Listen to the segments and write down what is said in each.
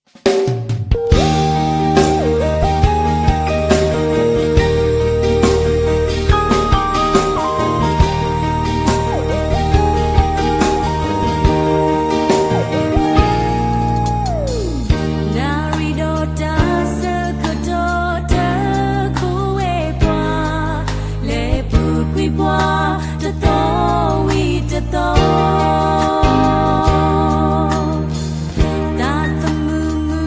နၣ်ရံၣ်ဒီးတၢ်ဆၢကတီၢ် တခိးဝဲပှၤ, လဲၤပူၤကွံာ်ပှၤတသီဝံၤတသီ, တၢ်သမူမူ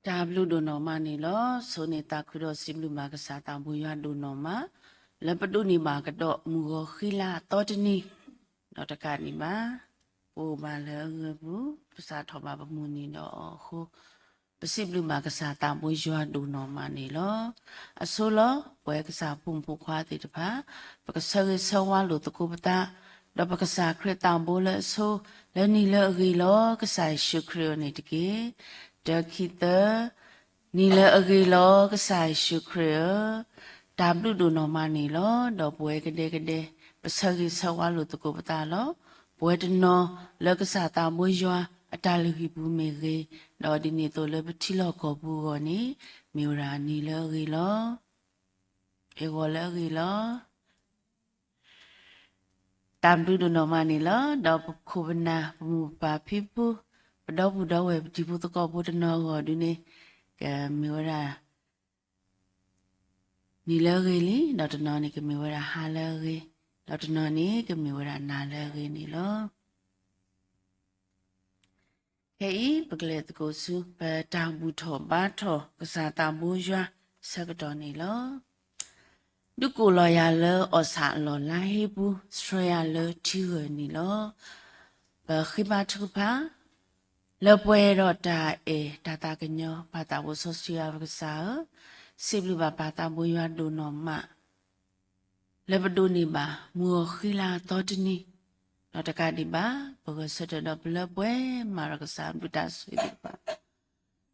တၢ်ဘျုးဒိၣ်နီၢ်မးန့ၣ်လီၤ. ဆိန့ၣ်သးခုဒီးစံးဘျုးဘၣ်ကစၢ်သးဘိယွၤဒိၣ်နီၢ်မး လၢပဒိးန့ၢ်ဘၣ်ကဒီးမုၢ်ဂီၤဃံလၤအသီတနံၤ, ဒီးတကးဒံးဘၣ် ပအိၣ်ဘၣ်လၢအဂၢၢ်ပူၤ ပစးထီၣ်ဘၣ်ပမုၢ်နံၤဒီးအီၤအဃိ ပစံးဘျုးဘၣ်ကစၢ်သးဘိယွၤဒိၣ်နီၢ်မးန့ၣ်လီၤ. အဆိလီၤ ပဝဲကစၢ်ဖိမုၣ်ဖိခွါသ့ၣ်တဖၣ် ပကဆၢဂ့ၤဆၢဝါလိာ်သကိးပသး ဒီးပကစၢ်ခရံာ်သးဘိလၢအဆိ လၢနံၤလၢအဂ့ၤလီၤ ကစၢ်ယ့ၣ်ၡူးခရံာ်အံၤန့ၣ်တက့ၢ်. တၢခံသၢ နံၤလၢအဂ့ၤလီၤ ကစၢ်ယ့ၣ်ၡူးခရံာ်ဧၢ, တၢ်ဘျုးဒိၣ်နီၢ်မးန့ၣ်လီၤ. ဒီးပဝဲကဒဲကဒဲ ပဆၢဂ့ၤဆၢဝါလိာ်သကိးပသးလီၤ. ပဝဲတနီၤလၢကစၢ်သးဘိယွၤအတၢ်လုၢ်ဟံၣ်ပူၤမ့ၢ်ဂ့ၤ, ဒီးဒ်န့ၣ်အသိးလၢပထံလီၢ်ကီၢ်ပူၤအဂီၢ်န့ၣ် မ့ၢ်ဝဲဒၣ်နံၤလၢအဂ့ၤလီၤ. ဟ့ၣ်ဂီၤလၢအဂ့ၤလီၤ. တၢ်ဘျုးဒိၣ်နီၢ်မးန့ၣ်လီၤ. ဒီးပခိၣ်ပနၢ် ပမိၢ်ပပၢ်ဖံဖု ပဒီပုၢ်ဒီဝဲၢ် ပတံၤဖိသကိးဖိတနီၤအဂီၢ်ဒုန့ၣ် ကမ့ၢ်ဝဲဒၣ် နံၤလၢအဂ့ၤလံ, ဒီးတနီၤန့ၣ်ကမ့ၢ်ဝဲဒၣ်ဟါလၢအဂ့ၤ, ဒီးတနီၤန့ၣ်ကမ့ၢ်ဝဲဒၣ်နၤလၢအဂ့ၤန့ၣ်လီၤ. ခဲအံၤ ပကလဲၤသကိးဆူ ပတၢ်ဘူၣ်ထီၣ်ဘါထီၣ်ကစၢ်သးဘိယွၤဆၢကတီၢ်န့ၣ်လီၤ. ဒုးကိးလီၤယၤလၢအီၣ်ဆၣ်အလီၢ်လါဟ့ပူၤ, ဆှၢယၤလၢထံဂၢၢ်န့ၣ်လီၤ. ပဃ့ဘါထုကဖၣ် လၢပှဲၤဒီးတၢ်အဲၣ်တၢ်သးကညီၤ ပၢ်သးဘိစီဆှံယွၤပကစၢ်ဧၢ, စံးဘျုးဘၣ်ပၢ်သးဘိယွၤဒိၣ်နီၢ်မး လၢပဒိးန့ၢ်ဘၣ် မုၢ်ဂီၤဃံလၤအသီတနံၤ, ဒီးတကးဒံးဘၣ် ပဂဲၤဆၢထၢၣ်ဒီးပလၢပှဲၤမးဒီးကစၢ်ဘျုးတၢ်ဆိၣ်ဂ့ၤသ့ၣ်တဖၣ်,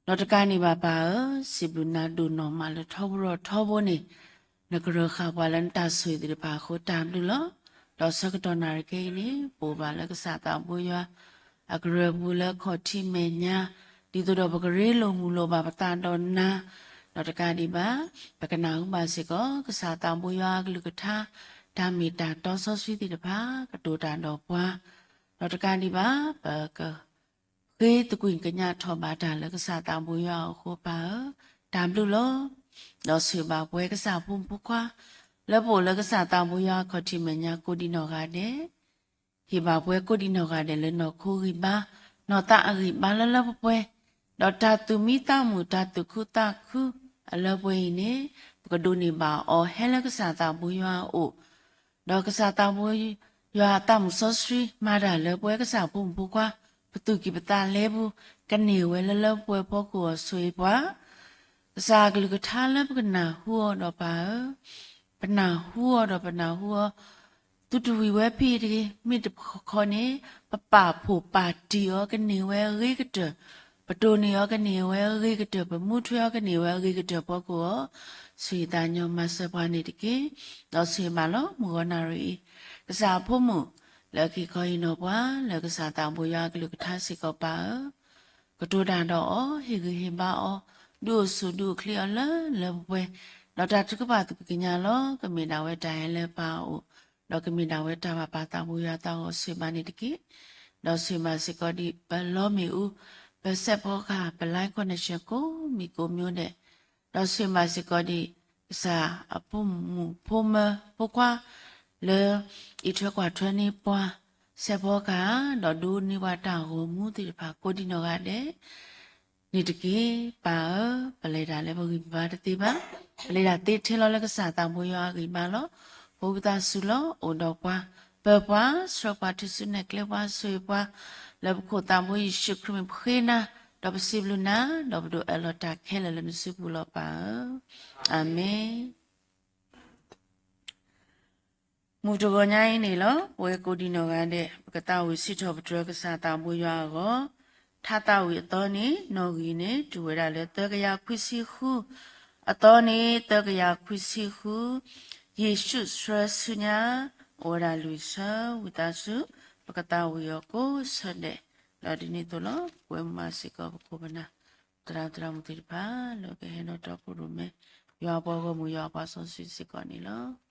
ဒီးတကးဒံးဘၣ်ပၢ်ဧၢ, စံးဘျုးနၤဒိၣ်နီၢ်မးလၢထီဘိဒီးထီဘိန့ၣ်, နကရၢဃာ်ပှၤလၢနတၢ်ဆိၣ်ဂ့ၤသ့ၣ်တဖၣ်အဃိတၢ်ဘျုးလီၤ. ဒီးဆၢကတီၢ်နၣ်ရံၣ်ခဲအံၤန့ၣ် ပအိၣ်ဘၣ်လၢကစၢ်သးဘိယွၤ အကရၢပူၤလၢခီၣ်ထံးမဲာ်ညါ, ဒ်သိးဒီးပကရ့လိာ်မုာ်လိာ်ဘၣ်ပသးဒီးနၤ, ဒီးတကးဒံးဘၣ် ပကနၢ်ဟူဘၣ်စ့ၢ်ကီး ကစၢ်သးဘိယွၤအကလုၢ်ကထါ တၢ်မ့ၢ်တၢ်တီစီဆှံသ့ၣ်တဖၣ် ကတိၤတၢ်ဒီးပှၤ, ဒီးတကးဒံးဘၣ် ပက ဃ့သကွံၢ်ကညးထီၣ်ဘၣ်တၢ်လၢကစၢ်သးဘိယွၤအဃိပၢ်ဧၢ, တၢ်ဘျုးလီၤ. ဒီးဆိၣ်ဂ့ၤဘၣ်ပဝဲကစၢ်ဖိမုၣ်ဖိခွါ လၢပအိၣ်လၢကစၢ်သးဘိယွၤအခီၣ်ထံးမဲာ်ညါကိးဒံးနီၢ်ဂၤဒဲး, ဟ့ၣ်ဘၣ်ပဝဲကိးဒံးနီၢ်ဂၤဒဲးလၢနီၢ်ခိဂံၢ်ဘါ, နီၢ်သးအဂံၢ်ဘါလၢလၢပှဲၤပှဲၤ, ဒီးတၢ်သူၣ်မံသးမုာ် တၢ်သူၣ်ခုသးခုအလၢပှဲၤအံၤန့ၣ် ပကဒိးန့ၢ်ဘၣ်အီၤဟဲလၢကစၢ်သးဘိယွၤအအိၣ် ဒီးကစၢ်သးဘိယွၤအသးမုာ်စီဆှံ မၤတၢ်လၢပဝဲကစၢ်ဖိမုၣ်ဖိခွါ ပသူၣ်ကံၢ်ပသးလဲပူၤ ကန့ၢ်ဝဲလၢလၢပှဲၤပှဲၤဖီခိၣ်အီၤဆိၣ်ဂ့ၤပှၤ, ကစၢ်အကလုၢ်ကထါလၢပကနၢ်ဟူအီၤဒီးပၢ်ဧၢ, ပနၢ်ဟူအီၤဒီးပနၢ်ဟူအီၤ သုတဝံၤဝဲဖဲအံၤတဂ့ၤ, မ့ၢ်တခီန့ၣ် ပပာ်ဖှိၣ်ပာ်တံၢ်အီၤကန့ၢ်ဝဲအဂ့ၤကတၢၢ်, ပတိၢ်န့ၢ်အီၤကန့ၢ်ဝဲအဂ့ၤကတၢၢ်, ပမူထွဲအီၤကန့ၢ်ဝဲအဂ့ၤကတၢၢ်ဖီခိၣ်အီၤ, ဆိၣ်ဂ့ၤသးညီမၤစၢၤပှၤန့ၣ်တက့ၢ်. ဒီးဆိၣ်ဂ့ၤဘၣ်လီၤ မုၢ်ဂီၤနၣ်ရံၣ်အံၤ ကစၢ်အဖိမုၣ် လၢအက့ၤခီဟံးနီၤပှၤ လၢကစၢ်သးဘိယွၤအကလုၢ်ကထါစ့ၢ်ကီးပၢ်ဧၢ, ကတိၤတၢ်ဒီးအီၤ, ဟ့ၣ်ဂံၢ်ဟ့ၣ်ဘါအီၤ, ဒုးအိၣ်ဆူၣ်ဒုးအိၣ်ချ့အီၤလၢလၢပှဲၤပှဲၤ, ဒီးတၢ်ထုကဖၣ်သကွံၢ်ကညးလီၤ. ကမ့ၢ်ဒၣ်ဝဲတၢ်ဟဲလၢပၢ်အအိၣ်, ဒီးကမ့ၢ်ဒၣ်ဝဲတၢ်ဘၣ်ပၢ်သးဘိယွၤသးဂီၤဆိၣ်ဂ့ၤဘၣ်န့ၣ်တက့ၢ်. ဒီးဆိၣ်ဂ့ၤဘၣ်စ့ၢ်ကီးဒ်ပလီမ့ၣ်အူ, ပစဲးဖီကဟၣ်, ပ line connection ကိးမံၤကိးမံၤဒဲး, ဒီးဆိၣ်ဂ့ၤဘၣ်စ့ၢ်ကီးဒ် ကစၢ်အဖိမုၣ်ဖိမၢဖိခွါ လၢအံးထွဲကွၢ်ထွဲန့ၢ်ပှၤ စဲးဖီကဟၣ်, ဒီးဒိးန့ၢ်ပှၤတၢ်ဂီၤမူသ့ၣ်တဖၣ်ကိးဒံးနီၢ်ဂၤဒဲး န့ၣ်တက့ၢ်. ပၢ်ဧၢ, ပလဲၤတၢ်လၢပဂံၢ်ပဘါတသ့ဘၣ်, ပလဲၤတၢ်သ့ထဲလီၤလၢကစၢ်သးဘိယွၤအဂံၢ်ဘါလီၤ. ပဝံသးစူၤလီၤ အိၣ်ဒီးပှၤ, ပၢၤပှၤ, ဆှၢပှၤတုၤဆူနဲၣ်ကျဲပှၤ, ဆိၣ်ဂ့ၤပှၤ, လၢပခိၣ်သးဘိယ့ၣ်ၡူးခရံာ်မံၤပဃ့နၤ, ဒီးပစံးဘျုးနၤ, ဒီးပဒိးအၢၣ်လီၤတၢ်ခဲလၢာ်လၢနစုပူၤလီၤပၢ်ဧၢ, အၤမ့ၣ်. မုၢ်တဂီၤညါအံၤန့ၣ်လီၤ ပဝဲကိးဒံးနီၢ်ဂၤဒဲး ပကသးဝံၣ်စံးထီၣ်ပတြၢၤကစၢ်သးဘိယွၤအဂီၢ်, ထါသးဝံၣ်အသီန့ၣ် နီၣ်ဂံၢ်န့ၣ် တုၤဝဲဒၣ်လၢသၢကယၤခွံဆံဃု, အသီန့ၣ် သၢကယၤခွံဆံဃု, ယ့ၣ်ၡူးဆှၢဆူညါ အိၣ်ဝဲဒၣ်လွံၢ်ဆၢ, ဝံသးစူၤ ပကသးဝံၣ်အီၤကိးဆၢဒဲး, ဒီးဒ်န့ၣ်အသိးလီၤ ပဝဲမၤစ့ၢ်ကီးပခိၣ်ပနၢ် သရၣ်သရၣ်မုၣ်သ့ၣ်တဖၣ် လၢကဟဲဒီးတီခိၣ်ရိၣ်မဲ ယွၤအပှၤဂီၢ်မုၢ် ယွၤအပှၤစီဆှံစ့ၢ်ကီးန့ၣ်လီၤ.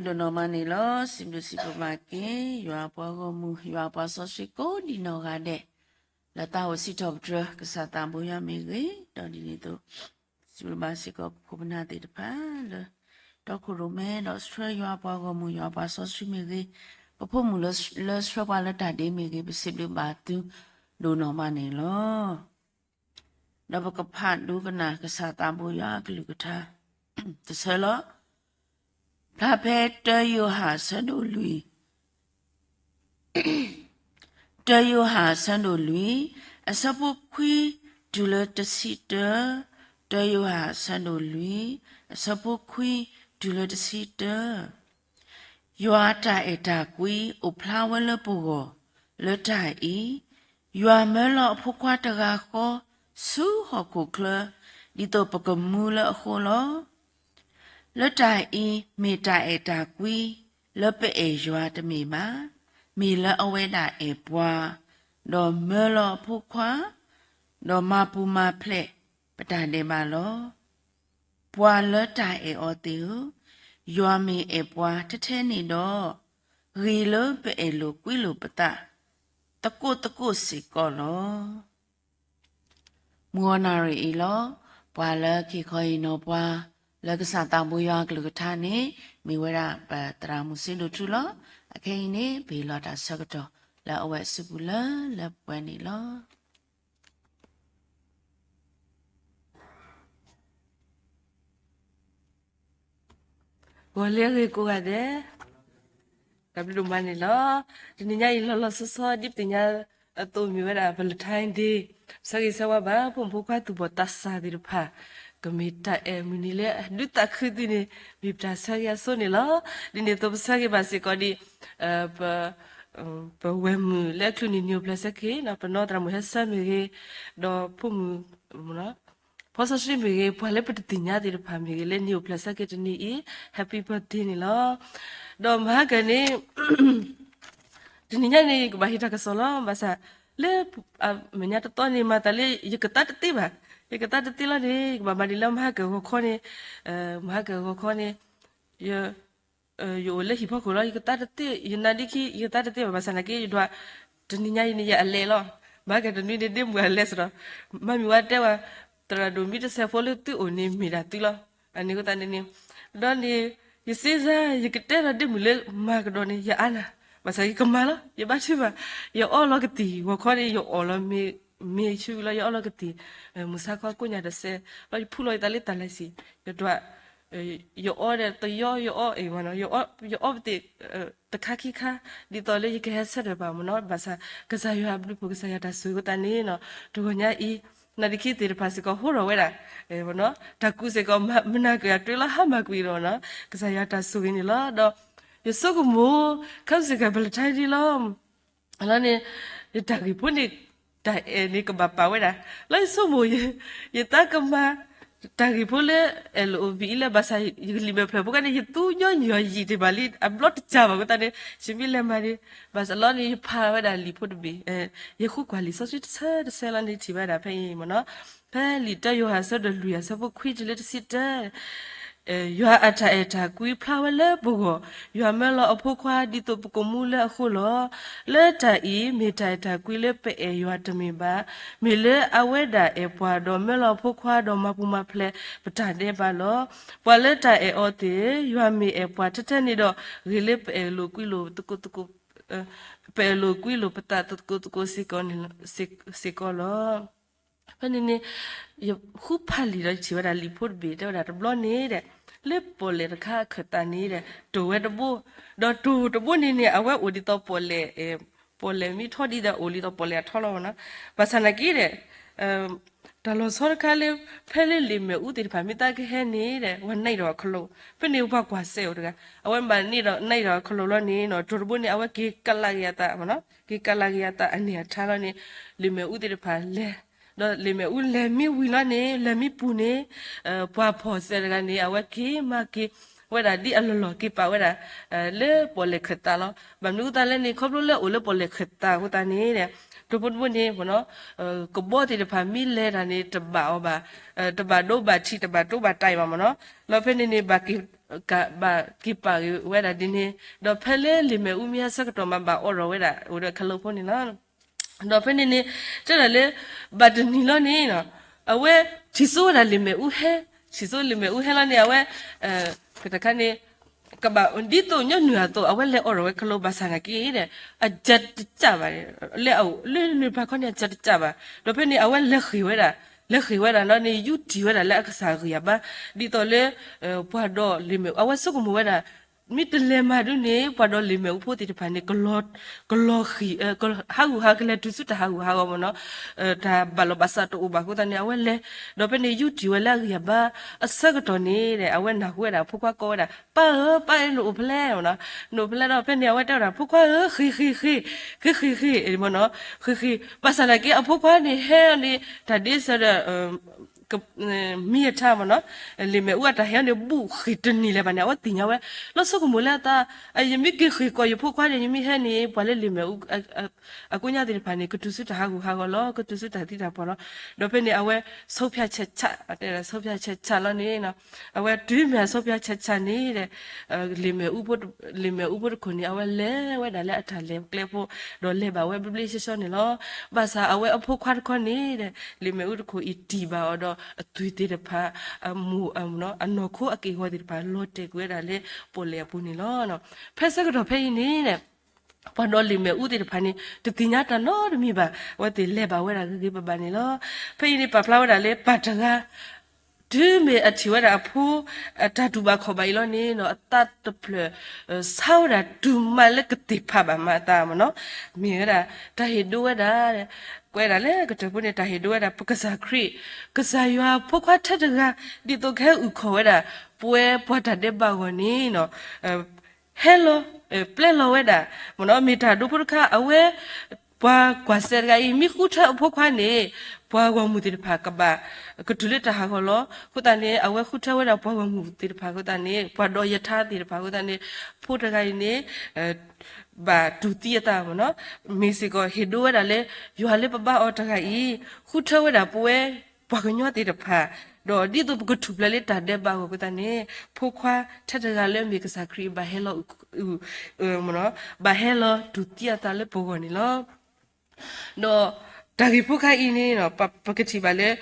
ဒိၣ်နီၢ်မးန့ၣ်လီၤ. စံးဘျုးစံးဖှိၣ်ဘၣ်က့ၤ ယွၤအပှၤဂီၢ်မုၢ် ယွၤအပှၤစီဆှံကိးဒံးနီၢ်ဂၤဒဲး လၢတၢ်အိၣ်စံးထီၣ်ပတြၢၤ ကစၢ်သးဘိယွၤမ့ၢ်ဂ့ၤ, ဒီးဒ်န့ၣ်အသိး စံးဘျုးဘၣ်စ့ၢ်ကီးပခိၣ်ပနၢ်သ့ၣ်တဖၣ်လၢ တီခိၣ်ရိၣ်မဲ ဒီးဆှၢယွၤအပှၤဂီၢ်မုၢ် ယွၤအပှၤစီဆှံမ့ၢ်ဂ့ၤ, ပဖိမုၣ်လၢဆှၢပှၤလၢတၢ်ဒ့မ့ၢ်ဂ့ၤ ပစံးဘျုးဘၣ်သုဒိၣ်နီၢ်မးန့ၣ်လီၤ. ဒီးပကဖးဒိကနၣ်ကစၢ်သးဘိယွၤအကလုၢ်ကထါ တဆၢလီၤ. ဖျါဖဲတၢယိၤဟၣ်အဆၢဒိၣ်လွံၢ်, တၢယိၤဟၣ်အဆၢဒိၣ်လွံၢ်, အဆၢဖိခွံတုၤလၢတဆံတၢ, တၢယိၤဟၣ်အဆၢဒိၣ်လွံၢ်, အဆၢဖိခွံတုၤလၢတဆံတၢ. ယွၤအတၢ်အဲၣ်တၢ်ကွံအိၣ်ဖျါဝဲလၢပဂီၢ်လၢတၢ်အံၤ, ယွၤမၢလီၤအဖိခွါတဂၤဃီဆူဟီၣ်ခိၣ်ချၢ, ဒ်သိးပကမူလၢအဃိလီၤ. လၢတၢ်အံၤမ့ၢ်တၢ်အဲၣ်တၢ်ကွံလၢပအဲၣ်ယွၤတမ့ၢ်ဘၣ်, မ့ၢ်လၢအဝဲဒၣ်အဲၣ်ပှၤ, ဒီးမၢလီၤအဖိခွါ, ဒီးမၤပူၤမၤဖျဲးပတၢ်ဒဲးဘးလီၤ. ပှၤလၢတၢ်အဲၣ်အီၤသ့ၣ်ဧၢ, ယွၤမ့ၢ်အဲၣ်ပှၤထဲထဲန့ၣ်ဒီး, ဂ့ၤလၢပအဲၣ်လိာ်ကွံလိာ်ပသး သကိးသကိးစ့ၢ်ကီးလီၤ. မုၢ်ဂီၤနၣ်ရံၣ်အံၤလီၤ. ပှၤလၢက့ၤခီအံၤနီၤပှၤ လၢကစၢ်သးဘိယွၤအကလုၢ်ကထါန့ၣ် မ့ၢ်ဝဲဒၣ်ပသရၣ်မုၣ်စ့ဒိၣ်ထူလီၤ. အခဲအံၤန့ၣ် ပဟ့ၣ်လီၤတၢ်ဆၢကတီၢ်လၢအဝဲအစုပူၤလၢလၢပှဲၤပှဲၤန့ၣ်လီၤ. ဂီၤလၢအဂ့ၤကိးဂၤဒဲး, တၢ်ဘျုးဒိၣ်မးန့ၣ်လီၤ. တနံၤညါအံၤလီၤလီၤဆီဆီ ဒ်ပသ့ၣ်ညါအသိးမ့ၢ်ဝဲဒၣ် Valentine Day, ဆၢဂ့ၤဆၢဝါဘၣ် ဖိမုၣ်ဖိခွါသူၣ်ဘီၣ်သးစၢ်သ့ၣ်တဖၣ်, ကမ့ၢ်တၢ်အဲၣ်မုၢ်နံၤလၢအဒုးသးခုသုန့ၣ် မ့ၢ်ပတၢ်ဆၢဂ့ၤအစိန့ၣ်လီၤ. ဒ်န့ၣ်အသိးပဆၢဂ့ၤဘၣ်စ့ၢ်ကီးဒ် ပ ပဝဲၢ်မုၣ်လၢအချုးန့ၣ် နံၣ်အိၣ်ဖျဲၣ်ဆၢက့ၤ, ပနီၢ်သရၣ်မုၣ်ဟဲဆၢမ့ၢ်ဂ့ၤ, ဒီးဖိမုၣ် ဖီစီဆှံမ့ၢ်ဂ့ၤ, ပှၤလၢပတသ့ၣ်ညါသ့ၣ်တဖၣ်မ့ၢ်ဂ့ၤ, လၢနံၣ်အိၣ်ဖျဲၣ်ဆၢက့ၤတနံၤအံၤ Happy birthday န့ၣ်လီၤ. ဒီးမဟါကၢန့ၣ် တနံၤညါန့ၣ် ယကဘၣ်ဟ့ၣ်တၢ်ကစီၣ်လီၤ. ဘၣ်ဆၣ် လၢ မဲာ်ညါတသီန့ၣ် မၤသးလၢယကသါတသ့ဘၣ်, ယကသါတသ့လီၤန့ၣ် ယကဘၣ်မၤဒ်လၢမဟါကၢဂီၤခီန့ၣ်, မဟါကၢဂီၤခီန့ၣ် ယ ယအိၣ်လၢဟံၣ်ဖီခိၣ်လီၤ. ယကသါတသ့, ယနါဒ့ခံ ယကသါတသ့ဘၣ်. ဘၣ်ဆၣ်နာ်က့ ယဒွး တနံၤညါအံၤန့ၣ် ယအလဲၤလီၤ. မဟါကၢတနွံန့ၣ် ဒ့မုၣ်အလဲၤစ့ၢ်ဒီး မါမံၤဝါတဲဝဲ သရၣ်ဒိၣ်မံတစဲးဖိလၢသုအိၣ်န့ၣ် မ့ၢ်ဒၣ်သုလီၤ. အန့ၣ်အဃိသတးန့ၣ်န့ၣ် ဒီးန့ၣ် ယစ့စါ ယကတဲဒီးဒ့မုၣ်လၢမၤကဒီးန့ၣ် ယအါနၤ, ဘၣ်ဆၣ်ယကမၤလီၤ. ယဘါထုကဖၣ်, ယအီလီၤကသံၣ်, ဂီၤခီန့ၣ် ယအီၣ်လီၤ မ့ၢ်ဆူလီၤ ယအီလီၤကသံၣ်, မုၢ်ဆါခီကိးညါတစဲး ဒီးယဖူလီၤယသးလၢတၢ်လဲၤဆံး, ယဒွး ယအီဒီးတယီ ယအီ ယအီပသ့ၣ် တခါခံခါ ဒ်သိးလၢယကဟဲဆၢထၢၣ်ဘၣ်မ့ၢ်နီၤ. ဘၣ်ဆၣ် ကစၢ်ယွၤအဘျုးအဖှိၣ် ကစၢ်ယွၤတၢ်ဆိၣ်ဂ့ၤအဃိသတးန့ၣ်နီၤ တဂီၤညါအံၤ နၤဒ့ခံသ့ၣ်တဖၣ်စ့ၢ်ကီးဟိထီၣ်ဝဲဒၣ် တၢ်ကူစ့ၢ်ကီး မနၤကၢၤအတြဲလီၤ ဟါမၢ်ကွံာ်ဒီးနီၤ ကစၢ်ယွၤတၢ်ဆိၣ်ဂ့ၤန့ၣ်လီၤ. ဒီး ယဆိကမိၣ် ခဲမုၢ်ဆ့ၣ်ကၤ Valentine Day လီၤ လီၤန့ၣ် ယတၢ်ဂ့ၢ်ဖိန့ၣ် တၢ်အဲၣ်န့ၣ်ကဘၣ်ပာ်ဝဲဒၣ် လီၤယဆိကမိၣ် ယသးကမၤ တၢ်ဂ့ၢ်ဖိလၢ အဲၣ်လိာ်အိၣ်ဘှံးအံၤလၢ ဘၣ်ဆၣ်ယကလံၣ်မဲာ်ဖျၢၣ်ဖိခါန့ၣ် ယသူညီနုၢ်ယံာ်တ့ၢ်ဘၣ်လံ အဘျီတစၢ်ဘၣ်အဃိသတးန့ၣ် ယမ့ၢ်လဲၤမၤန့ၣ် ဘၣ်ဆၣ်လီၤန့ၣ် ယဖးဝဲဒၣ်လံာ်ဖိတဘ့ၣ် ယဃုကွၢ်လံာ်စီဆှံတဆၢတဆၢလီၤန့ၣ် ထံၣ်ဝဲဒၣ်ဖဲအံၤမ့ၢ်နီၤ ဖဲလံာ်တၢယိၤဟၣ်အဆၢဒိၣ်လွံၢ်အဆၢဖိခွံတုၤလၢတဆံတၢ ယွၤအတၢ်အဲၣ်တၢ်ကွံဖျါဝဲလၢပဂီၢ်, ယွၤမၢလီၤအဖိခွါဒ်သိးပကမူလၢအဃိလီၤ. လၢတၢ်အံၤ မ့ၢ်တၢ်အဲၣ်တၢ်ကွံလၢပအဲၣ်ယွၤတမ့ၢ်ဘၣ်, မ့ၢ်လၢအဝဲဒၣ်အဲၣ်ပှၤဒီးမၢလီၤအဖိခွါဒီးမၤပူၤမၤဖျဲးပတၢ်ဒဲးဘးလီၤ. ပှၤလၢတၢ်အဲၣ်အီၤသ့ၣ် ယွၤမ့ၢ်အဲၣ်ပှၤထဲထဲန့ၣ်ဒီး ဂ့ၤလၢပအဲၣ်လိာ်ကွံလိာ်သကိးသကိး ပအဲၣ်လိာ်ကွံလိာ်ပသးသကိးသကိးစ့ၢ်ကီးန့ၣ် စ့ၢ်ကီးလီၤ. ဖဲန့ၣ်န့ၣ် ယဃုဖးလံာ်ဒီးယထံၣ်ဝဲဒၣ်လံာ်ဖိတဘ့ၣ် တဲဝဲဒၣ်တဘျီန့ၣ်ဒီး လၢပီၣ်လဲၣ်တခါအခၢၣ်သးန့ၣ်ဒီး တိၢ်ဝဲတဘိ, ဒီးတိၢ်တဘိန့ၣ်န့ၣ် အဝဲအိၣ်ဒ်သိးပီၣ်လဲၣ်, ပီၣ်လဲၣ်မ့ၢ်ထီဒ်ဒီးအိၣ်ဒ်သိးပီၣ်လဲၣ်အထီလီၤမ့ၢ်နီၤ. ဘၣ်ဆၣ်နာ်က့ဒီး တၢ်လီၤဆီတခါလၢ ဖဲလၢလံာ်မဲာ်အူသ့ၣ်တဖၣ် မ့ၢ်သးကဟဲန့ၣ်ဒီး ဝဲနံၣ်ဒီးအကလိၤ, ဖဲန့ၣ်ပှၤကွၢ်စဲအိၣ်တဂၤ အဝဲမၤန့ၢ်ဒီးနံၣ်ဒီးအကလိၤလီၤန့ၣ်နီၤ တိၢ်တဘိန့ၣ် အဝဲက့ၤကလးက့ၤအသးမ့ၢ်နီၤ, က့ၤကလးက့ၤအသးအန့ၣ်အထါလီၤန့ၣ် လံာ်မဲာ်အူသ့ၣ်တဖၣ်လဲၤ ဒီးလံာ်မဲာ်အူလဲၤမ့ၢ်ဝံၤလီၤန့ၣ် လဲၤမ့ၢ်ပူၤန့ၣ် ပှၤဖီၣ်စဲတဂၤန့ၣ် အဝဲက့ၤမၤက့ၤဝဲဒၣ်ဒ်အလီၢ်လီၢ် က့ၤပာ်ဝဲဒၣ် လၢပီၣ်လဲၣ်ခၢၣ်သးလီၤ. ဘၣ်မနုၤအဃိသတးလဲၣ်န့ၣ် ခီဖျိလၢအိၣ်လၢပီၣ်လဲၣ်ခၢၣ်သးအဃိသတးန့ၣ် တိၢ်တဘိတဘိန့ၣ် ကဘီသ့ၣ်တဖၣ်မ့ၢ်လဲၤတၢ်န့ၣ် တဘၣ်အီၤဘၣ်, တဘၣ်ဒိဘၣ်ထံး တဘၣ်တိဘၣ်တၢ်အံၤဘၣ်မ့ၢ်နီၤ. လီၤဖဲန့ၣ်န့ၣ် ဘၣ်က့ၤ ဘၣ်က့ၤပာ်ဂ့ၤဝဲဒၣ်ဒ်န့ၣ်, ဒီးဖဲလၢလံာ်မ့ၣ်အူမ့ၢ်ဟဲဆၢကတီၢ်မး ဘၣ်အိးထီၣ်ဝဲဒၣ် အိၣ်ဒီးခဲလၢာ်ဖိန့ၣ်လီၤ. ဒီးဖဲန့ၣ်န့ၣ် တဲဒၣ်လၢ ဘၣ်တနံၤလီၤန့ၣ် အဝဲထံၣ်စိဝဲဒၣ်လံာ်မ့ၣ်အူဟဲ, ထံၣ်စိလံာ်မ့ၣ်အူဟဲလီၤန့ၣ် အဝဲ တခါန့ၣ် ကဘၣ်ဒ်သိးညီနုၢ်အသိး အဝဲလဲၤအိးထီၣ်ဝဲခဲလၢာ် ဘၣ်ဆၣ်နာ်က့ဒီး အကၢတကၢ်ဘၣ်, လၢအအိၣ်လၢနုၢ်ပၤခီန့ၣ် အကၢတကၢ်ဘၣ်. ဒီးဖဲန့ၣ် အဝဲလဲၤဃ့ၢ်ဝဲဒၣ်, လဲၤဃ့ၢ်ဝဲဒၣ်လီၤန့ၣ် ယူးတံၢ်ဝဲဒၣ်လၢအကစၢ်အဂံၢ်အဘါ, ဒ်သိးလၢ ပှၤဒီးလံာ်မ့ၣ်အူ အဝဲဆိကမိၣ်ဝဲဒၣ် မ့ၢ်တလဲၤမၤဒုးန့ၣ် ပှၤဒီးလံာ်မ့ၣ်အူဖိသ့ၣ်တဖၣ်န့ၣ် ကလီၤဃံၢ် ဟးဂူာ်ဟးဂီၤ ကလဲၤတုၤဆူတၢ်ဟးဂူာ်ဟးဂီၤမ့ၢ်နီၤ, တၢ်ဘၣ်လီၤဘၣ်စးတအိၣ်ဘၣ်အဃိသတးန့ၣ် အဝဲလဲၤ, ဒီးဖဲန့ၣ် ယူးတံၢ်ဝဲလၢအဂံၢ်အဘါ အဆၢကတီၢ်န့ၣ်ဒီး အဝဲနၢ်ဟူဝဲဒၣ်အဖိခွါကိးဝဲဒၣ် ပၢ်ဧၢ ပၢ်ဧၢ နအိၣ်ဖဲလဲၣ်မ့ၢ်နီၤ, နအိၣ်ဖဲလဲၣ်ဒီး ဖဲန့ၣ် အဝဲတဲဝဲဒၣ် ဖိခွါဧၢ ဃ့ၢ်ဃ့ၢ်ဃ့ၢ်, ဃ့ၢ်ဃ့ၢ်ဃ့ၢ်မ့ၢ်နီၤ, ဃ့ၢ်ဃ့ၢ်, ဘၣ်ဆၣ်နာ်က့ အဖိခွါန့ၣ်ဟဲအီၤန့ၣ် တၢ်ဒ်စၢၤဒီး မံအထါမ့ၢ်နီၤ, လံာ်မ့ၣ်အူအတၢ်ဟဲအီၤန့ၣ် ဘူးဃံၢ်တနံၤလၢၤဘၣ်န့ၣ် အဝဲသ့ၣ်ညါဝဲ, လီၤဆိကမိၣ်လၢအသး ယမ့ၢ်က့ၤဃ့ၢ်ကီးယဖိခွါန့ၣ် ယမ့ၢ်ဟဲန့ၣ် ပှၤလၢလံာ်မ့ၣ်အူ အကိညါသ့ၣ်တဖၣ်န့ၣ် ကတုၤဆူတၢ်ဟးဂူာ်ဟးဂီၤလီၤ, ကတုၤဆူတၢ်သံတၢ်ပှၢ်လီၤ. ဒီးဖဲန့ၣ် အဝဲ ဆုံးဖြတ်ချက်ချ, ဆုံးဖြတ်ချက်ချ လီၤန့ၣ် အဝဲတုၤမ့ၢ်အ ဆုံးဖြတ်ချက်ချ န့ၣ်ဒီး လံာ်မ့ၣ်အူဖိတခိၣ်န့ၣ် အဝဲလဲၤဝဲဒၣ်လၢအတၢ်လဲၤကျဲဖိ, ဒီးလဲၤဘၣ်ဝဲဘျ့ဘျ့ဆှီဆှီန့ၣ်လီၤ. ဘၣ်ဆၣ်အဝဲအဖိခွါတခီန့ၣ်ဒီး လံာ်မ့ၣ်အူတခိၣ်အံၤတံၢ်ဘၣ်အီၤဒီး အသွံၣ်သ့ၣ်တဖၣ် အမိၢ် အနီၢ်ခိအက့ၢ်အဂီၤသ့ၣ်တဖၣ် လီၤတဲာ်ကွံာ်ဝဲဒၣ်လၢပီၣ်လဲၣ်အပူၤန့ၣ်လီၤ. ဖဲဆၢကတီၢ်ဖဲအံၤန့ၣ် ပှၤဒီးလံာ်မ့ၣ်အူသ့ၣ်တဖၣ်န့ၣ် တသ့ၣ်ညါတၢ်နီတမံၤဘၣ်, အဝဲသ့ၣ်လဲၤဘၣ်ဝဲဒၣ်ဂ့ၤဂ့ၤဘၣ်ဘၣ်န့ၣ်လီၤ. ဖဲအံၤန့ၣ် ပာ်ဖျါဝဲဒၣ်လၢပၢ်တဂၤ တုၤမ့ၢ်အထံၣ်ဝဲဒၣ်အဖိ တၢ်တူၢ်ဘၣ်ခီၣ်ဘၣ်အံၤလီၤန့ၣ် အသးတဖျၢၣ် ဆါဝဲဒၣ်တူၢ်မးလၢကသ့ၣ်ဖးဘၣ်မးအသးမ့ၢ်နီၤ, မ့ၢ်ဝဲဒၣ် တၢ်ဟ့ၣ်ဒိဝဲဒၣ် ကွဲးဒၣ်လၢကတၢၢ်ဖိန့ၣ် တၢ်ဟ့ၣ်ဒိဝဲဒၣ် ပကစၢ်ခရံာ်, ကစၢ်ယွၤဖိခွါထဲတဂၤ ဒ်သိးကဟဲအုၣ်ခီၣ်ဝဲဒၣ် ပဝဲပှၤတၢ်ဒဲးဘးအဂီၢ်န့ၣ် ဟဲလီၤ ပျဲလီၤဝဲဒၣ် မ့ၢ်နီၤ, မ့ၢ်တၢ်ဒိဖိတခါ အဝဲ ပှၤကွၢ်စဲးတဂၤအံၤ မ့ၢ်ဃုထၢအဖိခွါန့ၣ် ပှၤဂီၢ်မုၢ်သ့ၣ်တဖၣ်ကဘၣ် ကတုၤလၢတၢ်ဟးဂီၤလီၤ. အဃိသတးန့ၣ် အဝဲဃုထၢဝဲဒၣ်ပှၤဂီၢ်မုၢ်သ့ၣ်တဖၣ်အဃိသတးန့ၣ် ပှၤဒီးယထါသ့ၣ်တဖၣ်အဃိသတးန့ၣ် ဖိတဂၤအံၤန့ၣ် ဘၣ်တူၢ်သံအသးမ့ၢ်နီၤ, မ့ၢ်စ့ၢ်ကီးဟ့ၣ်ဒိဝဲဒၣ်လၢ ယွၤလၢပဘါအီၤတဂၤအံၤ ဃုထၢဝဲဒၣ်ပဝဲ ပှၤကညီသ့ၣ်တဖၣ်, ဒီးဒ်သိးပကထူၣ်ဖျဲးလၢတၢ်ဒဲးဘးအဂီၢ်အဃိသတးန့ၣ် ဖိခွါထဲတဂၤလၢအမ့ၢ်ကစၢ်ခရံာ်အံၤ ဘၣ်ဟဲလီၤ ဘၣ်ဟဲလီၤတူၢ်သံအသးလၢပဂီၢ်န့ၣ်လီၤ. ဒီးတၢ်ဂ့ၢ်ဖိခါအံၤန့ၣ် ပကထံၣ်ဘၣ်လၢ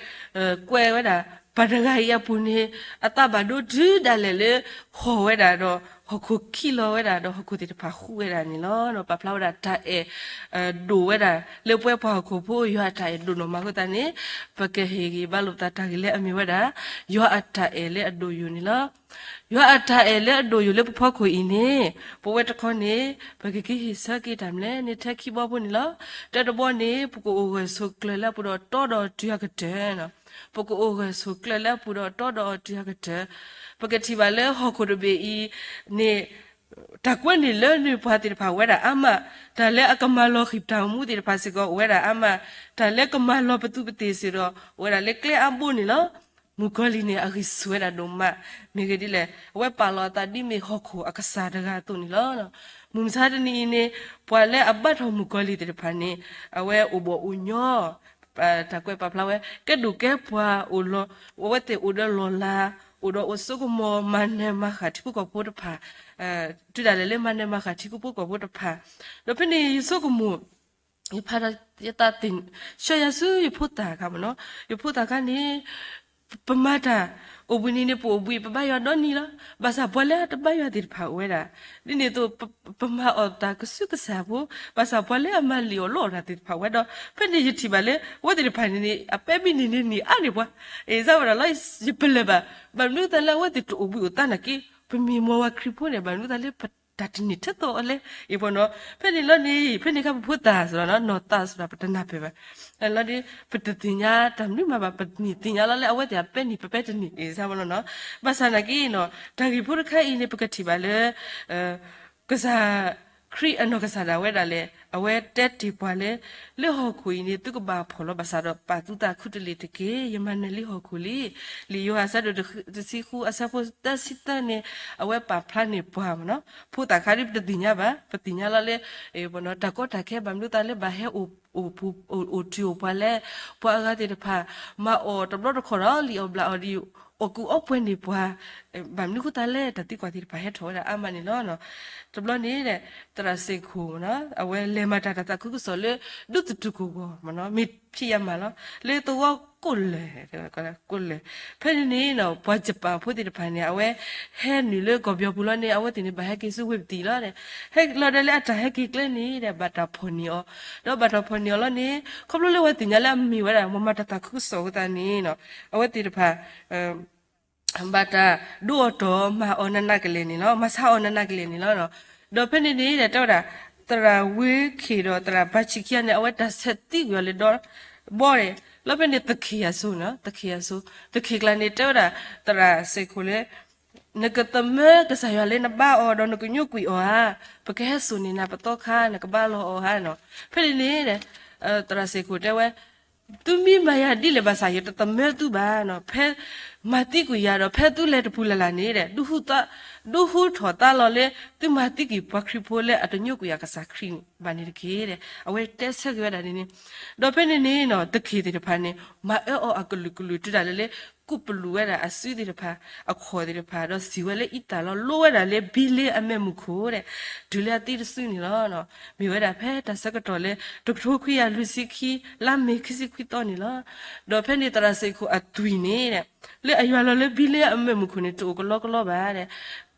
ကွဲးဝဲဒၣ် ပၢ်တဂၤအံၤအပူၤန့ၣ် အသးဘၣ်ဒိတုၤဒၣ်လဲာ်လၢ ဟီၣ်ဝဲဒၣ်ဒီး ဟီၣ်ခိၣ်ခံးလီၤဝဲဒၣ်ဒီး ဟီၣ်ခိၣ်သ့ၣ်တဖၣ်ဃူဝဲဒၣ်န့ၣ်လီၤ. ပာ်ဖျါဝဲဒၣ်တၢ်အဲၣ် ဒိၣ်ဝဲဒၣ် လၢပဝဲပှၤဟီၣ်ခိၣ်ဖိ ယွၤအတၢ်အဲၣ်ဒိၣ်နီၢ်မးအဃိသတးန့ၣ် ပကဟ့ၣ်ဂံၢ်ဘါလိာ်ပသးတၢ်ဂ့ၢ်လၢအမ့ၢ်ဝဲဒၣ် ယွၤအတၢ်အဲၣ်လၢအဒိၣ်ယိာ်န့ၣ်လီၤ. ယွၤအတၢ်အဲၣ်လၢအဒိၣ်ယိာ်လၢပဖီခိၣ်အံၤန့ၣ် ပဝဲတခီန့ၣ် ပကက့ၤဟ့ၣ်ဆၢက့ၤတၢ်မနုၤလဲၣ်န့ၣ် ထဲခံဘီဖိန့ၣ်လီၤ. တၢတဘီန့ၣ် ပကအိၣ်ဂၢၢ်ဆိးကျၢၤလၢအပူၤဒီးတီဒီးတုၤအကတၢၢ်, ပကအိၣ်ဂၢၢ်ဆိးကျၢၤလၢအပူၤဒီးတီဒီးတုၤအကတၢၢ်, ပကထံၣ်ဘၣ်လၢဟီၣ်ခိၣ်တဘ့ၣ်အံၤန့ၣ် တၢ်ကွဲနုာ်လၢနုာ်ပှၤသ့ၣ်တဖၣ်ဝဲဒၣ်အါမး, တၢ်လၢအကမၤလီၤဃံၢ်ပတၢ်အိၣ်မူသ့ၣ်တဖၣ်စ့ၢ်ကီးအိၣ်ဝဲဒၣ်အါမး, တၢ်လၢကမၤလီၤပသူးပသ့ၣ်စ့ၢ်ကီး အိၣ်ဝဲဒၣ်လၢကျဲအါဘိန့ၣ်လီၤ. မုၣ်ကီၤလံၢ်န့ၣ် အဂံၢ်ဆူၣ်ဝဲဒၣ်ဒိၣ်မး, မ့ၢ်ဂ့ၢ်ဒ်လဲၣ်, အဝဲပာ်လီၤအသးဒ်မ့ၢ်ဟီၣ်ခိၣ်အကစၢ်တဂၤအသိးန့ၣ်လီၤ. မုၢ်မဆါတနံၤအံၤန့ၣ် ပှၤလၢအဘါထီၣ်မုၣ်ကီၤလံၢ်သ့ၣ်တဖၣ်န့ၣ် အဝဲအိၣ်ဘီၣ်အိၣ်ညီ တၢ်ကွဲးပာ်ဖျါဝဲ ကဲဒိၣ်ကဲပှၤအိၣ်လီၤ, အဝဲသ့ၣ်အိၣ်ဒီးလီၢ်လၤ, အိၣ်ဒီးအိၣ်ဆိကမိၣ် မၤနၢၤမၤဃၣ်ထံဖိကီၢ်ဖိတဖၣ်, တုၤဒၣ်လဲာ်လၢမၤနၢၤမၤဃၣ်ထံဖိကီၢ်ဖိတဖၣ်, ဒီးဖဲန့ၣ်ယဆိကမိၣ် ယဖးယသးသ့ၣ် ဆှၢယၤဆူယဖိသၣ်အခါမ့ၢ်နီၤ, ယဖိသၣ်အခါန့ၣ် ပမၤတၢ်အိၣ်ဘှံးနံၤန့ၣ် ပအိၣ်ဘှံး ပဘါယွၤဒီနံၤလီၤ. ဘၣ်ဆၣ်ပှၤလၢအတဘါယွၤသ့ၣ်တဖၣ်အိၣ်ဝဲဒၣ်, ဒ်န့ၣ်အသိး ပမၤအီၣ်တၢ်ကဆူးကဆးဖိ, ဘၣ်ဆၣ်ပှၤလၢအမၤလံၣ်အီၣ်လီအီၣ်တၢ်သ့ၣ်တဖၣ်အိၣ်ဝဲဒီး ဖဲန့ၣ်ယထံၣ်ဘၣ်လၢ အဝဲသ့ၣ်တဖၣ်န့ၣ်န့ၣ် အပဲမ့ၢ်နံၤန့ၣ်နံၤအါန့ၢ်ပှၤ, အ့ၣ် စၢ်ဝဲဒၣ်လီၤ ယပလၢၢ်ဘၣ်, ဘၣ်မနုၤသးလၢအဝဲသ့ၣ်တအိၣ်ဘှံးအိၣ်သါနာ်က့, ပမ့ၢ်မ်ပှၤခရံာ်ဖိန့ၣ် ဘၣ်မနုၤသးလၢပတၢ်တန့ၢ်ထဲသိးအီၤလဲၣ်, အ့ၣ် ပနီၤ, ဖဲန့ၣ်လီၤန့ၣ် ဖဲန့ၣ်အခါပဖိသၣ်စ့ၢ်ကီးနီၤ နီၢ်သးစ့ၢ်ကီး ပတနၢ်ပၢၢ်ဘၣ်, လီၤန့ၣ် ပတသ့ၣ်ညါတၢ်မနုၤမးဘၣ်, ပမ့ၢ်သ့ၣ်ညါလီၤလၢအဝဲသ့ၣ်အပဲနံၤ ပပဲတနံၤ အ့ၣ် စၢ်ဝဲလီၤနီၤ, ဘၣ်ဆၣ်နာ်က့နီၤ တၢ်ဂ့ၢ်ဖိတခါအံၤန့ၣ် ပကထံၣ်ဘၣ်လၢ ကစၢ်ခရံာ်အနီၢ်ကစၢ်ဒၣ်ဝဲဒၣ်လဲၣ်, အဝဲတဲတ့ၢ်ပှၤလၢ လၢဟီၣ်ခိၣ်အံၤန့ၣ် သုကဘၣ်ဖှီၣ်လီၤဘၣ်ဆၣ်ဒီး ပာ်သုသးခုတလ့ၢ်တက့ၢ်, ယမၤနၢၤလံဟီၣ်ခိၣ်လံ. လံာ်ယိၤဟၣ်အဆၢဒိၣ်တဆံဃု အဆၢဖိသၢဆံသၢန့ၣ် အဝဲပာ်ဖျါန့ၢ်ပှၤမ့ၢ်နီၤ, ဖိသၣ်ခါဒ်ပတသ့ၣ်ညါဘၣ်, ပသ့ၣ်ညါလီၤလၢ တၢ်ကီတၢ်ခဲ ဘၣ်မနုၤသးလၢဘၣ်ဟဲ အိၣ်ထံးအိၣ်ပှၤလဲၣ်, ပှၤအဂၤသ့ၣ်တဖၣ် မၤအီၣ်တဘျီတခီၣ်ဒီး လံၣ်အီၣ်ဘျးအီၣ်ဒီး အီၣ်ကူအီပှဲၤန့ၢ်ပှၤ, ဘၣ်မနုၤဃိသးလဲၣ်, တၢ်သံကွၢ်သ့ၣ်တဖၣ်ဟဲထီၣ်ဝဲဒၣ်အါမးန့ၣ်လီၤ. တဘျီန့ၣ် သရၣ်စ့ၢ်ခိၣ် အဝဲလဲၤမၤတၢ်တၢ်သးခုကစီၣ်လၢ ဒူသထူၣ်ကဝီၤမ့ၢ်နီၤ, မ့ၢ်ဖံးယၤမးလီၤ, လၢသဝီကိၣ်လၢာ်, ကိၣ်လၢာ်. ဖဲန့ၣ်န့ၣ် ပှၤယပၣ်ဖိသ့ၣ်တဖၣ်န့ၣ် အဝဲဟဲနုာ်လၢကီၢ်ပယီၤပူၤလီၤန့ၣ် အဝဲသ့ၣ်န့ၣ် ဘၣ်ဟဲက့ၤဆူဝ့ၢ်ပတံၤလီၤ. ဟဲလီၤဒီးလၢအတၢ်ဟဲက့ၤကျဲန့ၣ်ဒီး ဘၣ်တၢ်ဖီၣ်န့ၢ်အီၤ, ဒီးဘၣ်တၢ်ဖီၣ်န့ၢ်အီၤလီၤန့ၣ် ခီဖျိလၢအဝဲသ့ၣ်ညါလၢအမ့ၢ်ဝဲဒၣ် ပှၤမၤတၢ်သးခုကစီၣ်အဃိသတးန့ၣ် အဝဲသ့ၣ်တဖၣ် ဘၣ်တၢ်ဒိအီၤတီၢ် မၤအီၤနးနးကလဲာ်န့ၣ်လီၤ, မၤဆါအီၤနးနးကလဲာ်န့ၣ်လီၤ. ဒီးဖဲန့ၣ်န့ၣ်ဒီး တဲဝဲဒၣ် သရၣ်ဝ့ခ့ၣ်ဒီးသရၣ်ဘါဆံခံဂၤန့ၣ် အဝဲတၢ်ဆဲးသံကွံာ်အီၤလၢဒီဘီန့ၣ်, လီၤဖဲန့ၣ် သခ့ၣ်အစိၤန့ၣ်, သခ့ၣ်အစိၤ, သခ့ၣ်ကျါန့ၣ် တဲဝဲဒၣ် သရၣ်စ့ၢ်ခိၣ်လၢ နကသမၢကစၢ်ယွၤလၢနဘါအီၤဒီးနကညိကွံာ်အီၤဧါ, ပကဟဲစိာ်န့ၢ်နၤပသီခါ နကဘါလီၤအီၤဧါနီၤ. ဖဲန့ၣ်န့ၣ် သရၣ်စ့ၢ်ခိၣ်တဲဝဲ သုမ့ၢ်မၤယၤဒ်လဲၣ်ဘၣ်ဆၣ် ယတသမၢသုဘၣ်နီၤ, ဖဲမၤသံကွံာ်ယၤဒီး ဖဲသုလဲၤတပူၤလၢ်လၢ်န့ၣ်ဒီး ဒုးဟူထီၣ်သါလီၤလၢ သုမၤသံကွံာ်ပှၤခရံာ်ဖိလၢအတညိကွံာ်အကစၢ်ခရံာ်ဘၣ်န့ၣ်တက့ၢ်. အဝဲတဲဆၢက့ၤဝဲဒၣ်န့ၣ်န့ၣ်, ဒီးဖဲန့ၣ်န့ၣ်နီၤ သခ့ၣ်သ့ၣ်တဖၣ်န့ၣ် မၤအၢအီၤအကလုာ်ကလုာ်တုၤဒၣ်လဲာ်လၢ ကူၣ်ပလူးဝဲဒၣ်အစုသ့ၣ်တဖၣ် အခီၣ်သ့ၣ်တဖၣ် ဒီးစံၣ်ဝဲလၢအံသၣ်လီၤ, လိဝဲဒၣ်လၢဘံလ့အမဲၢ်မုၢ်ခိၣ်ဒီး တုၤလၢအသံတစုန့ၣ်လီၤ. မ့ၢ်ဝဲဒၣ်ဖဲတၢ်ဆၢကတီၢ်လၢ တကထိခွံကယၤလွံၢ်ဆံခံ လါမ့ၤခံဆံခွံသီန့ၣ်လီၤ. ဒီးဖဲန့ၣ်သရၣ်စ့ၢ်ခိၣ်အသွံၣ်န့ၣ် လၢအယွၤလီၤလၢဘံလ့အမဲၢ်မုၢ်ခိၣ်န့ၣ် တအိၣ်ကလီကလီဘၣ်ဒီး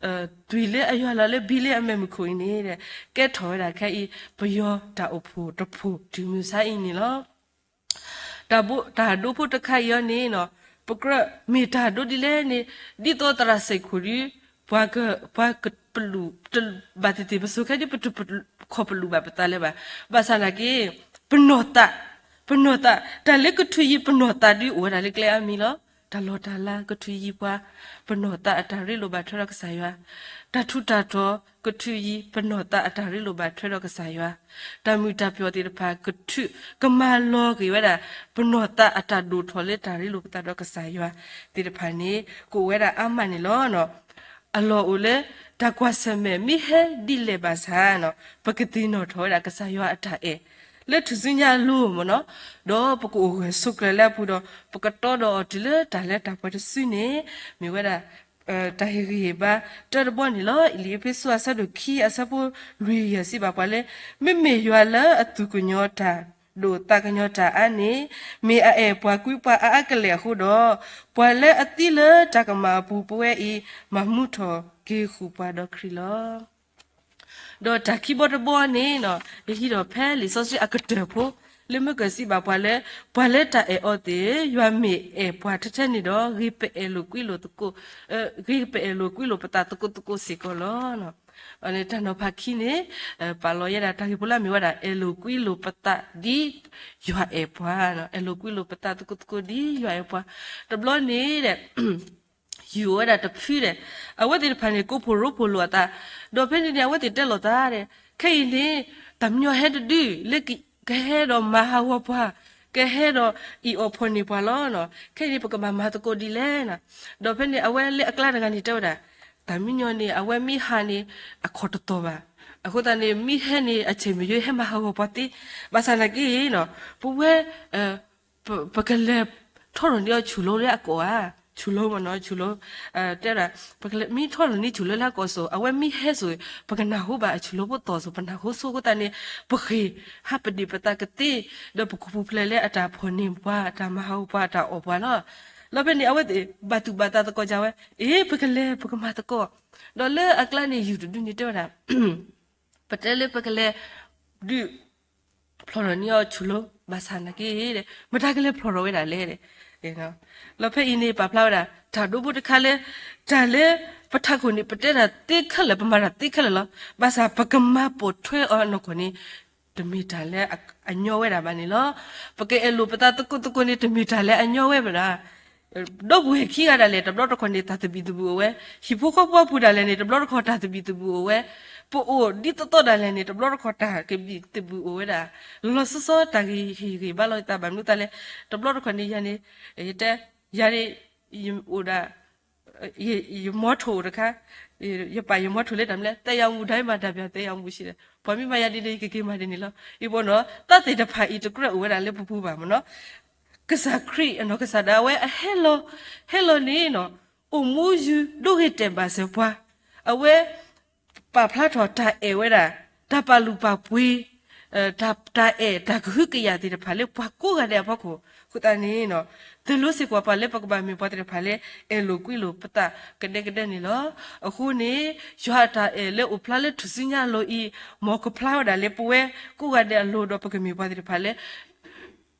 သွံၣ်လၢအယွၤလီၤလၢဘံလ့အမဲၢ်မုၢ်ခိၣ်အံၤန့ၣ်ဒီး ကဲထီၣ်ဝဲဒၣ်ခဲအံၤ ပယီၤတၢ်အိၣ်ဖှိၣ်တဖှိၣ်တုၤမုၢ်ဆါအံၤန့ၣ်လီၤ. တၢ်ဒိဖိတခါအံၤအီၤန့ၣ်နီၤ, ပကြၢးမ့ၢ်တၢ်ဒိဒ်လဲၣ်န့ၣ်, ဒ်သိးသရၣ်စ့ၢ်ခိၣ်ဒီး ပှၤကပလူး ဘၣ်သ့ၣ်သ့ၣ် ပစိၤခဲဒ်ပတခီၣ်ပလူးဘၣ်ပသးလၢၤဘၣ်. ဘၣ်ဆၣ်နာ်က့ ပနီၢ်သး, ပနီၢ်သး, တၢ်လၢကထုးယံၤပနီၢ်သးဒုးအိၣ်ဝဲဒၣ်လၢကျဲအါမံၤလီၤ. တၢ်လီၢ်တၢ်လၤကထုးယံၤပှၤ, ပနီၢ်သးအတၢ်ရ့လိာ်ဘၣ်ထွဲဒီးကစၢ်ယွၤ, တၢ်ထူးတၢ်တီၤကထုးယံၤ ပနီၢ်သးအတၢ်ရ့လိာ်ဘၣ်ထွဲဒီးကစၢ်ယွၤ, တၢ်မုာ်တၢ်ပျီၣ်သ့ၣ်တဖၣ်ကထုး ကမၤလီၤက့ၤဝဲဒၣ် ပနီၢ်သးအတၢ်ဒိၣ်ထီၣ်လၢတၢ်ရ့လိာ်ပသးဒီးကစၢ်ယွၤသ့ၣ်တဖၣ်န့ၣ် ကအိၣ်ဝဲဒၣ်အါမးန့ၣ်လီၤ. အလီၢ်အိၣ်လၢ တၢ်ကွၢ်ဆၢၣ်မဲာ်မ့ၢ်ဟဲဒ်လဲၣ်ဘၣ်ဆၣ်နီၤ ပကသ့ၣ်နီၣ်ထီၣ်ဝဲဒၣ်ကစၢ်ယွၤအတၢ်အဲၣ် လၢထူၣ်စုညါအလိၤမ့ၢ်နီၤ, ဒီးပကအိၣ်ဂၢၢ်ဆိးကျၢၤလၢအပူၤဒီး ပကတီဒီးအီၤတုၤလၢတၢ်လၢတၢ်ပှဲၤတစုန့ၣ် မ့ၢ်ဝဲဒၣ် တၢ်ဟ့ၣ်ဂံၢ်ဟ့ၣ်ဘါတၢတဘီန့ၣ်လီၤ. လံာ်အ့းဖ့းစူးအဆၢဒိၣ်ခံအဆၢဖိလွံၢ်ယဲၢ်စံးဘၣ်ပှၤလၢ မ့မ့ၢ်ယွၤလၢအသူၣ်ကညီၤတၢ် ဒိၣ်သးကညီၤတၢ်အါန့ၣ် မ့ၢ်အအဲၣ်ပှၤကွံပှၤအါအါကလဲာ်အဃိဒီး, ပှၤလၢအသံလၢတၢ်ကမၣ်အပူၤပဝဲအံၤ မၤမူထီၣ်က့ၤဃုာ်ပှၤဒီးခရံာ်လီၤ. ဒီးတၢ်ခံဘီတဘီန့ၣ်နီၤ ယဟံးထီၣ်ဖဲလံာ်စီဆှံအကတၢၢ်ဖိ လၢမ့ၢ်ကစံးဘၣ်ပှၤလၢ ပှၤလၢတၢ်အဲၣ်အီၤသ့ၣ် ယွၤမ့ၢ်အဲၣ်ပှၤထဲထဲန့ၣ်ဒီး ဂ့ၤပအဲၣ်လိာ်ကွံလိာ်သကိး ဂ့ၤပအဲၣ်လိာ်ကွံလိာ်ပသးသကိးသကိးစ့ၢ်ကီးလီၤ. တၢ်နီၤဖးခံန့ၣ် ပာ်လီၤယဲဒၣ်တၢ်ဂ့ၢ်ဖိလၢအမ့ၢ်ဝဲဒၣ် အဲၣ်လိာ်ကွံလိာ်ပသးဒ်ယွၤအဲၣ်ပှၤ, အဲၣ်လိာ်ကွံလိာ်ပသးသကိးသကိးဒ်ယွၤအဲၣ်ပှၤ, တဘျီန့ၣ်ဒီး ယုၢ်အိၣ်ဝဲဒၣ်တဖုဒီး အဝဲသ့ၣ်တဖၣ်န့ၣ် ကိးဖှိၣ်ရိဖှိၣ်လိာ်အသး, ဒီးဖဲန့ၣ်န့ၣ် အဝဲသ့ၣ်တဲလိာ်သးဒီး ခဲအံၤန့ၣ် တၢ်မညီဟဲတဒု လၢကဟဲဒီးမၤဟးဂီၤပှၤ, ကဟဲဒီးအံၣ်အီၣ်ဖှီၣ်န့ၢ်ပှၤလီၤ. ခဲအံၤန့ၣ် ပကဘၣ်မၤသကိးဒ်လဲၣ်နီၤ. ဒီးဖဲန့ၣ် အဝဲလၢအကျါတဂၤန့ၣ်တဲဝဲဒၣ် တၢ်မညီန့ၣ် အဝဲမ့ၢ်ဟးန့ၣ် အခီၣ်တတီၤဘၣ်. အဃိသတးန့ၣ် မ့ၢ်ဟဲန့ၣ် အဆၢၣ်မ့ၢ်ယိဟဲမၤဟးဂီၤပှၤသ့, ဘၣ်ဆၣ်နာ်က့နီၤ ပဝဲ ပကလဲၤထီၣ်ထီၣ်န့ၢ်အီၤဆူၣ်လိလၢအကိာ်ဧါ, ဆူၣ်လိမ့ၢ်နီၤ, ဆူၣ်လိ, တဲဝဲဒၣ် ပကလဲၤမ့ၢ်ထီၣ်ထီၣ်န့ၢ်ဆူၣ်လိလၢအကိာ်စိၤ အဝဲမ့ၢ်ဟဲစိၤ ပကနၢ်ဟူဘၣ်အဆူၣ်လိဖိသီၣ်စိၤ ပနၢ်ဟူဆိအဃိသတးန့ၣ် ပဃ့ၢ်ဟးပဒံၣ်ပသးကသ့, ဒီးပကပူၤဖျဲးလၢအတၢ်ဖီၣ်န့ၢ်ပှၤ အတၢ်မၤဟးဂီၤပှၤ အတၢ်အီၣ်ပှၤလီၤ. လီၤဖဲန့ၣ် အဝဲသ့ၣ်ဘၣ်သူၣ်ဘၣ်သးသကိးကၢ်ဝဲ, အ့ ပကလဲၤ ပကမၤသကိး, ဒီးလၢအကျါန့ၣ် ယုၢ်တဒုန့ၣ်တဲဝဲဒၣ် ပတဲလၢပကလဲၤ ဒုး ဖျီၣ်ထီၣ်န့ၢ်အီၤဆူၣ်လိ ဘၣ်ဆၣ်နာ်က့ဒီး မတၤကလဲၤဖျီၣ်ထီၣ်ဝဲဒၣ်လဲၣ်. လီၤဖဲအံၤန့ၣ် ပာ်ဖျါဝဲဒၣ် တၢ်ဒိဖိတခါလၢ တၢ်လၢ ပထးခိၣ်န့ၣ် ပတဲတၢ်သ့ခဲလၢာ် ပမၤတၢ်သ့ခဲလၢာ်လီၤ. ဘၣ်ဆၣ်ပကမၤပိာ်ထွဲအီၤနီၢ်ကီၢ်န့ၣ် တမ့ၢ်တၢ်လၢအညီဝဲဒၣ်ဘၣ်န့ၣ်လီၤ. ပကအဲၣ်လိာ်ပသးသကိးသကိးန့ၣ် တမ့ၢ်တၢ်လၢအညီဝဲဘၣ်ဒၣ် ဒီပုၢ်ဝဲၢ်ခံဂၤဒၣ်လဲာ် တဘျီတခီၣ်န့ၣ် တၢ်သဘံၣ်သဘုၣ်အိၣ်ဝဲ, ဟံၣ်ဖိဃီဖိအပူၤဒၣ်လဲာ်န့ၣ် တဘျီတခီၣ်တၢ်သဘံၣ်သဘုၣ်အိၣ်ဝဲ, ပအိၣ်ဒ်သိးသိးဒၣ်လဲာ်န့ၣ် တဘျီတခီၣ်တၢ်ကဘံၣ်တဘုၣ်အိၣ်ဝဲဒၣ် လီၤဆီဆီတၢ်ဂ့ၤဟ့ၣ်ဂ့ၤဘၣ်လိာ်သးဘၣ်မနုၤသတးလဲၣ်, တဘျီတခီၣ်န့ၣ်ယၤန့ၣ် ယတဲ ယၤန့ၣ် ယအိၣ်ဒၣ် ယမီထိၣ်အိၣ်တခါ, ယပာ်ယမီထိၣ်လၢတၢ်မနုၤလဲၣ် သဲယၤမူဒါမၤတၢ်ပၠးသဲယၤမူဆံးဒီး ပှၤမ့ၢ်မၤယၤဒ်န့ၣ် ယကက့ၤမၤဒ်န့ၣ်လီၤ. အံၤပနီၤ တၢ်သ့ၣ်တဖၣ်အံၤတကြၢးအိၣ်ဝဲဒၣ်လၢပပူၤဘၣ်မနီၤ ကစၢ်ခရံာ်အနီၢ်ကစၢ်ဒၣ်ဝဲအဟဲလီၤ ဟဲလီၤန့ၣ်နီၤ အိၣ်မူယုာ်ဒိဂ့ၤတဲာ်ဘၣ်စၢၤပှၤ, အဝဲ ပာ်ဖျါထီၣ်တၢ်အဲၣ်ဝဲဒၣ် တၢ်ပာ်လုၢ်ပာ်ပှ့ၤ တၢ်အဲၣ်တၢ်ကဟုကယာ်သ့ၣ်တဖၣ်လၢပှၤကိးဂၤဒဲးအဖီခိၣ် အဃိသတးန့ၣ်နီၤ သိၣ်လိစ့ၢ်ကီးပှၤလၢပကဘၣ်မ့ၢ်ပှၤသ့ၣ်တဖၣ်လၢ အဲၣ်လိာ်ကွံလိာ်ပသးကဒဲကဒဲန့ၣ်လီၤ. အဃိန့ၣ် ယွၤအတၢ်အဲၣ်လၢအိၣ်ဖျါလၢထူၣ်စုညါအလိၤအံၤ မ်ကဖျါဝဲဒၣ်လၢပဝဲကိးဂၤဒဲးအလိၤဒီးပကမ့ၢ်ပှၤသ့ၣ်တဖၣ်လၢ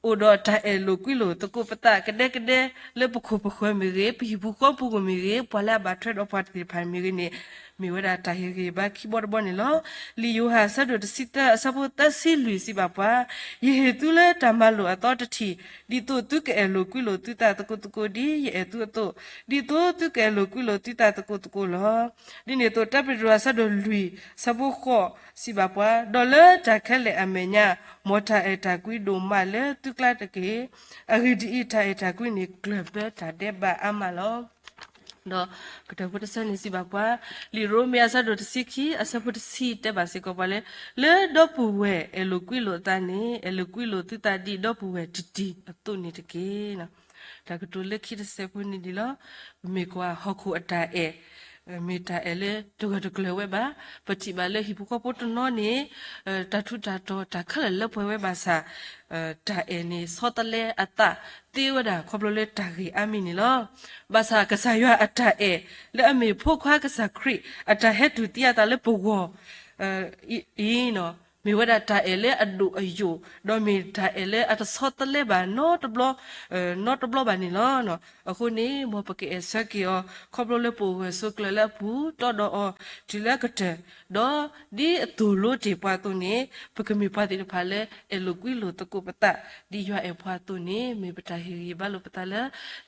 အိၣ်ဒီးတၢ်အဲၣ်လိာ်ကွံလိာ်သကိးပသးကဒဲကဒဲ လၢပခိၣ်ပဃၢၤမ့ၢ်ဂ့ၤ, ပဟံၣ်ပူၤဃီပူၤမ့ၢ်ဂ့ၤ, ပှၤလၢအဘၣ်ထွဲဒီးပှၤသ့ၣ်တဖၣ်မ့ၢ်ဂ့ၤန့ၣ် မ့ၢ်ဝဲဒၣ်တၢ်ဟ့ၣ်ဂ့ၤဘၣ်ခံဘီတဘီန့ၣ်လီၤ. လံာ်ယိၤဟၣ်အဆၢဒိၣ်တဆံသၢအဆၢဖိသၢဆံလွံၢ်စံးဘၣ်ပှၤ, ယဟ့ၣ်သုလၢတၢ်မၤလိာ်အသီတထံၣ်, ဒ်သိးသုကအဲၣ်လိာ်ကွံလိာ်သုသးသကိးသကိးဒ်ယအဲၣ်သုအသိး, ဒ်သိးသုကအဲၣ်လိာ်ကွံလိာ်သုသးသကိးသကိးလီၤ. ဒ်န့ၣ်အသိး တၢ်ပ့းတရူးအဆၢဒိၣ်လွံၢ်အဆၢဖိဃိးစံးဘၣ်ပှၤ, ဒီးလၢတၢ်ခဲလၢာ်အမဲာ်ညါ မ်တၢ်အဲၣ်တၢ်ကွံဒိၣ်မးလၢသုကျါတက့ၢ်. အဂ့ၢ်ဒ်အံၤ, တၢ်အဲၣ်တၢ်ကွံန့ၣ် ကျၢၢ်ဘၢတၢ်ဒဲးဘးအါမးလီၤ. ဒီးကတၢၢ်ဖိတဆၢန့ၣ်စံးဘၣ်ပှၤ, လံာ်ရိမ့ၤအဆၢဒိၣ်တဆံခံအဆၢဖိတဆံတဲဘၣ်စ့ၢ်ကီးပှၤလၢ လၢဒီပုၢ်ဝဲၢ်အဲၣ်လိာ်ကွံလိာ်အသးန့ၣ် အဲၣ်လိာ်ကွံလိာ်သုသးဒ်ဒီပုၢ်ဝဲၢ်တံၢ်တံၢ်အသိးန့ၣ်တက့ၢ်. တၢ်ကတိၤလၢခံတဆၢဖိန့ၣ်ဒ်လီၤ. ပမ့ၢ်ကွၢ်ဟီၣ်ခိၣ်အတၢ်အဲၣ် မ့ၢ်တၢ်အဲၣ်လၢတဂၢၢ်တကျၢၤဝဲဘၣ်. ပထံၣ်ဘၣ်လၢဟံၣ်ဖိဃီဖိတနီၤန့ၣ် တၢ်ထူးတၢ်တီၤတၢ်ခဲလၢာ်လၢပှဲၤဝဲဘၣ်ဆၣ် တၢ်အဲၣ်န့ၣ်ဆီတလဲအသးသ့ဝဲဒၣ်ခီဖျိလၢတၢ်ဂ့ၤအါမံၤန့ၣ်လီၤ. ဘၣ်ဆၣ်ကစၢ်ယွၤအတၢ်အဲၣ် လၢအမ့ၢ်ဖိခွါကစၢ်ခရံာ် အတၢ်ဟဲတူၢ်သံအသးလၢပဂီၢ် အံၤ မ့ၢ်ဝဲဒၣ်တၢ်အဲၣ်လၢအဒိၣ်အယိာ် ဒီးမ့ၢ်တၢ်အဲၣ်လၢအတဆီတလဲဘၣ်နီတဘျီ နီတဘျီဘၣ်န့ၣ်လီၤ. အဃိန့ၣ် မ်ပကအဲၣ်ဆၢက့ၤအီၤ ခီဖျိလၢပအိၣ်ဂၢၢ်ဆိးကျၢၤလၢအပူၤ တီဒီးအီၤတုၤလၢအကတၢၢ်, ဒီးဒ်အသိၣ်လိတ့ၢ်ပှၤအသိးန့ၣ် ပကမ့ၢ်ပှၤသ့ၣ်တဖၣ်လၢအဲၣ်လိာ်ကွံလိာ်သကိးပသး ဒ်ယွၤအဲၣ်ပှၤအသိးန့ၣ် မ့ၢ်ပတၢ်ဟ့ၣ်ဂံၢ်ဘါလိာ်ပသးလၢ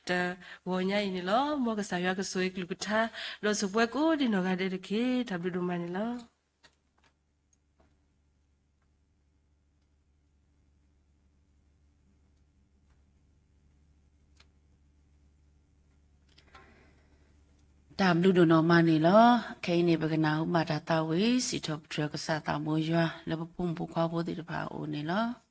တဂီၤညါအံၤန့ၣ်လီၤ. မ်ကစၢ်ယွၤကဆိၣ်ဂ့ၤကလုၢ်ကထါ ဒီးဆိၣ်ပှဲၤကိးဒံးနီၢ်ဂၤဒဲးတက့ၢ်. တၢ်ဘျုးဒိၣ်မးန့ၣ်လီၤ. တၢ်ဘျုးဒိၣ်နီၢ်မးန့ၣ်လီၤ. ခဲအံၤန့ၣ် ပကနၢ်ဟူဘၣ်တၢ်သးဝံၣ် စံးထီၣ်ပတြၢၤကစၢ်သးဘိယွၤ လၢပဖိမုၣ်ဖိခွါဖိသ့ၣ်တဖၣ်အအိၣ်န့ၣ်လီၤ.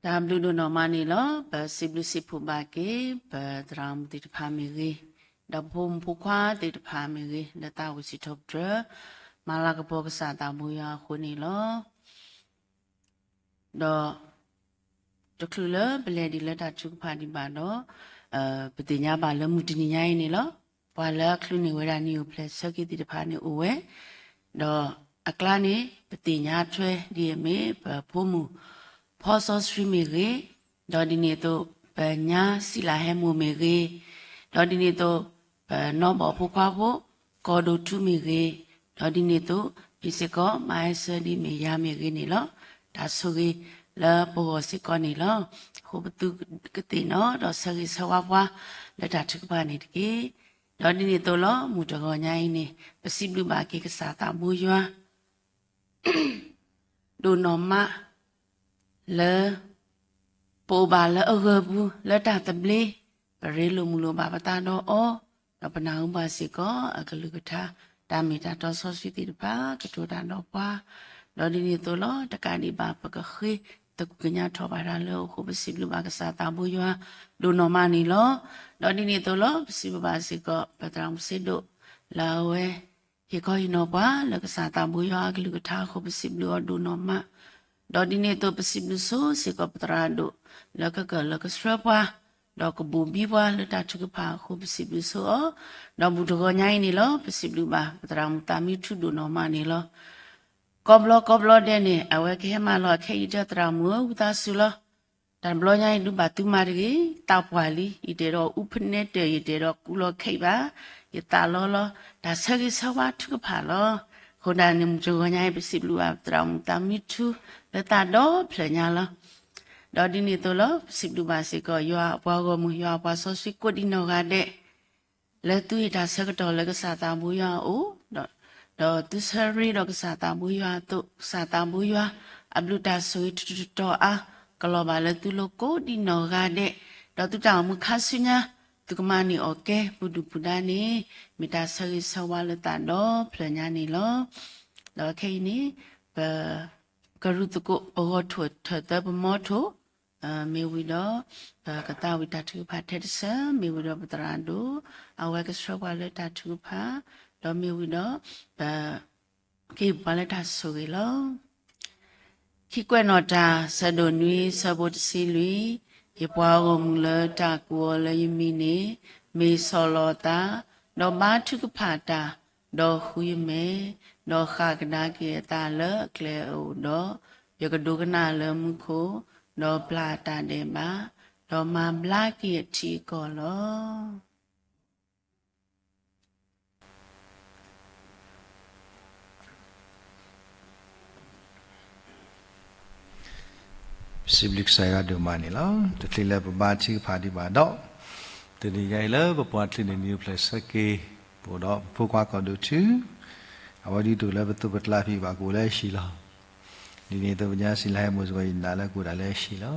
တၢ်ဘျုးဒိၣ်နီၢ်မးန့ၣ်လီၤ. ပစံးဘျုးစံးဖှိၣ်ဘၣ်က့ၤ ပသရၣ်မုၣ်သ့ၣ်တဖၣ်မ့ၢ်ဂ့ၤ, ဒီးပဖိမုၣ်ဖိခွါသ့ၣ်တဖၣ်မ့ၢ်ဂ့ၤ, လၢသးဝံၣ်စံးထီၣ်ပတြၢၤ မၤလၤကပီၤကစၢ်သးဘိယွၤအဃိန့ၣ်လီၤ. ဒီး တချုးလၢပလဲၤဒံးလၢတၢ်ထုကဖၣ်ဒံးဘၣ်ဒီး ပသ့ၣ်ညါဘၣ်လၢမုၢ်တနံၤညါအံၤန့ၣ်လီၤ. ပှၤလၢအချုးန့ၢ်ဝဲဒၣ်နံၣ်အိၣ်ဖျဲၣ်ဆၢက့ၤသ့ၣ်တဖၣ်န့ၣ်အိၣ်ဝဲ, ဒီးအကျါန့ၣ် ပသ့ၣ်ညါထွဲဒ်အမ့ၢ် ပဖိမုၣ် ဖီစီဆှံမ့ၢ်ဂ့ၤ, ဒီးဒ်န့ၣ်အသိး ပညါစံးလၢဟဲမိၢ်မ့ၢ်ဂ့ၤ, ဒီးဒ်န့ၣ်အသိး ပနီၢ်ဘီၣ်ဖိခွါဖိ ကီၢ်ဒိၣ်ထူမ့ၢ်ဂ့ၤ, ဒီးဒ်န့ၣ်အသိး ဖံစ့ၢ်ကီး မၤဟဲဆၢဒ်မ့ၢ်ယၤမ့ၢ်ဂ့ၤန့ၣ်လီၤ. တၢ်ဆိၣ်ဂ့ၤလၢပဂီၢ်စ့ၢ်ကီးန့ၣ်လီၤ. အဃိပသုကသ့ၣ်နီၣ်ဒီးဆၢဂ့ၤဆၢဝါပှၤ လၢတၢ်ထုကဖၣ်န့ၣ်တက့ၢ်. ဒီးဒ်န့ၣ်အသိးလီၤ မုၢ်တဂီၤညါအံၤန့ၣ် ပစံးဘျုးဘၣ်က့ၤကစၢ်သးဘိယွၤ ဒိၣ်နီၢ်မး လၢ ပအိၣ်ဘၣ်လၢအဂၢၢ်ပူၤ လၢတၢ်သဘျ့, ပရ့လိာ်မုာ်လိာ်ဘၣ်ပသးဒီးအီၤ, ဒီးပနၢ်ဟူဘၣ်စ့ၢ်ကီးအကလုၢ်ကထါ တၢ်မ့ၢ်တၢ်တီစီဆှံသ့ၣ်တဖၣ် ကတိၤတၢ်ဒီးပှၤ, ဒီးဒ်န့ၣ်အသိးလီၤ တကးဒံးဘၣ်ပကဃ့ သကူကညးထီၣ်ဘၣ်တၢ်လၢအဃိ ပစံးဘျုးဘၣ်ကစၢ်သးဘိယွၤ ဒိၣ်နီၢ်မးန့ၣ်လီၤ. ဒီးဒ်န့ၣ်အသိးလီၤ ပစံးဘျုးဘၣ်စ့ၢ်ကီး ပသရၣ်မုၣ်စ့ဒိၣ် လၢအဝဲ ဟ့ၣ်ခီဟ့ၣ်နီၤပှၤ လၢကစၢ်သးဘိယွၤအကလုၢ်ကထါအဃိ ပစံးဘျုးအီၤဒိၣ်နီၢ်မး, ဒီးဒ်န့ၣ်အသိး ပစံးဘျုးဆိစ့ၢ်ကီးပသရၣ်ဒိၣ် လၢကကၢၢ်လၢကဆှၢပှၤ, ဒီးကဘိၣ်ဘံပှၤလၢတၢ်ထုကဖၣ်အဃိ ပစံးဘျုးဆိအီၤ, ဒီးမုၢ်တဂီၤညါအံၤန့ၣ်လီၤ ပစံးဘျုးဘၣ် ပသရၣ်မုၣ်သးမံထူဒိၣ်နီၢ်မးန့ၣ်လီၤ. ကိးဘျီကိးဘျီဒဲးန့ၣ် အဝဲကဟဲမၤလီၤအခဲအံၤ တဲသရၣ်မုၣ်ဧၢ ဝံသးစူၤလီၤ တဘျီညါအံၤဒုးဘၣ်သုမၤတဂ့ၤ, သးပှၢ်လံ, ယတဲဒီးအူဖနဲတၢၢ် ယတဲဒီးကူလီၤခဲအံၤဘၣ်, ယသးလီလီၤ, တၢ်ဆၢဂ့ၤဆၢဝါထုကဖၣ်လီၤ. အဃိဒၣ်န့ၣ် မုၢ်တဂီၤညါအံၤ ပစံးဘျုးဘၣ်ပသရၣ်မုၣ်သးမံထူ လၢသးဒီဖျၢၣ်ညါလီၤ. ဒီးဒ်န့ၣ်အသိးလီၤ ပစံးဘျုးဘၣ်စ့ၢ်ကီး ယွၤအပှၤဂီၢ်မုၢ် ယွၤအပှၤစီဆှံကိးဒံနီၢ်ဂၤဒဲး လၢသုဟ့ၣ်တၢ်ဆၢကတီၢ်လၢကစၢ်သးဘိယွၤအအိၣ်, ဒီးသုဆၢရ့ဒီးကစၢ်သးဘိယွၤအသိး, ကစၢ်သးဘိယွၤ အဘျုးတၢ်ဆိၣ်ဂ့ၤထူထူတီၤတီၤအါ ကလီၤဘၣ်လၢသုလိၤကိးဒံနီၢ်ဂၤဒဲး, ဒီးသုတၢ်အိၣ်မူခါဆူညါ သုကမၤန့ၢ်အီၣ်ကဲ ပူၤဒုၣ်ပူၤဒါန့ၣ် မ့ၢ်တၢ်ဆၢဂ့ၤဆၢဝါလၢသးဒီဖျၢၣ်ညါန့ၣ်လီၤ. ဒီးခဲအံၤန့ၣ် ပ ကရူၢ်သကိး ပဂီၢ်ထိၣ်ထၢၣ်သၢ ပမီထိၣ်, မ့ၢ်ဝံၤဒီး ပကသးဝံၣ်တၢ်ထုကဖၣ်ထဲတစၢၢ်, မ့ၢ်ဝံၤဒီးပသရၣ်ဒိၣ် အဝဲကဆှၢပှၤလၢတၢ်ထုကဖၣ်, ဒီးမ့ၢ်ဝံၤဒီး ပ ကဟ့ၣ်ပှၤလၢတၢ်ဆိၣ်ဂ့ၤလီၤ. ခံကွဲးနီၣ်တၢ် ဆၢဒိၣ်နွံ ဆၢဖိတဆံလွံၢ်, ယပှၤဂီၢ်မုၢ်လၢတၢ်ကိးအီၤလၢယမံၤန့ၣ် မ့ၢ်ဆီၣ်လီၤအသး, ဒီးဘါထုကဖၣ်တၢ်, ဒီးဃုယမဲာ်, ဒီးဃၣ်ကဒါက့ၤအသးလၢအကျဲအအိၣ်ဒီး, ယကဒိကနၣ်လၢမူခိၣ်, ဒီးပျၢ်တၢ်ဒဲးဘး, ဒီးမၤဘျါက့ၤအထံအကီၢ်လီၤ. ပစံးဘျုးကစၢ်ယွၤဒိၣ်မးန့ၣ်လီၤ. တချုးလၢပဘါထုကဖၣ်ဒံးဘၣ်ဒီး, တနံၤညါအံၤလၢပပှၤချုးန့ၢ်နံၣ်အိၣ်ဖျဲၣ်ဆၢက့ၤ, ပအိၣ်ဒီးပဖိခွါကီၢ်ဒိၣ်ထူ, အဝဲဒ်သိးလၢပသိးပကျါဖံးဘၣ်ကအိၣ်လၢအဟံၣ်လီၤ. ဒ်န့ၣ်အသိးပညါစံးလၢဟဲမိၢ်စ့ၢ်ကီး ယနာ်လၢကအိၣ်ဒၣ်လၢအဟံၣ်လီၤ.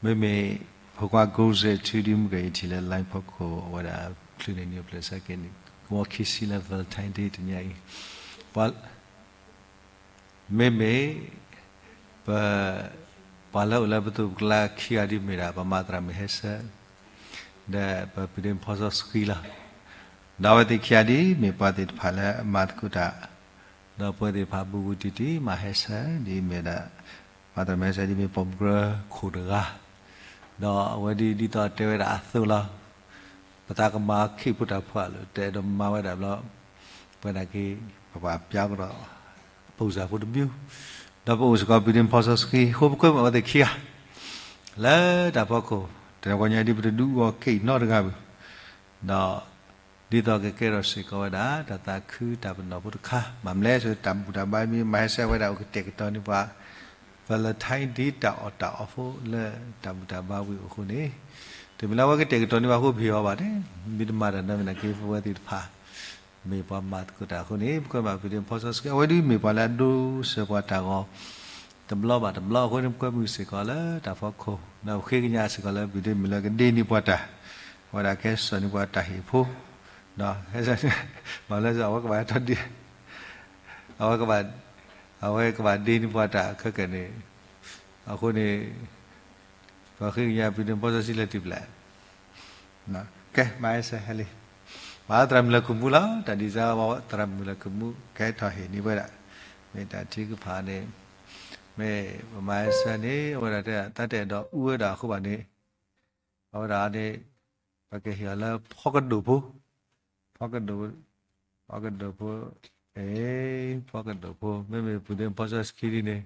မ့မ့ၢ် ဖိခွါကိစဲးထူဒ်မုၢ်ကယံၤထံၣ်လၢ line ဖီခိၣ် အဝဲဒၣ်ချုးန့ၢ်နံၣ်အိၣ်ဖျဲၣ်ဆၢက့ၤန့ၣ် ကဝီခံဆံလၢ Valentine Day တနံၤအံၤ, ပှၤ မ့မ့ၢ် ပ ပှၤလၢအိၣ်လၢပသိးပကျါခံဂၤဒ်မ့ၢ်ဒၣ် ပမၤသရၣ်မုၣ်ဟဲဆၢ ဒီးပဖံးဒ့ဖီစီဆှံလီၤ. ဒီးအဝဲသ့ၣ်ခံဂၤဒ်မ့ၢ်ပှၤသ့ၣ်တဖၣ်လၢအမၤသကိးတၢ်, ဒီးပဝဲသ့ၣ်တဖၣ်ဘူးဘူးတံၢ်တံၢ် မၤဟဲဆၢဒ်မ့ၢ်ဒၣ်, မၤသရၣ်မုၣ်ဟဲဆၢဒ်မ့ၢ်ပိာ်မုၣ်ကရၢခိၣ်တဂၤ, ဒီးအဝဲဒ်ဒ်သိးတဲဝဲဒၣ်အသိးလီၤ. ပသးကမၤခံဖုတၢ်ဖုအလိၤ တဲဒီးမၤဝဲဒၣ်ဘျီ, ပဝဲဒၣ်က့ၤ ပပှၤပျါကဒီး ပူၤစၢ်ဖိတမံၤ, ဒီးပအိၣ်စ့ၢ်ကီးဖံးဒ့ဖီစီဆှံ ဃိပကွဲမုာ်အဝဲသ့ၣ်ခံဂၤ လၢတၢ်ဖီခိၣ်, တနံၤညါဒ်ပတဒုးအီၤက့ၤနီတဂၤဘၣ်, ဒီး ဒ်သိးကကဲထီၣ်စ့ၢ်ကီးဝဲဒၣ် တၢ်သးခုတၢ်ပနီၣ်ဖိတခါ, ဘၣ်မနုၤလဲၣ် တၢ်ဘူၣ်တၢ်ဘါမ့ၢ်မၤဟဲဆၢဝဲဒၣ်အိၣ်ကတဲာ်ကတီၤန့ၢ်ပှၤ Valentine Day တၢ်အီၣ်တၢ်အီဖိလၢတၢ်ဘူၣ်တၢ်ဘါဝံၤအဃိန့ၣ်, တမ့ၢ်လၢအဝဲကတဲာ်ကတီၤန့ၢ်ပှၤအဃိပဟ့ၣ်အီၤဘၣ်န့ၣ်, မ့ၢ်တမၤတၢ်နီတမံၤနာ်က့ ပဝဲသ့ၣ်တဖၣ် မ့ၢ်ပှၤမၤသကိးတၢ်အဃိန့ၣ် ပကွဲမုာ်ဖံးဒ့ဖီစီဆှံ အဝဲဒ်မ့ၢ်ပှၤလၢအဒိစၢၤပှၤတၢ်ဂီၤ တဘျီဘၣ်တဘျီအဃိန့ၣ် ပကွဲမုာ်စ့ၢ်ကီးလၢတၢ်ဖီခိၣ်, ဒီးပဃ့ကညးစ့ၢ်ကီးလၢဖံးဒ့မ့ၢ်လၢကဒ့န့ၢ်ပှၤတၢ်, အဝဲဒၣ်ကဟဲစိာ်န့ၢ်ပှၤတၢ်ဟ့ၣ်ဖိ, ဒီး မ့ၢ်လၢအဝဲကဘၣ်ဟဲထီၣ်ဒ့, အဝဲကဘၣ်, အဝဲကဘၣ်ဒ့န့ၢ်ပှၤတၢ်ခဲကနံၣ်န့ၣ်, အဃိန့ၣ် ပဃ့ကညးပှၤဒ့မုၣ်ဖီစီဆှံလၢတုၤဖဲလဲၣ်. ကဲ မၤဟဲဆၢဟဲလံ, မၤသရၣ်မုၣ်လၢခုၣ်မူလီၤ. တၢ်ဒ်စၢ်ဝဲသရၣ်မုၣ်လၢခုၣ်မူ ကဟဲထီၣ်ဟ့ၣ်န့ၢ်ဝဲဒၣ် မ့ၢ်တၢ်ထုကဖၣ်န့ၣ်, မ့ၢ်ပမၤဟဲဆၢန့ၣ် အဝဲဒၣ်တဲ တၢ်တအဲၣ်ဒိးအူဝဲဒၣ်အဃိဘၣ်န့ၣ်, အဝဲဒၣ်န့ၣ် ပကဟ့ၣ်အီၤလၢဖီကဒိၣ်ဖိ, ဖီကဒိၣ်, ဖီကဒိၣ်ဖိ, အ့, ဖီကဒိၣ်ဖိ မ့မ့ၢ်ပှၤဒ့မုၣ်ဖီစီဆှံဒ်န့ၣ်,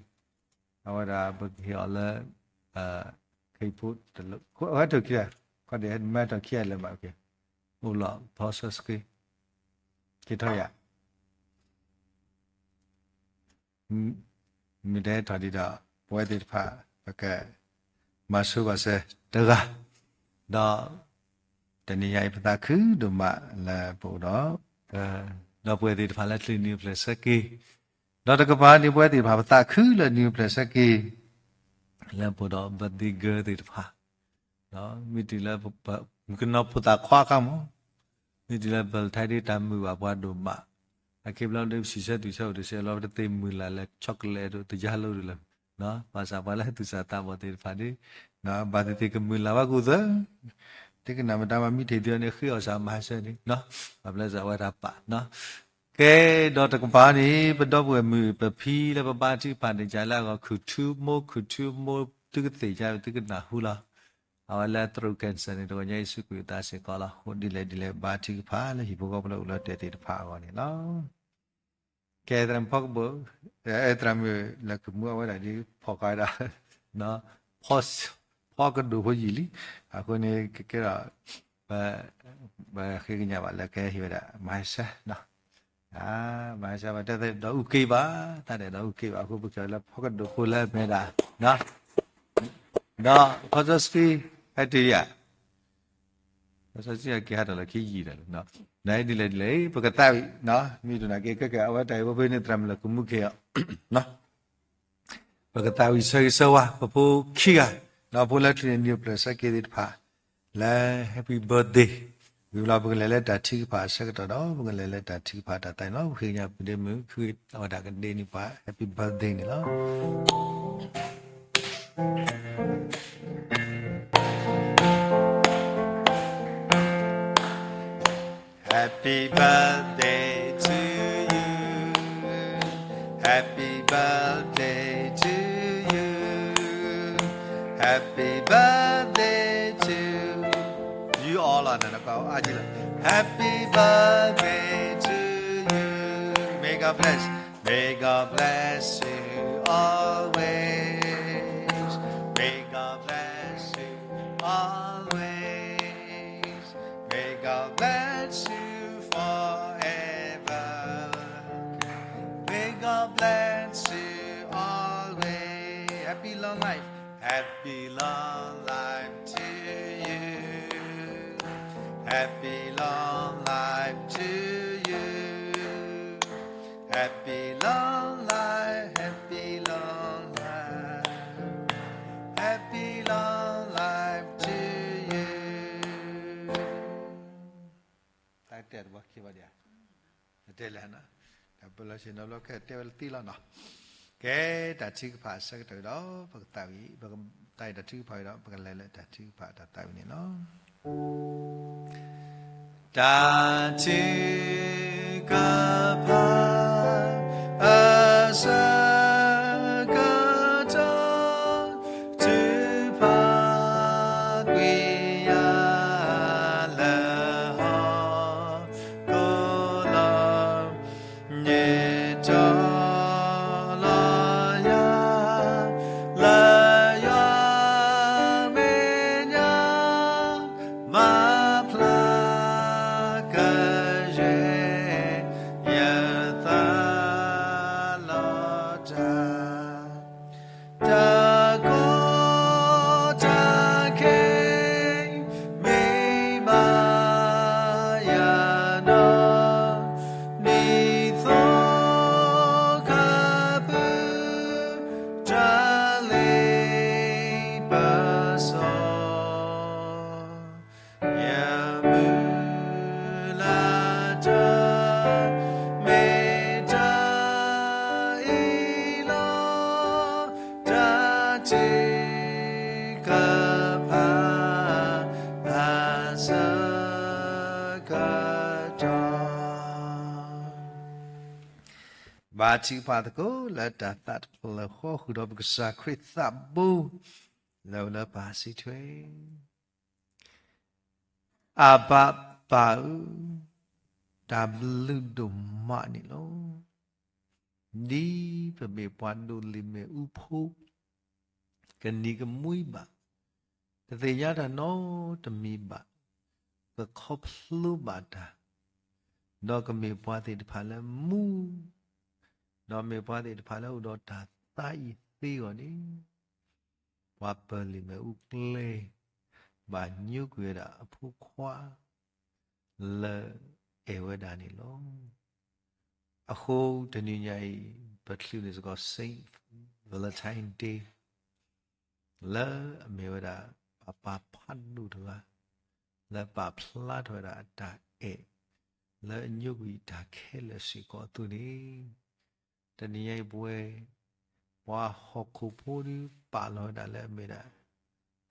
အဝဲဒၣ်ပကဟ့ၣ်အီၤလၢ ခ့ဖိတလိၣ်, အဝဲထီၣ်ခံဂၤ, ခီဒီးမၤထီၣ်ခံဂၤလၢၤဘၣ်, အိၣ်လီၤဖီစီဆှံ, က့ၤထီၣ်ယၤ မ့ၢ်တဟဲထီၣ်ဒံးဒီး ပဝဲသ့ၣ်တဖၣ် ပကမၤဆိပာ်စၢၤတဂၤ, ဒီး တနံၤညါအံၤ ပသးခုဒိၣ်မးလၢပအိၣ်ဒီး ဒီပုၢ်ဝဲၢ်သ့ၣ်တဖၣ်လၢချံနံၣ်အိၣ်ဖျဲၣ်ဆၢက့ၤ, ဒီးတကပၤန့ၣ် ပဝဲသ့ၣ်တဖၣ် ပသးခုလၢနံၣ်အိၣ်ဖျဲၣ်ဆၢက့ၤ လၢပအိၣ်ဒီး birthday girl သ့ၣ်တဖၣ် မ့ၢ်တုၤလၢ မုၣ်ကနီၤဖိသၣ်ခွါအခါမး, မ့ၢ်တုၤလၢ Valentine Day တၢ်မုာ်ဘၣ်ပှၤဒိၣ်မး, အခဲဘျီဒီး ပစံးဆၢတုၤဆၢအိၣ်တစဲးလီၤ ပတသ့မုာ်လၢ်လၢ chocolate ဒိၣ် တယါလိဒ်လၢ, ဘၣ်ဆၣ်ပှၤလၢသူၣ်စၢ်သးဘီၣ်သ့ၣ်တဖၣ်န့ၣ် ဘၣ်သ့ၣ်သ့ၣ်ကမုာ်လၢ်ဘၣ်ကူၣ်သၢ, တကနၣ်မတၤမး မ့ၢ်ထံၣ်ဒုးအီၤန့ၣ် ဃ့အီၣ်စၢ်မၤစၢၤန့ၣ်, ဘၣ်ပျဲစၢ်ဝဲတၢ်ပာ် ကဲ ဒီးတကပၤန့ၣ် ပဒီပုၢ်ဝဲၢ်မုၣ် ပဖံလၢပဘါထုကဖၣ်န့ၣ် ကလဲအဂီၢ် ခုၣ်ထူမိၢ် ခုၣ်ထူမိၢ် သုကသ့ၣ်ညါ သုကနၢ်ဟူလီၤ. အဝဲလၢသရူး cancer န့ၣ် တဂီၤညါအံၤ စူးကွံာ်အသးစ့ၢ်ကီးလီၤ. အဃိဒ်လဲၣ်ဒ်လဲၣ် ဘါထုကဖၣ်လၢဟံၣ်ဖိဃီဖိလၢအိၣ်လၢတဲာ်သ့ၣ်တဖၣ်အဂီၢ်န့ၣ်လီၤ. ကဲ သရၣ်မုၣ်ဖီကဘိၣ်, သရၣ်မုၣ်လၢခုၣ်မူအဝဲဒၣ်ဒ် ဖီၣ်ဃာ်ဝဲဒၣ် ဖီကဒိၣ်ဖိယံာ်လံ. အဃိန့ၣ် ကကဲဒီး ပဃ့ကညးဘၣ်လၢကဟဲဟ့ၣ်ဝဲဒၣ် မၤဟဲဆၢ မၤဟဲဆၢ ပတဲဒီးအူက့ဘၣ်, တၢ်ဒဲးဒီးအူက့ဘၣ် အဃိပကဲလၢဖီကဒိၣ်ဖိလၢအမဲာ်ဒၣ်, ဒီးဖီစီဆှံ ဟဲတုၤယၤ ဖီစီဆှံက့ၤဟးထီၣ်လၢခံယံာ်ဒီးလံ, နဒ်လဲၣ်ဒ်လဲၣ် ပကသးဝံၣ်, မ့ၢ်တနာ်က့ ကဲကဲ အဝဲတၢ်အံၤ ပဖဲန့ၣ် သရၣ်မုၣ်လၢခုၣ်မူက့ၤအီၤ ပကသးဝံၣ်ဆၢဂ့ၤဆၢဝါ ပဖိခံဂၤ, ဒီးဖိလၢချံနံၣ်အိၣ်ဖျဲၣ်ဆၢက့ၤသ့ၣ်တဖၣ် လၢ happy birthday ဝံၤဘျီ ပကလဲၤလၢတၢ်ထုကဖၣ်အဆၢကတီၢ်ဒီး ပကလဲၤလၢတၢ်ထုကဖၣ်တၢ်သးန့ၣ်လီၤ. ပဃ့ကညးပှၤဒ့မုၣ် ခုအဝဲဒၣ်ကဒ့န့ၢ်ပှၤ happy birthday န့ၣ်လီၤ. Happy birthday to you. Happy birthday to you. Happy birthday to you all. လီၤန့ၣ် ကွၢ်အါကံလီၤ. Happy birthday to you. May God bless. May God bless you always. May God bless you always. May God bless you forever. May God bless you always. Happy long life. Happy long life to you. Happy long life to you. Happy long life, happy long life, happy long life to you. တၢ်တဲတဘျီခံဘျီဒံးဧါ, တတဲလဲၣ်နီၤ, တၢ်ပလီၢ်ဆ့ၣ်နီၤဘျီခဲတဲဝဲလၢသံလီၤနီၤ. ကဲ တၢ်ထုကဖၣ်အဆၢကတီၢ်ဒီး ပကသးဝံၣ်, ပကသးဝံၣ်တၢ်ထုကဖၣ်ဒီး ပကလဲၤလၢတၢ်ထုကဖၣ်တၢ်သးဝံၣ်န့ၣ်လီၤ. တၢ်ထုကဖၣ်အဆၢကတီၢ် ထုကဖၣ်ကွံာ်ယၤလၢဟီၣ်ခိၣ်လီၤ. နံၤထီၣ်လီၤယၤ လၢယွၤမဲာ်ညါ မၤဖျါကယဲၢ် ယသးလီၤတၢ် တၢ်ကီတၢ်ခဲ ပာ်ထံပာ်သကိးလၢတၢ်သးတဖျၢၣ်ဃီ ဃုာ်ဒီးပကစၢ်ခရံာ်သးဘိ လၢအအိၣ်လၢပၢ်စံးထွဲ အဘၣ်ပၢ်ဧၢ, တၢ်ဘျုးဒိၣ်မးန့ၣ်လီၤ. ဒ်ပမ့ၢ်ပှၤဒိးလံာ်မ့ၣ်အူဖိ ကနံၤကမှံဘၣ်, တသ့ၣ်ညါတၢ်နီတမံၤဘၣ်, ကခီဖျိဘၣ်တၢ်, ဒီးကမ့ၢ်ပှၤသ့ၣ်တဖၣ်လၢမူ, ဒီးမ့ၢ်ပှၤသ့ၣ်တဖၣ်လၢအိၣ်ဒီးတၢ်သါအံၤသ့အဂီၢ်န့ၣ် ပှၤပၢၤလံာ်မ့ၣ်အူကျဲ ဘၣ်ညိကွံာ်ဝဲဒၣ်အဖိခွါ လၢအဲၣ်ဝဲဒၣ်န့ၣ်လီၤ. အဃိတနံၤညါအံၤ ပချုးန့ၢ်စ့ၢ်ကီး Saint Valentine Day လၢအမ့ၢ်ဝဲဒၣ် ပှၤပၢ်ဖးဒိၣ်တဂၤ လၢပာ်ဖျါထီၣ်ဝဲဒၣ်အတၢ်အဲၣ် လၢအညိကွံာ်တၢ်ခဲလၢာ်စ့ၢ်ကီးအသိးန့ၣ် တနံၤညါအံၤပဝဲ ပှၤဟီၣ်ခိၣ်ဖိဒုးပာ်လီၤဝဲဒၣ်လၢအမ့ၢ်ဒၣ်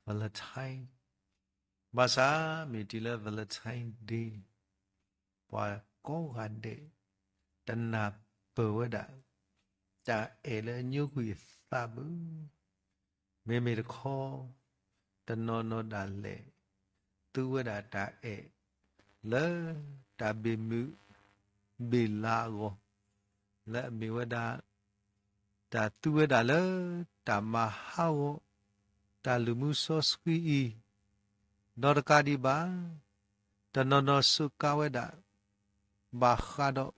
Valentine, ဘၣ်ဆၣ်မ့ၢ်တုၤလၢ Valentine Day န့ၣ် ပှၤကိးဂၤဒဲး တနၢ်ပၢၢ်ဝဲဒၣ် တၢ်အဲၣ်လၢအညိကွံာ်အသးဘၣ်. မ့မ့ၢ်တခီ တနီၤနီၤဒၣ်လဲာ် သူဝဲဒၣ်တၢ်အဲၣ် လၢတၢ်ဘ့ၣ်မုၢ်ဘ့ၣ်လါအဂီၢ်, လၢအမ့ၢ်ဝဲဒၣ် တၢ်သူဝဲဒၣ်လၢတၢ်မၤဟးဂီၤ တၢ်လုၢ်မူစီဆှံအံၤ, ဒီးတကးဒံးဘၣ် တနီၤနီၤစူးကါဝဲဒၣ် ဘၣ်ဃးဒီး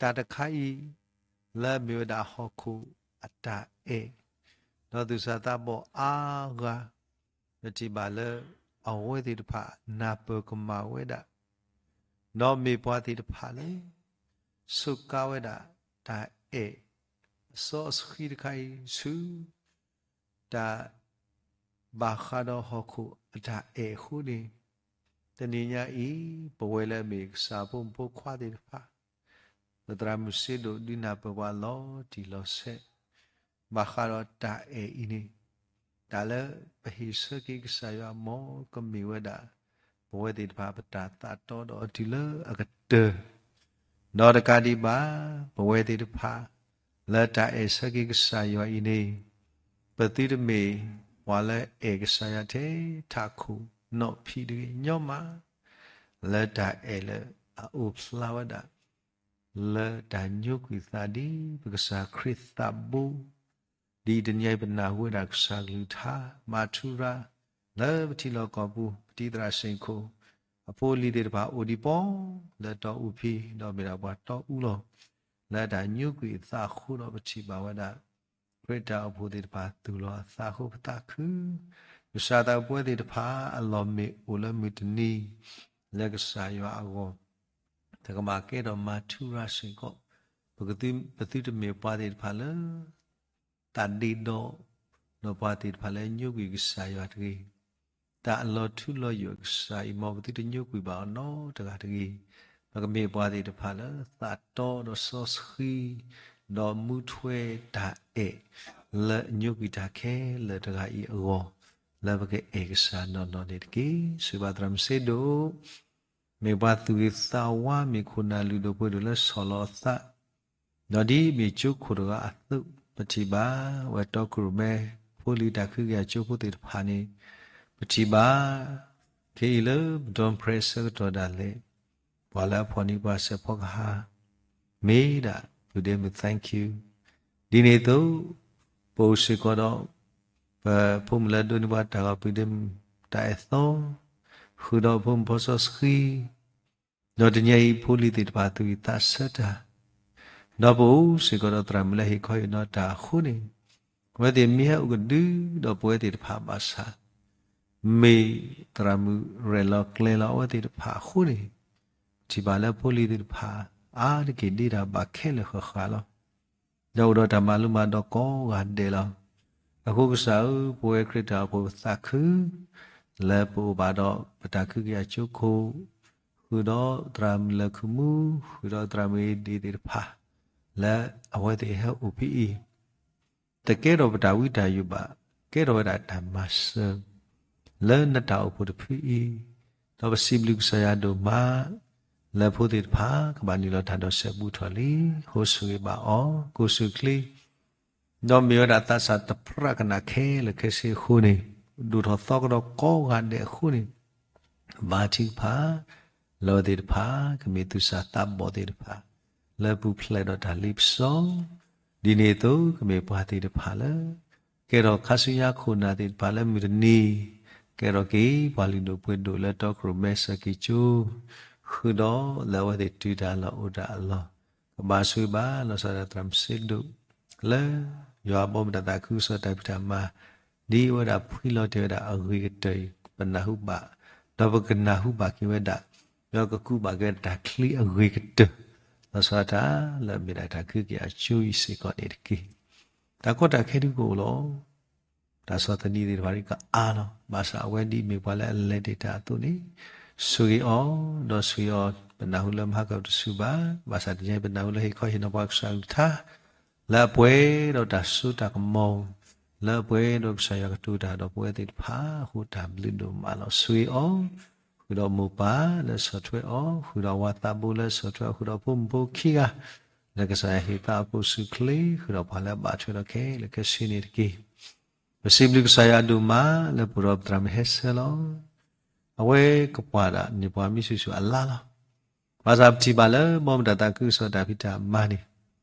တၢ်တခါအံၤ လၢအမ့ၢ်ဝဲဒၣ်ဟီၣ်ခိၣ်အတၢ်အဲၣ်, ဒီးသူၣ်စၢ်သးဘီၣ်အါဂၤ ပထံၣ်ဘၣ်လၢ အဝဲသ့ၣ်တဖၣ်နၢ်ပၢၢ်ကမၣ်ဝဲဒၣ်, ဒီးမ့ၢ်ပှၤသ့ၣ်တဖၣ်လၢ စူးကါဝဲဒၣ်တၢ်အဲၣ် အစီအဆှံတခါအံၤဆူ တၢ်ဘၣ်ဃးဒီးဟီၣ်ခိၣ်အတၢ်အဲၣ်အဃိန့ၣ်, တနံၤညါအံၤ ပဝဲလၢအမ့ၢ်ကစၢ်ဖိမုၣ်ဖိခွါသ့ၣ်တဖၣ် ပသရၣ်မုၣ်စ့ဒိၣ်ဒုးနၢ်ပၢၢ်ပှၤလီၤတံၢ်လီၤဆဲး ဘၣ်ဃးဒီးတၢ်အဲၣ်အံၤန့ၣ်, တၢ်လၢပဟ့ၣ်ဆၢက့ၤကစၢ်ယွၤ မ်ကမ့ၢ်ဝဲဒၣ် ပဝဲသ့ၣ်တဖၣ်ပတၢ်သးတီဒီးအီၤတုၤလၢအကတၢၢ်, ဒီးတကးဒံးဘၣ် ပဝဲသ့ၣ်တဖၣ် လၢတၢ်အဲၣ်ဆၢက့ၤကစၢ်ယွၤအံၤန့ၣ်, ပသုတမ့ၢ်ပှၤလၢအဲၣ်ကစၢ်ယွၤထဲထးခိၣ်နီၣ်ဖံးတဂ့ၤညီမး, လၢတၢ်အဲၣ်လၢအအိၣ်ဖျါဝဲဒၣ် လၢတၢ်ညိကွံာ်သးဒ်ပကစၢ်ခရံာ်သးဘိ, ဒ်အံၤတနံၤအံၤပနၢ်ဟူဝဲဒၣ်ကစၢ်ကလုၢ်ကထါ မၤထူရၤ လၢပထံလီၢ်ကီၢ်ပူၤ ပတံၤသရၣ်စ့ၢ်ကီး အဖိအလံၤသ့ၣ်တဖၣ်အိၣ်ဒံးပီၣ် လၢတီအူဖံ ဒီးမ့ၢ်ဒၣ်ပှၤတီအူလီၤ, လၢတၢ်ညိကွံာ်အသးအဃိဒီးပထံၣ်ဘၣ်ဝဲဒၣ် ခရံာ်တၢ်အိၣ်ဖှိၣ်သ့ၣ်တဖၣ်သူၣ်လီၤအသးအဃိပသးခု, ကစၢ်သးပှဲၤသ့ၣ်တဖၣ်အလီၢ်မ့ၢ်အိၣ်လၢမုၢ်တနံၤ လၢကစၢ်ယွၤအဂီၢ် တၢ်ကမၤကဲထီၣ်မၤထူရၤစ့ၢ်ကီး, ပသုတမ့ၢ်ပှၤသ့ၣ်တဖၣ်လၢ သးဒ့ဒီး ဒီးပှၤသ့ၣ်တဖၣ်လၢညိကွံာ်ကစၢ်ယွၤတဂ့ၤ, တၢ်အလီၤထူလီၤယိာ်ကစၢ်အံၤ မ်ပသုတညိကွံာ်ဘၣ်အီၤနီတဂၤတဂ့ၤ, ပကမ့ၢ်ပှၤသ့ၣ်တဖၣ်လၢသးတီဒီးစီဆှံ ဒီးမူထွဲတၢ်အဲၣ် လၢအညိကွံာ်တၢ်ခဲလၢာ်တဂၤအံၤအဂီၢ်, လၢပကအဲၣ်ကစၢ်နီၢ်နီၢ်န့ၣ်တက့ၢ်. စံးဘၣ်သရၣ်မုၣ်စ့ဒိၣ် မ့ၢ်ပှၤသူၣ်ဂ့ၤသးဝါ မ့ၢ်ခိၣ်နၢ်လုၢ်ဒိၣ်ပှ့ၤဒိၣ်လၢဆီၣ်လီၤအသး, ဒီးဒ်မ့ၢ်ကၠိခိၣ်တဂၤအသိး ပထံၣ်ဘၣ်ဝဲတီခိၣ်ရိၣ်မဲ ဖိလံၤတၢ်ခုကယၤကၠိဖိသ့ၣ်တဖၣ်န့ၣ်, ပထံၣ်ဘၣ် ခဲအံၤလၢပဒီပြဲအဆၢကတီၢ်ဒၣ်လဲာ် ပှၤလၢအဖီၣ်န့ၢ်ပှၤစဲးဖီကဟၣ် မ့ၢ်ဒၣ်ပုၢ်ဒ့မုၣ် thank you, ဒ်န့ၣ်အသိး ပအိၣ်စ့ၢ်ကီးဒီး ပဖိမုၣ်လၢအဒိးန့ၢ်ပှၤတၢ်ဂီၤ ပုၢ်ဒ့မုၣ်တၢ်အဲၣ်သီ, ဃုာ်ဒီးဖိမုၣ်ဖိစီဆှံ, ဒီးတနံၤအံၤဖိလံၤသ့ၣ်တဖၣ်သူၣ်ဝံၣ်သးဆၢတၢ်, ဒီးပအိၣ်စ့ၢ်ကီးဒီးသရၣ်မုၣ်လၢဟ့ၣ်ခီဟ့ၣ်နီၤတၢ်အဃိန့ၣ်, အဝဲသ့ၣ်မ့ၢ်ဟဲအိၣ်ကဒုဒီးပဝဲသ့ၣ်တဖၣ်ဘၣ်ဆၣ်, မ့ၢ်သရၣ်မုၣ်ရဲၣ်လီၤကျဲၤလီၤအဝဲသ့ၣ်တဖၣ်အဃိန့ၣ်, ပထံၣ်ဘၣ်လၢဖိလံၤသ့ၣ်တဖၣ် အါတက့ၢ်ဒ့တၢ်ဘၣ်ခဲလၢာ်ဃၣ်ဃၣ်လီၤ. ဒီးအိၣ်ဒီးတၢ်မၤလိမၤဒိးကိးဂၤဒဲးလီၤ. အဃိကစၢ်ဧၢ, ပဝဲခရံာ်တၢ်အိၣ်ဖှိၣ်ပသးခု လၢပအိၣ်ဘၣ်ဒီးပတၢ်ခုကယၤကၠိခိၣ်, ဃုာ်ဒီးသရၣ်မုၣ်လၢၢ်ခုၣ်မူ, ဃုာ်ဒီးသရၣ်မုၣ်အ့ဒ့သ့ၣ်တဖၣ်, လၢအဝဲသ့ၣ်ဟဲအိၣ်ဖဲအံၤ တကဲထီၣ်ပတၢ်ဝံတၢ်ယိးဘၣ်, ကဲထီၣ်ဝဲဒၣ်တၢ်မၤစၢၤ လၢနတၢ်အိၣ်ဖှိၣ်တဖုအံၤ, ဒီးပစံးဘျုးကစၢ်ယွၤဒိၣ်မး, လၢဖိသ့ၣ်တဖၣ် ကဘၣ်နုာ်လီၤတၢ်ဒီးစဲးဘူးထီၣ်လံ, ဟိဆှၢဂ့ၤဘၣ်အီၤ, ကိးဆူၣ်ချ့ ဒီးမ့ၢ်ဝဲဒၣ်သးစၢ်တဖျးကနၣ်ခဲလၢာ်ခဲဆ့အဃိန့ၣ်, ဒိၣ်ထီၣ်သီကဒီးကိးဂၤဒဲးအဃိန့ၣ်, ဘါထုကဖၣ် လၢအဝဲသ့ၣ်တဖၣ် ကမ့ၢ်သူၣ်စၢ်သးဘီၣ်သ့ၣ်တဖၣ် လၢပူၤဖျဲးဒီးတၢ်လ့ပစီ, ဒ်န့ၣ်အသိး ကမ့ၢ်ပှၤသ့ၣ်တဖၣ်လၢ ကဲထီၣ်ခါဆူညါခိၣ်နၢ်သ့ၣ်တဖၣ်လၢမုၢ်တနံၤ, ကဲထီၣ်က့ၤပှၤလုၢ်ဒိၣ်ပှ့ၤဒိၣ်လၢတီခိၣ်ရိၣ်မဲစၢၤက့ၤကၠိ, ဃုာ်ဒီးလၢအဝဲသ့ၣ်တုၤတၢ်လီၢ်အိၣ်တၢ်အလီၢ်, ကဘၣ်ဆိၣ်ဂ့ၤဘၣ်လီၤဆီဒၣ်တၢ်သရၣ်မုၣ်စ့ဒိၣ်, လၢယွၤအဘီမုၢ်တၢ်သးခုကစီၣ်တၢ်ဖံးတၢ်မၤ, ဒ်အဝဲဒၣ်ဖှံလီၤတ့ၢ်ဝဲဒၣ်အဂ့ၤကတၢၢ်အံၤ ပနၢ်ဟူဘၣ်, ဒီးပကနၢ်ဟူဘၣ်က့ၤဝဲဒၣ်, ဒီးကကူးဘၣ်က့ၤဝဲဒၣ်တၢ်ချံအဂ့ၤကတၢၢ်, လီၤဆီဒၣ်တၢ်လၢအမ့ၢ်ဒၣ်တၢ်ကဟုကယာ်အကၠိအံၤစ့ၢ်ကီးန့ၣ်တက့ၢ်. တၢ်ကီတၢ်ခဲဒုကအိၣ်လီၤ. တၢ်ဆီၣ်သနံးသ့ၣ်တဖၣ်ဒုကအါလီၤ. ဘၣ်ဆၣ်အဝဲဒ်အမ့ၢ်ပှၤလၢအလဲၤတ့ၢ်တၢ်အသိးန့ၣ်, ဆိၣ်ဂ့ၤအီၤ, ဒီးဆိၣ်ဂ့ၤအီၤ, ပနၢ်ဟူလၢမဟါကတဆူၣ်ဘၣ်, ဘၣ်ဆၣ်တနံၤအံၤပနၢ်ဟူလၢဟ့ၣ်ခီဟ့ၣ်နီၤပှၤကစၢ်အကလုၢ်ကထါ, လၢအပှဲၤဒီးတၢ်စိတၢ်ကမီၤ, လၢအပှဲၤဒီးကစၢ်ယွၤကတိၤတၢ်ဒီးပဝဲသ့ၣ်တဖၣ်အဃိတၢ်ဘျုးဒိၣ်မးလီၤ. ဆိၣ်ဂ့ၤအီၤ, ဃုာ်ဒီးမိၢ်ပၢ်လၢဆီၣ်ထွဲအီၤ, ဃုာ်ဒီးအဝၤသးဘိလၢဆီၣ်ထွဲအီၤ, ဃုာ်ဒီးဖိမုၣ်ဖိခံဂၤ လၢကစၢ်ယွၤဟ့ၣ်သါအီၤကိးဆူၣ်ချ့, ဃုာ်ဒီးပှၤလၢအဘၣ်ထွဲဒီးခဲလၢာ်ခဲဆ့န့ၣ်တက့ၢ်. ပစံးဘျုးကစၢ်ယွၤဒိၣ်မးလၢပအိၣ်ဒီးပသရၣ်မုၣ်ဟဲဆၢလီၤ. အဝဲကပှၤဒၣ်န့ၢ်ပှၤမ့ၢ်ဆူၣ်ဆူၣ်အလါလီၤ. ဘၣ်ဆၣ်ပထံၣ်ဘၣ်လၢဘီမုၢ်တၢ်သးခုကစီၣ်တၢ်ဖံးတၢ်မၤန့ၣ်,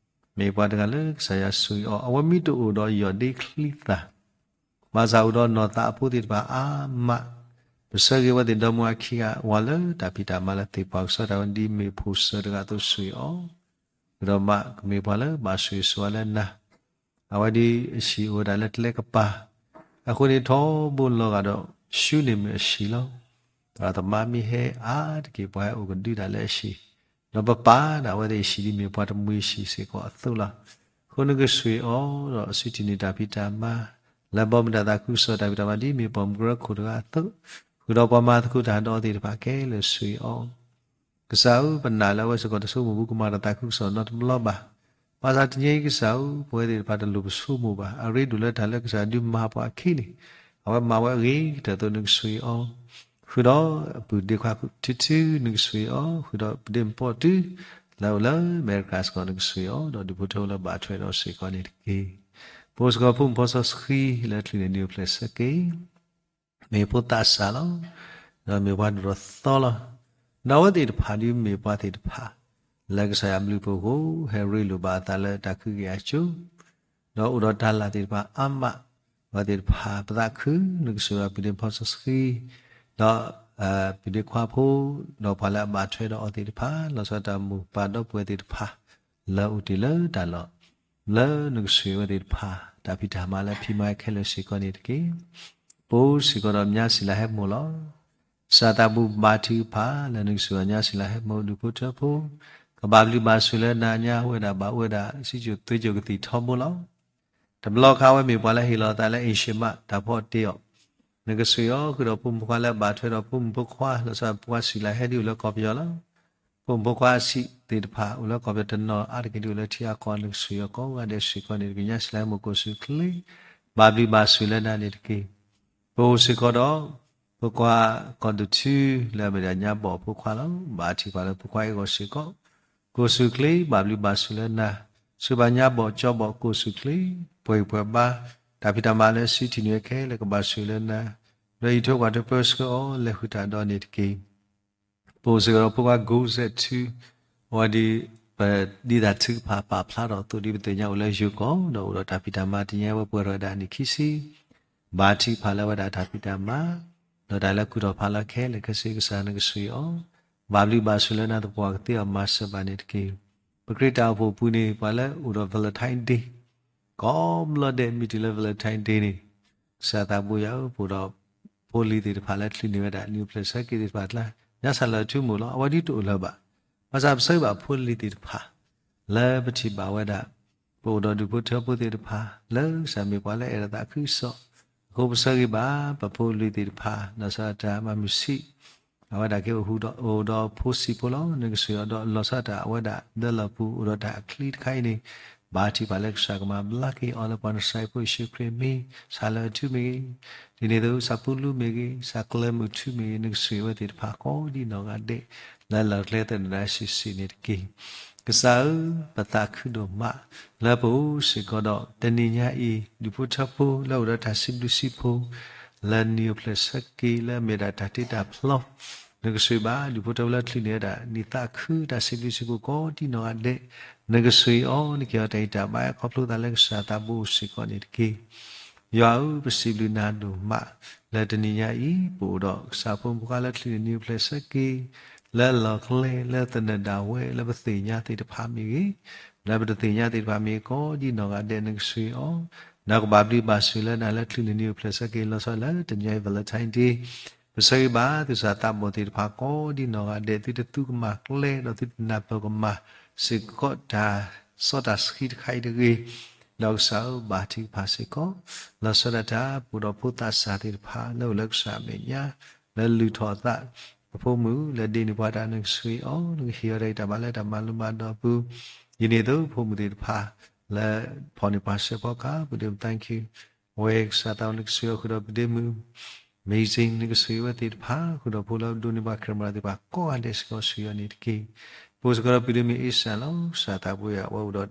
မ့ၢ်ပှၤတဂၤလၢကစၢ်ယွၤဆိၣ်ဂ့ၤအီၤ, အဝဲမ့ၢ်တအိၣ်ဒီးယီၢ်ဒ့ချံသၣ် ဘၣ်ဆၣ်အိၣ်ဒီးနီၢ်သးအဖိသ့ၣ်တဖၣ်အါမး, ပဆၢဂ့ၤဝဲသ့ၣ်ဒီမါဝၤခံဂၤ ဝၤလၢတၢ်ဖံးတၢ်မၤလၢသ့ၣ်ပှၢ်ကစီတၢ်ဝဲဒ်မ့ၢ်ဖိစၢၤတဂၤအသိးဆိၣ်ဂ့ၤအီၤ, ဃုာ်ဒီးမးကမ့ၢ်ပှၤလၢဘၣ်ဆိၣ်ဂ့ၤဆိၣ်ဝါလၢနၤ, အဝဲဒ်အဟံၣ်အိၣ်ဝဲဒၣ်လၢကျဲကပၤ, အဃိန့ၣ်ထီဘိလီၤဂာ်ဒီး ဆူန့ၣ်မ့ၢ်အဟံၣ်လီၤ. သရၣ်သမါမ့ၢ်ဟဲအါတက့ၢ် ပှၤဟဲအိၣ်ကဒုဒၣ်လၢအဟံၣ်, ဒီးပပာ်ဒၣ်အဝဲသ့ၣ်အဟံၣ်ဒ်မ့ၢ်ပှၤတမှံၤဟံၣ်စ့ၢ်ကီးအသိးလီၤ. အဃိနကဆိၣ်ဂ့ၤအီၤဒီးအစုထံၣ်န့ၢ်တၢ်ဖံးတၢ်မၤ, လၢဘီမုၢ်တၢ်သးခုကစီၣ်တၢ်ဖံးတၢ်မၤဒ်မ့ၢ်ပိာ်မုၣ်ကရၢခိၣ်တဂၤအသိး, ဃုာ်ဒီးပှၤမၤသကိးတၢ်ဒီးအီၤသ့ၣ်တဖၣ်ခဲလၢာ်ဆိၣ်ဂ့ၤအီၤ ကစၢ်ဧၢ, ပနာ်လၢအဝဲစ့ၢ်ကီးတဆိကမိၣ်ဘူးကမၤတၢ်သးခုကစီၣ်နီတဘျီဘၣ်. ဘၣ်ဆၣ်တနံၤအံၤကစၢ်ဧၢ, ပဝဲသ့ၣ်တဖၣ်တလိၣ်ပဆိကမိၣ်ဘၣ်. အရ့ဒိၣ်လၢတၢ်လၢကစၢ်ဒုးမၤပှၤအခံန့ၣ်, အဝဲမၤဝဲအဂ့ၤကတၢၢ်အသိးနကဆိၣ်ဂ့ၤအီၤ, ဃုာ်ဒီးအပုၢ်ဒ့ခွါထုထုနကဆိၣ်ဂ့ၤအီၤ, ဃုာ်ဒီးပုၢ်ဒ့မုၣ်ပီတု, လၢအိၣ်လၢအမဲရကၤစ့ၢ်ကီးနကဆိၣ်ဂ့ၤအီၤ, ဒီးဒူၣ်ဖိထၢဖိလၢဘၣ်ထွဲဒီးစ့ၢ်ကီးန့ၣ်တက့ၢ်. ပအိၣ်စ့ၢ်ကီးဖိမုၣ်ဖိစီဆှံလၢချုးန့ၣ်ဒုးအိၣ်ဖျဲၣ်ဆၢက့ၤ မ့ၢ်ဖိသးစၢ်လီၤ. ဒီးမ့ၢ်ပှၤဒိၣ်ထီၣ်သီလီၤ. ဒီးအဝဲသ့ၣ်တဖၣ်ဒုးမ့ၢ်ပှၤသ့ၣ်တဖၣ် လၢကစၢ်ယွၤဘျုးဖှိၣ်အဃိ ဟဲရ့လိာ်ဘၣ်အသးလၢတၢ်ကဟုကယာ်အကၠိ, ဒီးအိၣ်ဒီးတၢ်လၢ်သ့ၣ်တဖၣ်အါမး, အဝဲသ့ၣ်တဖၣ်ပသးခု နကဆိၣ်ဂ့ၤအီၤ ပုၢ်ဒ့မုၣ်ဖိစီဆှံ, ဒီး ပုၢ်ဒ့ခွါဖိ, ဒီးပှၤလၢအဘၣ်ထွဲဒီးအီၤသ့ၣ်တဖၣ်, လီၤဆီဒၣ်တၢ်မိၢ်ပၢ်ဒီပုၢ်ဝဲၢ်သ့ၣ်တဖၣ် လၢအအိၣ်တ့ၢ်လၢတၢ်လီၢ် လၢနကဆိၣ်ဂ့ၤဝဲသ့ၣ်တဖၣ် တၢ်ဖံးတၢ်မၤလၢဖံးမၤခဲလၢာ်စ့ၢ်ကီးန့ၣ်တက့ၢ်. ပအိၣ်စ့ၢ်ကီးဒီးညါစံးလၢဟဲမိၢ်လီၤ. ကစၢ်သးဘိးဘါထုကဖၣ် လၢနကဆိၣ်ဂ့ၤညါစံးလၢဟဲမိၢ်ဒူၣ်ဖိထၢဖိ, ကဘၣ်ဘျုးဘၣ်ဆိၣ်လၢနၤညါအိၣ်ဝဲဒၣ်ဘၣ်အိၣ်ဝဲဒၣ် စံးစိၤသွံၣ်စိၤကသံၣ်ထီဘိလီၤ. တဘျီခါအဝဲမ့ၢ်ပှၤလၢဟ့ၣ်လီၤအသးလၢအ့ၣ်ၡ့မး တၢ်ဖီအီၣ်တ့အီၣ်, နကဆိၣ်ဂ့ၤအီၤဃုာ်ဒီးဖိမုၣ်ဖိခွါလၢအဘၣ်ထွဲဒီးဖိမုၣ်ဖိခွါ လီၤဆီဒၣ်ပှၤစံးလၢဟဲဒ်အိၣ်လၢကီၢ်ပယီၤလီၤ. ဖိမုၣ်ဖိခွါအဆံးသ့ၣ်တဖၣ် အိၣ်လၢကီၢ်ပယီၤတနီၤအါတက့ၢ်ဒ်အိၣ်လၢထံအကီၢ် နကဆိၣ်ဂ့ၤအီၤကိးဂၤဒဲးစ့ၢ်ကီးန့ၣ်တက့ၢ်. ညါစံးလၢဟဲမိၢ်ကိးဆူၣ်ချ့, ဘၣ်ဘျုးဘၣ်ဆိၣ်လၢနၤန့ၣ်တက့ၢ်. ပအိၣ်စ့ၢ်ကီးဒီး ဖိခွါကီၢ်ဒိၣ်ထူ လၢအမ့ၢ်ဒၣ်ညါဘီၣ်ဖိခွါလီၤ. ဘၣ်ထံၣ်ပှၤလၢဖိခွါအ့ၣ်ဂီၢ်စ့ၢ်ကီး, ကိးဆူၣ်ချ့ ဘၣ်ဘျုးဘၣ်ဆိၣ်လၢနၤ, ဆိၣ်ဘၣ်ညါဘီၣ်ကၠီဘီၣ်ကိးဆူၣ်ချ့, ပှဲၤပှဲၤဘါ, တၢ်ဖံးတၢ်မၤလၢစုထံၣ်န့ၢ်ဝဲခဲလၢာ်ကဘၣ်ဆိၣ်ဂ့ၤလၢနၤ, ဒီးအံးထွဲကွၢ်ထွဲပၢဆှၢအီၤ လဲၤဃုာ်တၢ်ဒီးန့ၣ်တက့ၢ်. ပအိၣ်စ့ၢ်ကီးဒီးဖိခွါကိးစဲးထူ, အဝဲဒ် ပဒ်တၢ်ထုကဖၣ်ပာ်ဖျါထီၣ်အသိးဒ်ပသ့ၣ်ညါအိၣ်လၢယိၤကီၢ် ဒီးအိၣ်ဒီးတၢ်ဖံးတၢ်မၤတနံၤအံၤဝဲပှဲၤထီၣ်ဝဲဒၣ်နံၣ်ခံဆံ, ဘၣ်ထံၣ်ဖးလၢဝဲဒၣ်တၢ်ဖံးတၢ်မၤ, ဒီးတၢ်လၢကူၣ်ထီၣ်ဖးလီၤခဲလၢာ်ခဲဆ့ ကစၢ်နကဆိၣ်ဂ့ၤအီၤ, ဘၣ်ဘျုးဘၣ်ဆိၣ်လၢနၤသပှၢ်ကသ့အီၤမၤစၢၤဘၣ်န့ၣ်တက့ၢ်. ပခရံာ်တၢ်အိၣ်ဖှိၣ်အပူၤန့ၣ် ပှၤလၢအိၣ်ဒီး Valentine Day ကိးဘျီဒဲး မ့ၢ်တုၤလၢ Valentine Day န့ၣ်, ကစၢ်သးဘိယွၤဧၢ, ပအိၣ်ဒီးဖိလံၤသ့ၣ်တဖၣ်လၢချုးန့ၢ်ဝဲဒၣ် နံၣ်အိၣ်ဖျဲၣ်ဆၢက့ၤသ့ၣ်တဖၣ်အကျါ, ညါစၢ်လၢအထူမိၢ်လီၤ. အဝဲဒ်တအိၣ်လၢၤဘၣ်. ဘၣ်ဆၣ်ပဆၢဂ့ၤဘၣ်ဖိလံၤသ့ၣ်တဖၣ် လၢပထံၣ်ဘၣ်ဝဲဒၣ် ပအိၣ်ဒီးဒူၣ်ဖိထၢဖိသ့ၣ်တဖၣ် လၢကစၢ်မ့ၢ်ပှၤလၢအဲၣ်ဒိးသးခုကစီၣ်, အဃိပဆၢဂ့ၤဘၣ် ပဖိလံၤသ့ၣ်တဖၣ် လီၤဆီဒၣ်တၢ်မၤမုာ်ဆံး, အဝဲဒၣ်က့ၤအိၣ်ဒီးဖိဆံးဖိလီၤ. နကဆိၣ်ဂ့ၤအီၤဒီးလီၤဆီဒၣ်တၢ်အဝဲဒၣ်လၢလီၢ်ပူၤ အိၣ်ဒီးတၢ်အချံတခါအံၤန့ၣ်, ဘါထုကဖၣ်လၢကစၢ်ကမၤဘျါက့ၤအီၤလၢပှၤနစၤအံၤဖိယ့ၣ်ၡူးခရံာ်မံၤ, စးလၢအထူမ့ၢ်ဂ့ၤ, ဒ်န့ၣ်အသိး စးပူလူမ့ၢ်ဂ့ၤ, စးကျဲမုၢ်ထူမ့ၢ်ဂ့ၤ, နကဆိၣ်ဂ့ၤဝဲသ့ၣ်တဖၣ်ကိးဒ်နီၢ်ဂၤဒဲး, လၢလီၢ်ကျဲသနၢၣ်ဒၣ်ဆံးဆံးန့ၣ်တက့ၢ်. ကစၢ်ဧၢ, ပသးခုဒိၣ်မး လၢပအိၣ်စ့ၢ်ကီးဒီး တနံၤညါအံၤ ဒူၣ်ဖိထၢဖိလၢအိၣ်ဒီးတၢ်စံးဘျုးစံးဖှိၣ် လၢနံၣ်အိၣ်ဖျဲၣ်ဆၢက့ၤ လၢအမ့ၢ်ဒၣ်တၢ်တ့တၢ်ဖျီ, နကဆိၣ်ဂ့ၤဘၣ် ဒူၣ်ဖိထၢဖိလၢချုးန့ၢ်ဝဲဒၣ် နံၣ်သးခုတၢ်စံးဘျုးစံးဖှိၣ်ကိးဒ်နီၢ်ဂၤဒဲး, နကဆိၣ်ဂ့ၤအီၤ နကဟ့ၣ်အီၤတၢ်ဂံၢ်တၢ်ဘါ ခီဖျိသးလၢကစၢ်သးဘိအိၣ်စ့ၢ်ကီးန့ၣ်တက့ၢ်. ယွၤဧၢ, ပစံးဘျုးနၤဒိၣ်မး လၢတနံၤညါအံၤ ပအိၣ်ဒီးကစၢ်ဖိမုၣ်ဖိခွါလၢချုးန့ၢ်နံၣ်အိၣ်ဖျဲၣ်ဆၢက့ၤ လၢလီၢ်ကျဲ လၢသနၢၣ်ဒၣ်ဝဲ လၢပသ့ၣ်ညါသ့ၣ်တဖၣ်မ့ၢ်ဂ့ၤ, လၢပတသ့ၣ်ညါသ့ၣ်တဖၣ်မ့ၢ်ဂ့ၤ ကိးဒ်နီၢ်ဂၤဒဲး နကဆိၣ်ဂ့ၤအီၤ, ဒီးကဘၣ်ဘျုးဘၣ်ဆိၣ်လၢနၤလၢချုးန့ၢ်နံၣ်အိၣ်ဖျဲၣ်ဆၢက့ၤ လီၤဆီလၢတနံၤညါအံၤ Valentine Day, ပဆၢဂ့ၤဘၣ်သုသးသးဘီၣ်သ့ၣ်တဖၣ်ကိးဒ်နီၢ်ဂၤဒဲး သုတသူကမၣ်ကျဲ ဒီးသုတနၢ်ပၢၢ်ကမၣ်စ့ၢ်ကီးတၢ်စီတၢ်ဆှံတခါအံၤတဂ့ၤ, ဒီးကစၢ်ဧၢ ဘါထုကဖၣ်စ့ၢ်ကီး လီၤဆီဒၣ်တၢ် ပအိၣ်ဒီးဖိသၣ်စၢ်သ့ၣ်တဖၣ် လၢအိၣ်လၢကစၢ်အမဲာ်ညါ လၢလုၢ်ထီၣ်အသး အဖိမုၣ်လၢဒ့န့ၢ်ပှၤတၢ် နကဆိၣ်ဂ့ၤအီၤ နကဟ့ၣ်အီၤတၢ်ဂံၢ်တၢ်ဘါလၢတၢ်မၤလိမၤဒိးအပူၤ, ဒ်န့ၣ်အသိး ဖိမုၣ်သ့ၣ်တဖၣ် လၢဖီၣ်န့ၢ်ပှၤစဲးဖီကဟၣ် ပဒ့မုၣ် thank you ဝဲကစၢ်သး နကဆိၣ်ဂ့ၤအီၤဃုာ်ဒီးပဒ့မုၣ် Amazing နကဆိၣ်ဂ့ၤဝဲသ့ၣ်တဖၣ် ဃုာ်ဒီးဖိလၢဒိးန့ၢ်ပှၤ camera သ့ၣ်တဖၣ်ကိးဂၤဒဲးစ့ၢ်ကီး ဆိၣ်ဂ့ၤအီၤန့ၣ်တက့ၢ်. ပအိၣ်စ့ၢ်ကီးဒီးပဒ့မုၣ်အ့စၢ်လီၤ. ကစၢ်သးဘိယွၤ အဝဲအိၣ်ဒီး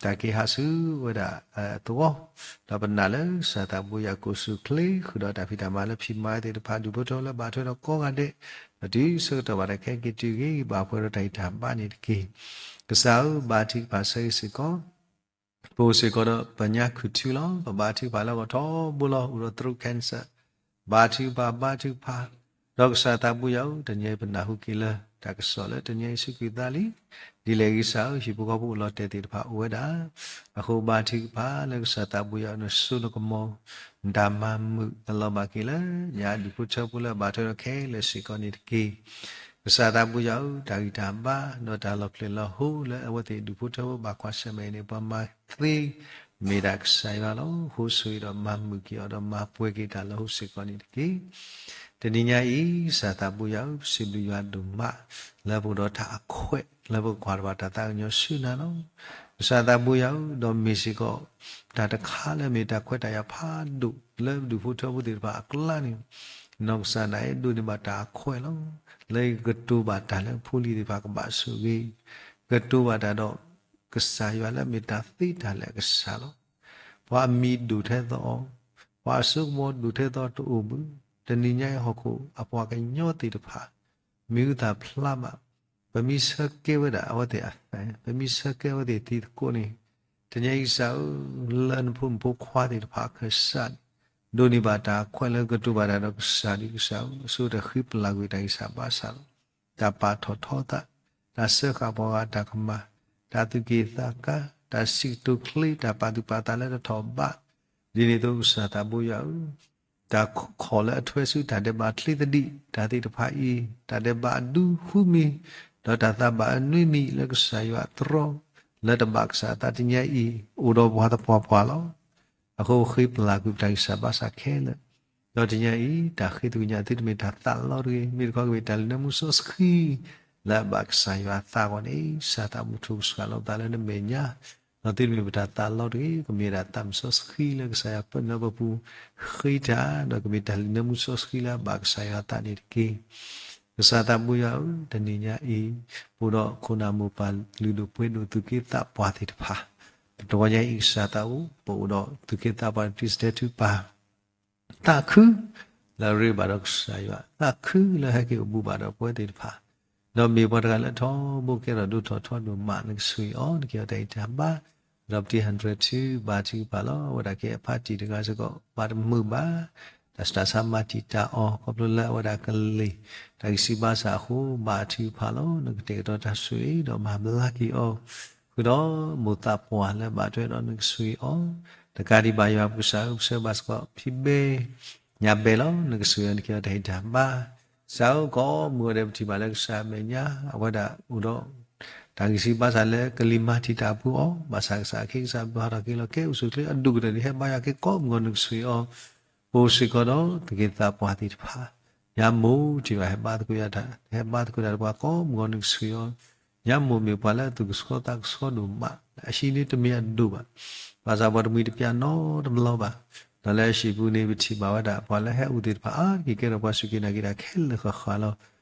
တၢ်က့ၤဟးဆူဝဲဒၣ်အသဝီ, ဒီးပနာ်လၢကစၢ်သးဘိယွၤကိးဆူၣ်ချ့ ဃုာ်ဒီးတၢ်ဖံးတၢ်မၤလၢဖံးမၤသ့ၣ်တဖၣ် ဒူၣ်ဖိထၢဖိလၢဘၣ်ထွဲဒီးကိးဂၤဒဲး, ဒီးတုၤဆၢကတီၢ်ဘၣ်တၢ်ခဲက့ၤတုၤဂ့ၤ ဘၣ်ပှဲၤဒီးတၢ်ဂံၢ်တၢ်ဘါန့ၣ်တက့ၢ်. ကစၢ်ဧၢ ဘါထုကဖၣ်ဆၢဂ့ၤစ့ၢ်ကီး ပအိၣ်စ့ၢ်ကီးဒီးပညါခုၣ်ထူလီၤ. ပဘါထုကဖၣ်လၢဂီၤထီဘိလီၤ အိၣ်ဒီး throat cancer, ဘါထုကဖၣ် ဘါထုကဖၣ်, ဒီးကစၢ်သးဘိယွၤဧၢ တနံၤအံၤပနၢ်ဟူက့ၤလၢ တၢ်ကစီၣ်လၢတနံၤအံၤ ဆူကွံာ်သးလံ. ဒ်လဲၣ်ဂ့ၤကစၢ်ဧၢ ဟံၣ်ဖိဃီဖိအိၣ်လီၤတဲာ်သ့ၣ်တဖၣ် အိၣ်ဝဲဒၣ်, အဃိဘါထုကဖၣ်လၢကစၢ်သးဘိယွၤ နစိနကမီၤ နတၢ်မၤမုာ် ကလီၤဘၣ်က့ၤလၢညါ ဒူၣ်ဖိထၢဖိလၢအဘၣ်ထွဲဒီးခဲလၢာ်စ့ၢ်ကီးန့ၣ်တက့ၢ်. ကစၢ်သးဘိယွၤဧၢ တၢ်ဂံၢ်တၢ်ဘါ ဒီးတၢ်လီၤဖျဲၣ်လီၤဟိလၢအဝဲသ့ၣ်ဒူၣ်ဖိထၢဖိဘၣ်ကွၢ်ဆၢၣ်မဲာ်န့ၣ် ပှၤမၤသ့ မ့ၢ်ဒၣ်ကစၢ်ယွၤလီၤ. အဃိဆိၣ်ဂ့ၤဒီးမၤမုာ်က့ၤအီၤ ဒီးမၤပှဲၤက့ၤတၢ်လၢဟိစ့ၢ်ကီးန့ၣ်တက့ၢ်. တနံၤညါအံၤ ကစၢ်သးဘိယွၤဧၢ ပစံးဘျုးယွၤဒိၣ်မး လၢပအိၣ်ဒီးတၢ်အခွဲး လၢပကကွၢ်တဘၣ်တၢ်သးကညီၤဆူနၤလီၤ. ကစၢ်သးဘိယွၤဧၢ ဒီးမ့ၢ်စ့ၢ်ကီး တၢ်တခါလၢအမ့ၢ်တၢ်ခွဲးတၢ်ယာ်ဖးဒိၣ်လၢဒူၣ်ဖိထၢဖိသ့ၣ်တဖၣ်အကျါန့ၣ်, နီၢ်ကစၢ်ဒၣ်ယဲဒိးန့ၢ်ဘၣ်တၢ်အခွဲးလီၤ. လၢယကကတိၤဘၣ်တၢ်လၢဖိလံၤသ့ၣ်တဖၣ်ကဘၣ်ဆိၣ်ဂ့ၤ, ကတိၤဘၣ်တၢ်ဒီး ကစၢ်ယွၤလၢအမ့ၢ်တၢ်သ့တၢ်လၢာ်အကစၢ်လီၤ. ပှၤအမံၤဒိၣ်ထဲသိးအီၤ, ပှၤအစိကမီၤဒိၣ်ထဲသိးအီၤတအိၣ်မုၢ်, တနံၤညါအံၤဟီၣ်ခိၣ်အပှၤကညီသ့ၣ်တဖၣ် မ့ၢ်အုၣ်သးဖျါဘၣ်, ပမ့ၢ်ဆၢကဲဝဲဒၣ်အဝဲသ့ၣ်အသး, ပမ့ၢ်ဆၢကဲအဝဲသ့ၣ်သံသကိးန့ၣ်, တနံၤညါအံၤကစၢ်ဧၢ, လၢနဖိမုၣ်ဖိခွါသ့ၣ်တဖၣ်အခၢၣ်စးန့ၣ်, ဒိးန့ၢ်ဘၣ်တၢ်အခွဲးလၢကတိၤဘၣ်တၢ်ဒီးကစၢ်ဒ်ကစၢ်ဧၢ, အဆိကတၢၢ်ဃ့ပလၢ်ကွံာ်တၢ်ဂံၢ်စၢ်ဘါစၢ်လီၤ. တၢ်ပာ်ထီၣ်ထီသး, တၢ်စၢဃာ်ပှၤဂၤတၢ်ကမၣ်, တၢ်သူၣ်က့ၣ်သးကါ, တၢ်စံးကတိၤချ့, တၢ်ပာ်သူၣ်ပာ်သးလၢတထီၣ်ဘး, ဒ်န့ၣ်အသိးကစၢ်သးဘိယွၤဧၢ, တၢ်ခိးလၢအထွဲဆူတၢ်ဒဲးဘးချ့သဒံး တၢ်သ့ၣ်တဖၣ်အံၤ, တၢ်ဒဲးဘးအဒူဃုမံၤ, ဒီးတၢ်သးဘၣ်အနွံမံၤလၢကစၢ်ယွၤအတြီ, လၢတဘၣ်ကစၢ်အသးတနံၤညါအံၤ, အိၣ်ဒီးပှၤသပှၢ်ပှၢ်လီၤ. အဃိဃ့ပလၢ်ကွံာ်ပတၢ်ဂံၢ်စၢ်ဘါစၢ်ခဲလၢာ်, ဒီးတနံၤညါအံၤ တၢ်ဃ့သကွံာ်ညါသုတမ့ၢ်တၢ်သးလီတဂ့ၤ, မ့ၢ်တခီကမ့ၢ်တၢ်လုၢ်နၢမူစီဆှံ လၢအဘၣ်ကစၢ်ယွၤအသးအဂီၢ်န့ၣ်, ကစၢ်သးမုၢ်ထူၣ်ကဆှၣ်လီၤပသးလၢနမဲာ်ညါ, ဒီးသုတမ့ၢ်ပတၢ်သးလီတဂ့ၤ, ကမ့ၢ်ဒၣ်သးမုၢ်စီဆှံလၢကစၢ်ယွၤပၢနုာ်လီၤပပူၤ ဃ့တၢ်, ဒီးကမ့ၢ်တၢ်လုၢ်နၢမူစီဆှံလၢအဘၣ်ကစၢ်ယွၤအသးန့ၣ်တက့ၢ်. ကစၢ်သးဘိယွၤဧၢ, တနံၤညါအံၤ, ပအိၣ်ဒီးခိၣ်နၢ်မိၢ်ပၢ်လုၢ်ဒိၣ်ပှ့ၤဒိၣ်သူၣ်က့သးပှၢ်သ့ၣ်တဖၣ်, တဂီၤညါအံၤကစၢ်သးအိၣ်, ပအိၣ်ဒီးသူၣ်က့သးပှၢ်တံၤသတဲာ်ထုကဖၣ် သးခုလၢအရ့ဘၣ်ဒီးကစၢ်ယွၤ, သးခုလၢဟဲက့ၤအိၣ်ဘူးဘၣ်ဒီးပဝဲသ့ၣ်တဖၣ်, ဒီးမ့ၢ်ပှၤတဂၤလၢထီဘိကဲထီၣ်ဒိၣ်ထီၣ်ထီဒိၣ်မး နကဆိၣ်ဂ့ၤအီၤ, နကဟ့ၣ်အီၤတၢ်ဂံၢ်တၢ်ဘါ, ဒီးပတံၤ hundred two ဘါထုကဖၣ်လီၤ. အဝဲဒၣ်ကဲအဖါတံၢ်တဂၤစ့ၢ်ကီး ဘၣ်တမုာ်ဘၣ်, တၢ်ဆူးတၢ်ဆါမၤတံာ်တာ်အီၤ ခီဖျိလၢအဝဲဒၣ်ကလံၤ တၢ်ဂံၢ်စၢ်ဘါစၢ်အဃိ ဘါထုကဖၣ်လီၤ. နကတဲာ်ကတီၤတၢ်ဆိၣ်ဂ့ၤဒီးမၤဘျါက့ၤအီၤ, ဃုာ်ဒီးမိၢ်သးပှၢ်လၢဘၣ်ထွဲဒီးနကဆိၣ်ဂ့ၤအီၤ, တကးဒံးဘၣ်ယွၤပကစၢ်ဧၢ ပဆၢဘၣ်စ့ၢ်ကီးဖံဘဲ ညါဘဲလီၤ. နကဆိၣ်ဂ့ၤအီၤ နကဟ့ၣ်အီၤတၢ်ဂံၢ်တၢ်ဘါ, ကစၢ်ဧၢ ကိးမုၢ်ဂီၤဒဲးပထံၣ်ဘၣ်လၢကစၢ်အမဲာ်ညါ အဝဲဒၣ်အိၣ်ဒီး တၢ်ဂံၢ်စၢ်ဘါစၢ်လၢကလံၤမၤတံာ်တာ်အပူၤအီၤ, ဘၣ်ဆၣ်ကစၢ်အခ့ကစၢ်ဘျုးဟးထီၣ်က့ၤလီၤ ကဲအိၣ်ဆူၣ်အိၣ်ချ့အဒိၣ်ကတၢၢ်န့ၣ် ဟဲဘါယွၤက့ၤကိးမုၢ်ဂီၤ နကဆိၣ်ဂ့ၤအီၤ, ပအိၣ်စ့ၢ်ကီးဒီးသူၣ်က့သးပှၢ်သ့ၣ်တဖၣ်, ညါမိၢ်ထံၣ်ဘၣ်ဟဲဘါသကိးယၤတၢ်, ဟဲဘါသကိးတၢ်ဒီးပှၤကိးမုၢ်ဂီၤ နကဆိၣ်ဂ့ၤအီၤ, ညၣ်မိၢ်မ့ၢ်ပှၤလၢအသူၣ်ကဆှီသးကဆှီဒိၣ်မး, အဟံးန့ၢ်တမ့ၢ်အဒိၣ်ဘၣ်. ဘၣ်ဆၣ်ပှၤတမှံၤတပျၢ်နီတဘျီဘၣ်. ဒီးလၢအဟံၣ်ပူၤန့ၣ် ပထံၣ်ဘၣ်ဝဲဒၣ် ပှၤလၢဟဲအိၣ်သ့ၣ်တဖၣ်အါတက့ၢ်ကဲထီၣ်ပှၤစူၢ်က့ၤနာ်က့ၤတၢ်ခဲလၢာ်ဃၣ်ဃၣ်လီၤ.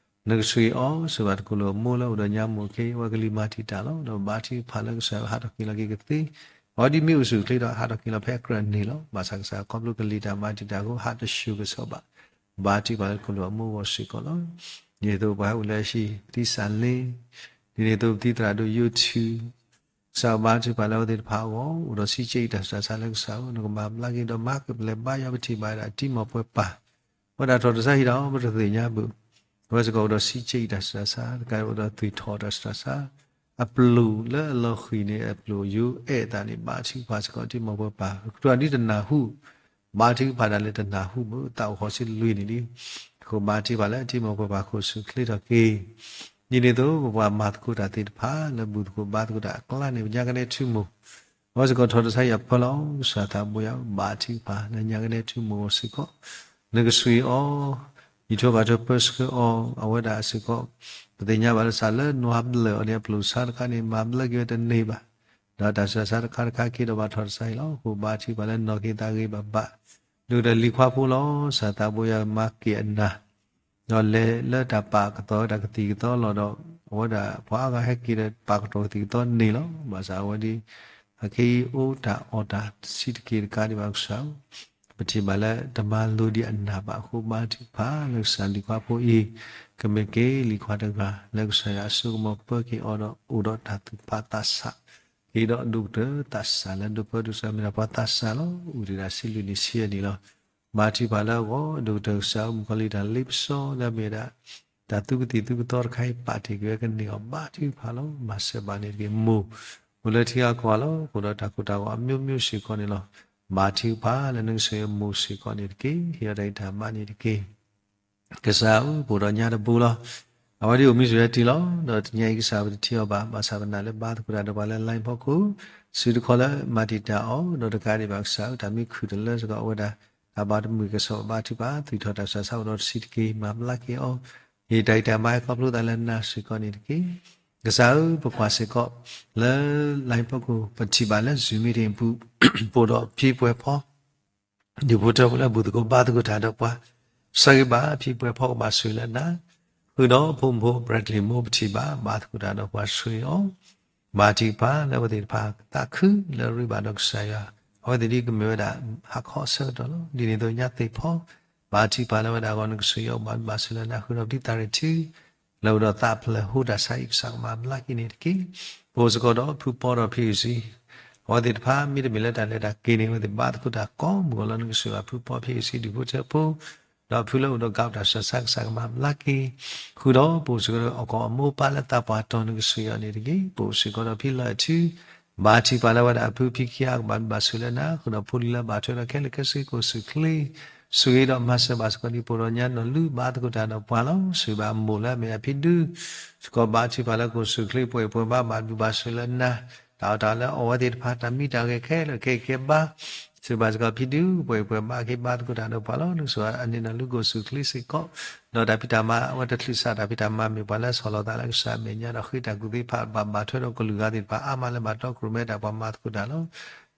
နကဆှံအီၤ စၢၤဘၣ်တကိၢ်လိာ်အမိၢ်လၢအိၣ်ဒီးညၣ်မိၢ်အခ့ အဝဲကလံၤမၤတံာ်တာ်လီၤ. ဒီးဘါထုကဖၣ်လၢကစၢ်ယွၤဟးထီၣ်က့ၤလီၤက့ၤကသ့, အဝဲဒ်မ့ၢ်အိၣ်ဆူၣ်အိၣ်ချ့ဒီးဟးထီၣ်က့ၤလီၤဖဲအကြၢးန့ၣ်လီၤ. ဘၣ်ဆၣ်ကစၢ်ခီဖျိကလံၤတၢ်မၤတံာ်တာ်အဃိ ဟးတဆူၣ်ကစီၣ်ဘၣ်. ဘါထုကဖၣ်လၢတကိၢ်လိာ်အမိၢ်အဂီၢ်စ့ၢ်ကီးလီၤ. ဒ်သိးပှၤဟဲအိၣ်လၢအဟံၣ်သံစၢ်လ့ ဒ်န့ၣ်အသိးပသံသရၣ်ဒိၣ်ယိထူ ကစၢ်ဘါထုကဖၣ်လၢအဝဲသ့ၣ်တဖၣ်အဂီၢ် အိၣ်ဒီးစံးဆဲအံၤတၢ်ဆူးတၢ်ဆါလၢကစၢ်ဧၢ, နကမၤဘျါက့ၤဒီးမၤကပလဲၤဘါယွၤ ပထံၣ်ဘၣ်ဝဲဒၣ်တံၤမီၢ်ပှဲၤပၢ်, ဝဲဒၣ်ထီၣ်တၢ်ဆါဟံၣ်ဒီးပတသ့ၣ်ညါဘၣ်. အဝဲစ့ၢ်ကီးအိၣ်ဒီးစံးဆဲအံၤတၢ်ဆူးတၢ်ဆါ တကးဒံးအိၣ်ဒီးသွံၣ်ထီၣ်တၢ်ဆူးတၢ်ဆါ, အပျိာ်လၢအလီၤဃံၤန့ၣ် အပျိာ်ယိအဲၣ်အသးန့ၣ် ဘါထုကဖၣ်စ့ၢ်ကီးတံၤမီၢ်ပှဲၤပၢ်, ကတိၤဒ်တနၢ်ဟူ ဘါထုကဖၣ်ဒၣ်လဲာ်တနၢ်ဟူမ့ၢ်သးအိၣ်ဃီၤဆံလွံၢ်န့ၣ်လံ. အဃိဘါထုကဖၣ်လၢတံၤမီၢ်ပှဲၤပၢ်ခိၣ်ဆူၣ်ချ့ထီၣ်က့ၤ, ဒ်န့ၣ်အသိးပပှၤမၤသကိးတၢ်သ့ၣ်တဖၣ်လၢဘူၣ်သကိးဘါသကိးတၢ်အကျါန့ၣ် ပညါကနဲထူမိၢ် အဝဲစ့ၢ်ကီးထီၣ်တၢ်ဆါဟံၣ်အဖီလာ် ကစၢ်သးဘိယွၤ ဘါထုကဖၣ်လၢညါကနဲထူမိၢ်အဂီၢ်စ့ၢ်ကီး, နကဆှံအီၤ ယံာ်ထီၣ်ဘၣ်ထီၣ်ပၢဆှၢအီၤ အဝဲဒၣ်စ့ၢ်ကီး, ပသ့ၣ်ညါဘၣ်လၢကစၢ်လၢနွၤဘျၢၣ်အီၤန့ၣ် အပျိာ်ဆါတခါန့ၣ် မၤဘျါက့ၤဝဲတန့ၢ်ဘၣ်. ဒီးတၢ်ဆူးတၢ်ဆါတခါတခါက့ၤဒီးဘၣ်ထီၣ်တၢ်ဆါဟံၣ်လီၤ. အဃိဘါထုကဖၣ်လၢနီၢ်က့ၤသးဂ့ၤဘၣ်ဘၣ်, ဒုၣ်ဒါလံၤခွါဖိလီၤ ကစၢ်သးဘိယွၤမၤက့ၤအနၢ် ဒီးလဲၤလၢတၢ်ပာ်ကသီၣ်ဝဲဒၣ်ကသံၣ်ကသီလီၤဒီး အဝဲဒၣ်ပှၤအါဂၤဟဲက့ၤဒီးပာ်ကသီၣ်ကသံၣ်ကသီန့ၣ်လီၤ. ဘၣ်ဆၣ်အဝဲဒ် အခဲအံၤအိၣ်တၢ်အီၣ်တၢ်ဆံးတက့ၢ်တကးဒံးဘၣ်ကစၢ်ဧၢ, ပထံၣ်ဘၣ်လၢတမၤလိဒံးအနၢ်ဘၣ်အဃိ ဘါထုကဖၣ်လၢကစၢ်လံၤခွါဖိအံၤ ကမ့ၢ်က့ၤလံၤခွါတဂၤလၢကစၢ်ယွၤအစိကမီၤပၢက့ၤအီၤဒီးအိၣ်ဒီးတၢ်သူၣ်ဖးသးဆး က့ၤဒီးအဒိၣ်ကတၢၢ်သးစၢ်လၢဒိၣ်ပၢဒိၣ်စၢ်မ့ၢ်ဒၣ်ပှၤသးစၢ်လီၤ. အိၣ်ဒံးဒၣ်ဆံလွံၢ်နံၣ်ဆံယဲၢ်နံၣ်လီၤ. ဘါထုကဖၣ်လၢအဂီၢ် ဒိၣ်ကတၢၢ်ကစၢ်ဧၢ မုၣ်ကီၤလံၢ်တၢ်လ့ပစီလၢအမ့ၢ်ဝဲဒၣ် တၢ်သူကသံၣ်သူကသီတခါအံၤ ပာ်တ့ၢ်က့ၤဝဲကန့ၢ်အီၤ ဘါထုကဖၣ်လီၤ. မၤစၢၤဘၣ်န့ၣ်တက့ၢ်. မိၢ်အိၣ်လၢထံဂၤကီၢ်ဂၤလီၤ. အိၣ်ဒီးတၢ်ကိၢ်တၢ်ဂီၤအမျိုးမျိုးစ့ၢ်ကီးန့ၣ်လီၤ. ဘါထုကဖၣ်လၢနကစၢ်ယွၤမိၢ်စ့ၢ်ကီးန့ၣ်တက့ၢ်. ဟ့ၣ်အီၤတၢ်ဂံၢ်တၢ်ဘါန့ၣ်တက့ၢ်. ကစၢ်ဧၢ ပအိၣ်ဒီးညါတဘိလီၤ. အဝဲဒ်အိၣ်မံဆိးဝဲတ့ၢ်လီၤ. ဒီးတနံၤအံၤကစၢ်ပတထံၣ်အီၤဘၣ်, ဘၣ်ဆၣ်ပနာ်လၢဘါသကိးတၢ်ဒီးပှၤလၢ line ဖီခိၣ် စုတခီလၢမၤတံာ်တာ်အီၤ ဒီးတကးဒံးဘၣ်ကစၢ်ဧၢ တၢ်မ့ၢ်ခုၣ်တလၢစ့ၢ်ကီး အဝဲဒၣ် တၢ်ဘါတမုာ်ကစီၣ်ဘါထုကဖၣ် သွံၣ်ထီၣ်တၢ်ဆူးတၢ်ဆါအိၣ်ဒီးတဆံးတက့ၢ်. မၤဘျါက့ၤအီၤ ဟ့ၣ်တၢ်ဂံၢ်တၢ်ဘါခီဖျိသးလၢနၤစ့ၢ်ကီးန့ၣ်တက့ၢ်. ကစၢ်ဧၢ ပကွၢ်စ့ၢ်ကီး လၢ line ဖီခိၣ် ပထံၣ်ဘၣ်လၢ Zoom meeting ပူၤ ပအိၣ်ဒီးဖံပှဲၤဖီ ဒူၣ်ဖိထၢဖိလၢဘူၣ်သကိးဘါသကိးတၢ်ဒီးပှၤ, ဆၢဂ့ၤဘၣ် ဖံပှဲၤဖီကဘၣ်ဆိၣ်ဂ့ၤလၢနၤ, ဃုာ်ဒီးဖိမုၣ်ဖိ Bradley မိၢ် ပထံၣ်ဘၣ် ဘါသကိးတၢ်ဒီးပှၤဆိၣ်ဂ့ၤအီၤ, ဘါထုကဖၣ်လၢအဝဲသ့ၣ်တဖၣ်သးခုလၢအရ့ဘၣ်ဒီးကစၢ်ယွၤ, အဝဲသ့ၣ်ဒ်ကမ့ၢ်ဝဲဒၣ် ဟးခီအဆၢကတီၢ်လီၤ. ဒ်န့ၣ်အသိးညါသ့ၣ်ဖီ ဘါထုကဖၣ်လၢအဝဲဒၣ်အဂီၢ် နကဆိၣ်ဂ့ၤအီၤ ဘါထုကဖၣ်ဆိၣ်ဂ့ၤလၢနၤ ဃုာ်ဒီးပတံၤသးရ့ၣ်ထူ လၢအိၣ်ဒီးသးဖျၢၣ်ဟိတၢ်ဆါအံၤ ကစၢ်ကမၤဘျါက့ၤန့ၣ်တက့ၢ်. ပအိၣ်စ့ၢ်ကီးဒီးဖုပီဒီးဖံအုၣ်စံ အဝဲသ့ၣ်တဖၣ် မ့တမ့ၢ်လၢတၢ်လဲၤတၢ်က့ၤန့ၣ် အဝဲသ့ၣ်ဘါသကိးတၢ်ကိးမုၢ်ဂီၤလီၤ. နကဆိၣ်ဂ့ၤဘၣ်ဖုပီဖံအုၣ်စံ ဒူၣ်ဖိထၢဖိ ဒီးဖုလၢအိၣ်ဒီးကးတၢ်ဆူးတၢ်ဆါ ကစၢ်ကမၤဘျါက့ၤ, ဃုာ်ဒီးပအိၣ်စ့ၢ်ကီးဒီးအီၣ်ကီၢ်အမိၢ်ပၢ်လၢသးပှၢ်တီၤ နကဆိၣ်ဂ့ၤအီၤန့ၣ်တက့ၢ်. ပအိၣ်စ့ၢ်ကီးဒီးဖံလီၤအဲၣ်ထူ ဘါထုကဖၣ်လၢအဝဲဒၣ်အဖုဖံခံဂၤ ကဘၣ်ဘၣ်ဆိၣ်ဂ့ၤလၢနၤ ဃုာ်ဒီးဖိလံၤလၢဘၣ်ထွဲဒီးခဲလၢာ်ခဲဆ့ ကိၣ်ဆူၣ်ချ့ ဆိၣ်ဂ့ၤဒီးမၤစၢၤဘၣ်စ့ၢ်ကီးဒ်ပအိၣ်ဒီးညါနီၢ်လူဘါသကိးတၢ်ဒီးပှၤလီၤ. ဆိၣ်ဂ့ၤဘၣ်အမိၢ်လၢအမ့ၢ်အဖံဒု စ့ၢ်ကီး ဘါထုကဖၣ်လၢကိၣ်ဆူၣ်ချ့ ပှဲၤပှဲၤဘါ ဘၣ်ဒူဘၣ်ဆိၣ်ဂ့ၤလၢနၤ တၢ်အီၣ်တၢ်အီလၢအီၣ်ဝဲသ့ၣ်တဖၣ် တၢ်မံတၢ်ဂဲၤခဲလၢာ်ခဲအံၤခဲဘါ ဆိၣ်ဂ့ၤဘၣ်စ့ၢ်ကီးဖံဒု ပှဲၤပှဲၤဘါက့ၤဘါသကိးတၢ်ဒီးပှၤလီၤ. နကဆိၣ်ဂ့ၤအန့ၢ်နီၢ်လူကိၣ်ဆူၣ်ချ့စ့ၢ်ကီး ဒီးတၢ်ဖံးတၢ်မၤအဝဲတချုးစး တၢ်ဖံးတၢ်မၤမ့ၢ်ပှၤလၢဆီၣ်လီၤသးလၢကစၢ်အမဲာ်ညါဒီးဃ့တၢ်ကူၣ်သ့ၣ်တဖၣ် ဘၣ်ဘၣ်ထွဲဒီးကလုာ်ဂၤသ့ၣ်တဖၣ်အါမးလၢဘၣ်တီခိၣ်ရိၣ်မဲတၢ်ပှၤမၤသကိးတၢ်လီၤ.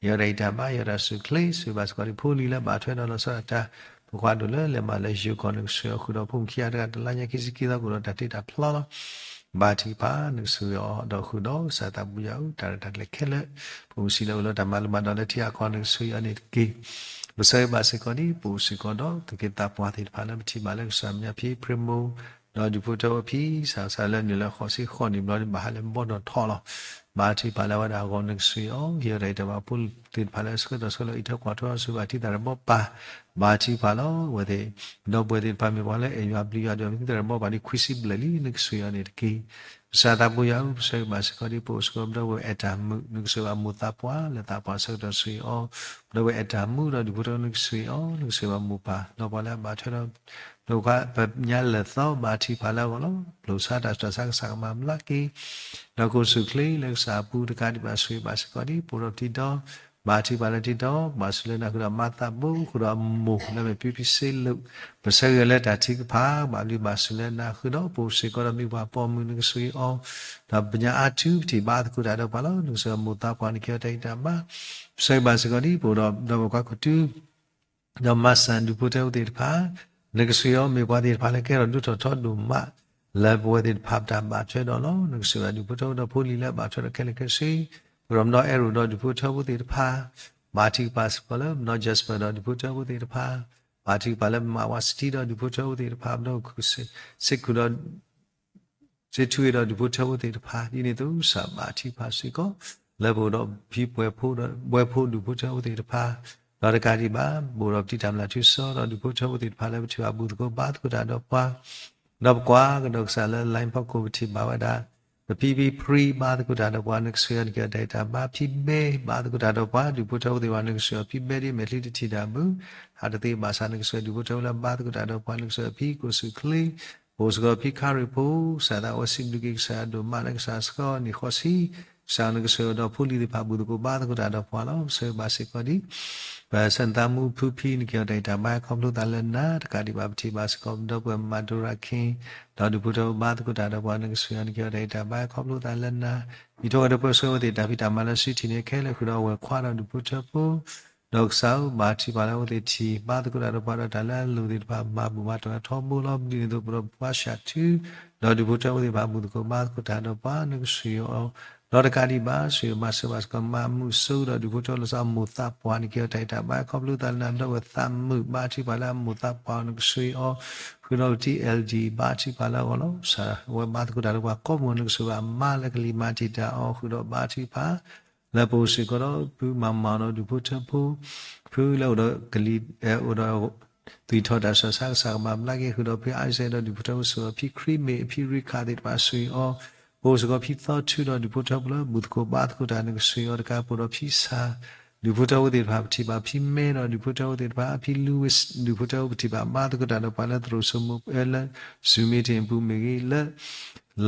ယွၤတၢ်ဂံၢ်တၢ်ဘါ ယွၤတၢ်ဆူၣ်ချ့ ဆိၣ်ဂ့ၤဘၣ်စ့ၢ်ကီးဒ်ဖိလံၤလၢဘၣ်ထွဲဒီးလီၤဆီဒၣ်တၢ် ဖိခွါဒိၣ်လၢလဲၤမးလၢယိၤကီၢ် နကဆိၣ်ဂ့ၤအီၤဃုာ်ဒီးဖိမုၣ်ခံဂၤတဂၤ တလါညါခံဆံခံသီ ကအိၣ်ဒီးတၢ်တ့တၢ်ဖျီလီၤ. ဘါထုကဖၣ် နကဆိၣ်ဂ့ၤအီၤဒီးဃုာ်ဒီးကစၢ်သးဘိယွၤဧၢ တၢ်ရဲၣ်တၢ်ကျဲၤခဲလၢာ် ဖိမုၣ်ဆံးလၢအိၣ်လၢတၢ်မၤလိမၤဒိးလၢထံဂၤကီၢ် နကဆိၣ်ဂ့ၤအီၤန့ၣ်တက့ၢ်. ပဆၢဂ့ၤဘၣ်စ့ၢ်ကီးဒ်ပအိၣ်စ့ၢ်ကီးဒီး သုးက့သးပှၢ်သ့ၣ်တဖၣ်လၢပထံၣ်ဘၣ်လၢကစၢ်မဲာ်ညါဖံ ပြ့မိၢ် ဒီးဒူၣ်ဖိထၢဖိဖံ စးစးလၢနုာ်လၢဃိးဆံဃိးနံၣ်ဘျီန့ၣ် ဘၣ်ဟးလၢဘီနီၣ်ထီၣ်လီၤ. ဘါထုကဖၣ်လၢအဝဲဒၣ်အဂီၢ် နကဆိၣ်ဂ့ၤအီၤ ဟ့ၣ်အီၤတၢ်ဂံၢ်တၢ်ဘါဖိသ့ၣ်တဖၣ်လၢအဆှၢထီၣ်ဆှၢလီၤအံးထွဲကွၢ်ထွဲအီၤ ဆိၣ်ဂ့ၤဘၣ်ထံသးရ့ဘီပၢ် ဘါထုကဖၣ်လီၤ. အဝဲသ့ၣ် ဒီပုၢ်ဝဲၢ်သ့ၣ်တဖၣ်မ့ၢ်ပှၤလၢအဲၣ်ယွၤဘျုးယွၤဒီး မ့ၢ်ထံသးရ့ဘီပၢ်ဒ်ခွံဆံဘျဲၣ်လံ နကဆိၣ်ဂ့ၤအီၤန့ၣ်တက့ၢ်. ကစၢ်သးဘိယွၤဧၢ ပဆၢဂ့ၤဘၣ်စ့ၢ်ကီးဒ်ပအိၣ်စ့ၢ်ကီး ဒီပုၢ်ဝဲၢ်အဲၣ်တၢ်မုာ် နကဆိၣ်ဂ့ၤဘၣ်မိၢ်သးပှၢ်လၢသးပှၢ်ဆၢကတီၢ်ဆိၣ်ဂ့ၤအီၤ ဒီပုၢ်ဝဲၢ်အဲၣ်တၢ်မုာ်ဒီးဒူၣ်ဖိထၢဖိ နကဆိၣ်ဂ့ၤအီၤ နကဆိၣ်ဂ့ၤဘၣ်မိၢ်ပၢ် ဒီးပှၤလၢအဘၣ်ထွဲဒီး ဒီးပှၤပညါလၢာ်သီ ဘါထုကဖၣ်လၢအဂီၢ်လီၤ. ပျိာ်ဆါတၢ်ဆူးတၢ်ဆါ ကစၢ်ကမၤဘျါက့ၤ ဒီးကိၣ်ဆူၣ်ချ့လၢကစၢ်အပူၤတကးဒံးဘၣ် ဆိၣ်ဂ့ၤဘၣ်စ့ၢ်ကီးဒ်ပအိၣ်ဒီးပထံဒီး ဘါထုကဖၣ်လၢတံတီ ဘါထုကဖၣ်လၢနၤဃုာ်ဒီးမၤသးဘိ ဃုာ်ဒီးအမိၢ်လၢမ့ၢ်ဖံဖံစ့လိာ် ပဆၢဂ့ၤလၢတၢ်ထုကဖၣ် ဘၣ်ဘျုးဘၣ်ဆိၣ်လၢနၤဃုာ်ဒီး ပအိၣ်စ့ၢ်ကီးဒီးမ့ၢ်ပှၤပိာ်မုၣ်နကစၢ်အံၤအီၤ ဒီးပညါအါထုပထံၣ်ဘါသကိးတၢ်ဒီးပှၤလီၤ. နကစၢ်အမိၢ်သးပှၢ်နကဲထီၣ်တၢ်အံၤတၢ်ဘါ ပဆၢဂ့ၤဘၣ်စ့ၢ်ကီးဒ် ပအိၣ်ဒီးဒီးပကွၢ်ခိၣ်တု ဒီးမၤစၢၤဒူၣ်ဖိထၢဖိသ့ၣ်တဖၣ် နကစၢ်အံၤအီၤ မ့ၢ်ပှၤသ့ၣ်တဖၣ်လၢကဲထီၣ်ဒိၣ်ထီၣ်ထီဒိၣ်မး လၢပဝဲသ့ၣ်တဖၣ်ပတၢ်ဘၣ်ထွဲဒီးလီၤ. နကစၢ်ယွၤဒူၣ်ဖိထၢဖိဒီးဖိလံၤလၢအဘၣ်ထွဲဒီးခဲလၢာ်ခဲဆ့ ပဒီမဒီအဲၣ်ရိၣ်ဒီးဒူၣ်ဖိထၢဖိသ့ၣ်တဖၣ် ဘါထုကဖၣ်စ့ၢ်ကီးလၢမဒီ Jasper ဒီးဒူၣ်ဖိထၢဖိသ့ၣ်တဖၣ် ဘါထုကဖၣ်လၢမးဝါစတံဒီးဒူၣ်ဖိထၢဖိသ့ၣ်တဖၣ် ပဒီခိၣ်စ့ၢ်ခိၣ်ဒီး စ့ထူဂ့ၤဒီးဒူၣ်ဖိထၢဖိသ့ၣ်တဖၣ် ဒ်န့ၣ်အသိး ကစၢ်ဘါထုကဖၣ်စ့ၢ်ကီး လၢပအိၣ်ဒီးဖံပှဲၤဖိဒီး ပှဲၤဖိဒူၣ်ဖိထၢဖိသ့ၣ်တဖၣ် ဒီးတကးဒံးဘၣ် ပအိၣ်ဒီးပတံၤတၢ်မျၢ်ထူစီဒီးဒူၣ်ဖိထၢဖိသ့ၣ်တဖၣ်လၢပထံၣ်ဘၣ်ဘူၣ်သကိးဘါသကိးတၢ်ဒီးပှၤ ဒီးပကွၢ်ကဒီးကစၢ်လၢ line ဖီခိၣ်ပထံၣ်ဘၣ်ဝဲဒၣ် ပဖံဖံဖြံ ဘါသကိးတၢ်ဒီးပှၤ နကစၢ်ယွၤနကဲထီၣ်တၢ်အံၤတၢ်ဘါ ဖံဘဲဘါသကိးတၢ်ဒီးပှၤ ဒူၣ်ဖိထၢဖိသ့ၣ်တဖၣ် နကစၢ်ယွၤဖံဘဲဒ်မဲာ်ချံတထံၣ်တၢ်အဘု ဟးတသ့ဘၣ်ဆၣ် နကစၢ်ယွၤဒူၣ်ဖိထၢဖိလၢဘါသကိးတၢ်ဒီးပှၤ နကစၢ်ယွၤဖံကိၣ်စူၣ်ချ့ ပအိၣ်စ့ၢ်ကီးဖံခါရံၣ်ဖိ ကစၢ်သးဝဲစံးဘျုးက့ၤကစၢ်ယွၤဒိၣ်မးလၢကစၢ်ဆှၢန့ၢ်ဃီဆံ ကစၢ်နကစၢ်ယွၤဒီးဖိလံၤသ့ၣ်တဖၣ်ဘူၣ်သကိးဘါသကိးတၢ်ဒီးပှၤလီၤ. ပဆၢဂ့ၤဘၣ်စ့ၢ်ကီးဒ် ပဆၢနသးမူဖုဖံနကဲထီၣ်တၢ်အံၤတၢ်ဘါ ခီဖျိသးလၢနၤ တကးဒံးဘၣ်ပထံၣ်ဘၣ်စ့ၢ်ကီး ပဒီပုၢ်ဝဲၢ်မၤဒိရၤခ့ ဒီးဒူၣ်ဖိထၢဖိဘါသကိးတၢ်ဒီးပှၤ နကစၢ်ယွၤနကဲထီၣ်တၢ်အံၤတၢ်ဘါ ခီဖျိသးလၢနၤ ယံာ်ထီၣ်ဝဲဒီးပှၤဆှၢဝဲသ့ၣ်တၢ်ဖံးတၢ်မၤလၢစုထံၣ်န့ၣ် ခဲလၢာ်ဃုာ်ဒီးအဝဲၤခွါဒီးဒူၣ်ဖိထၢဖိ ဒီးကစၢ်ဧၢ ဘါထုကဖၣ်လၢအဝဲသ့ၣ်ထံၣ် ဘါသကိးတၢ်ဒီးပှၤဒီးတၢ်လၢအလိၣ်သ့ၣ်တဖၣ် မၤဘူၣ်မၤတီၢ်ထီဘိလီၤ. ဒ်န့ၣ်အသိး ပဒီပုၢ်ဝဲၢ်ဆှၢထူ ဒီးဒူၣ်ဖိထၢဖိသ့ၣ်တဖၣ်ဘူၣ်သကိးဘါသကိးတၢ်ဒီးပှၤ နကစၢ်ယွၤ ဒီးတကးဒံးဘၣ် ကစၢ်ယွၤမၤစၢၤဘၣ်စ့ၢ်ကီး မၤမုာ်စိဒီးဒူၣ်ဖိထၢဖိလီၤဆီ အမိၢ်သးပှၢ်န့ၣ် ကဲထီၣ်တၢ်အံၤတၢ်ဘါ ခီဖျိသးလၢနၤ ဒီပုၢ်ဝဲၢ်သးမုာ် ဘါထုကဖၣ်လၢအမိၢ်သးပှၢ်အီၤ နကစၢ်ယွၤ ဃုာ်ဒီးပတံၤ L D ဘါထုကဖၣ်လၢအဂီၢ်လီၤ. ကစၢ်ဝဲဘါသကိးတၢ်ဒီးပှၤကိးမုၢ် နကစၢ်ယွၤအမါလၢကလံၤမၤတံာ်တာ်အီၤ ဃုာ်ဒီးဘါထုကဖၣ် လၢပအိၣ်စ့ၢ်ကီးဒီး ဖုမၤမၤဒီးဒူၣ်ဖိထၢဖိ ဖုလၢအိၣ်ဒီးကလံၤ အိၣ်ဒီး သွံၣ်ထီၣ်တၢ်ဆူးတၢ်ဆါ ကစၢ်ကဘၣ်ဘျါက့ၤ ဃုာ်ဒီးဖုအါစဲးဒီးဒူၣ်ဖိထၢဖိ စ့ၢ်ကီးဖံခရံမ့ၢ် ဖံရံခးသ့ၣ်တဖၣ်စ့ၢ်ကီး ပအိၣ်စ့ၢ်ကီးဖံသီထူဒီးဒူၣ်ဖိထၢဖိလၢ ဘူၣ်သကိးဘါသကိးတၢ် နကစၢ်ယွၤ တကးပအိၣ်ဒီးဖံဆၣ် ဒူၣ်ဖိထၢဖိသ့ၣ်တဖၣ် ပထံၣ်ဘၣ်ဖံမဲဒီးဒူၣ်ဖိထၢဖိသ့ၣ်တဖၣ် ဖံလူဝံး ဒူၣ်ဖိထၢဖိပထံၣ်ဘၣ်ဘါသကိးတၢ်ဒီးပှၤလၢသရိာ်စိမိၤ လၢ Zoom meeting အပူၤမ့ၢ်ဂ့ၤ လၢ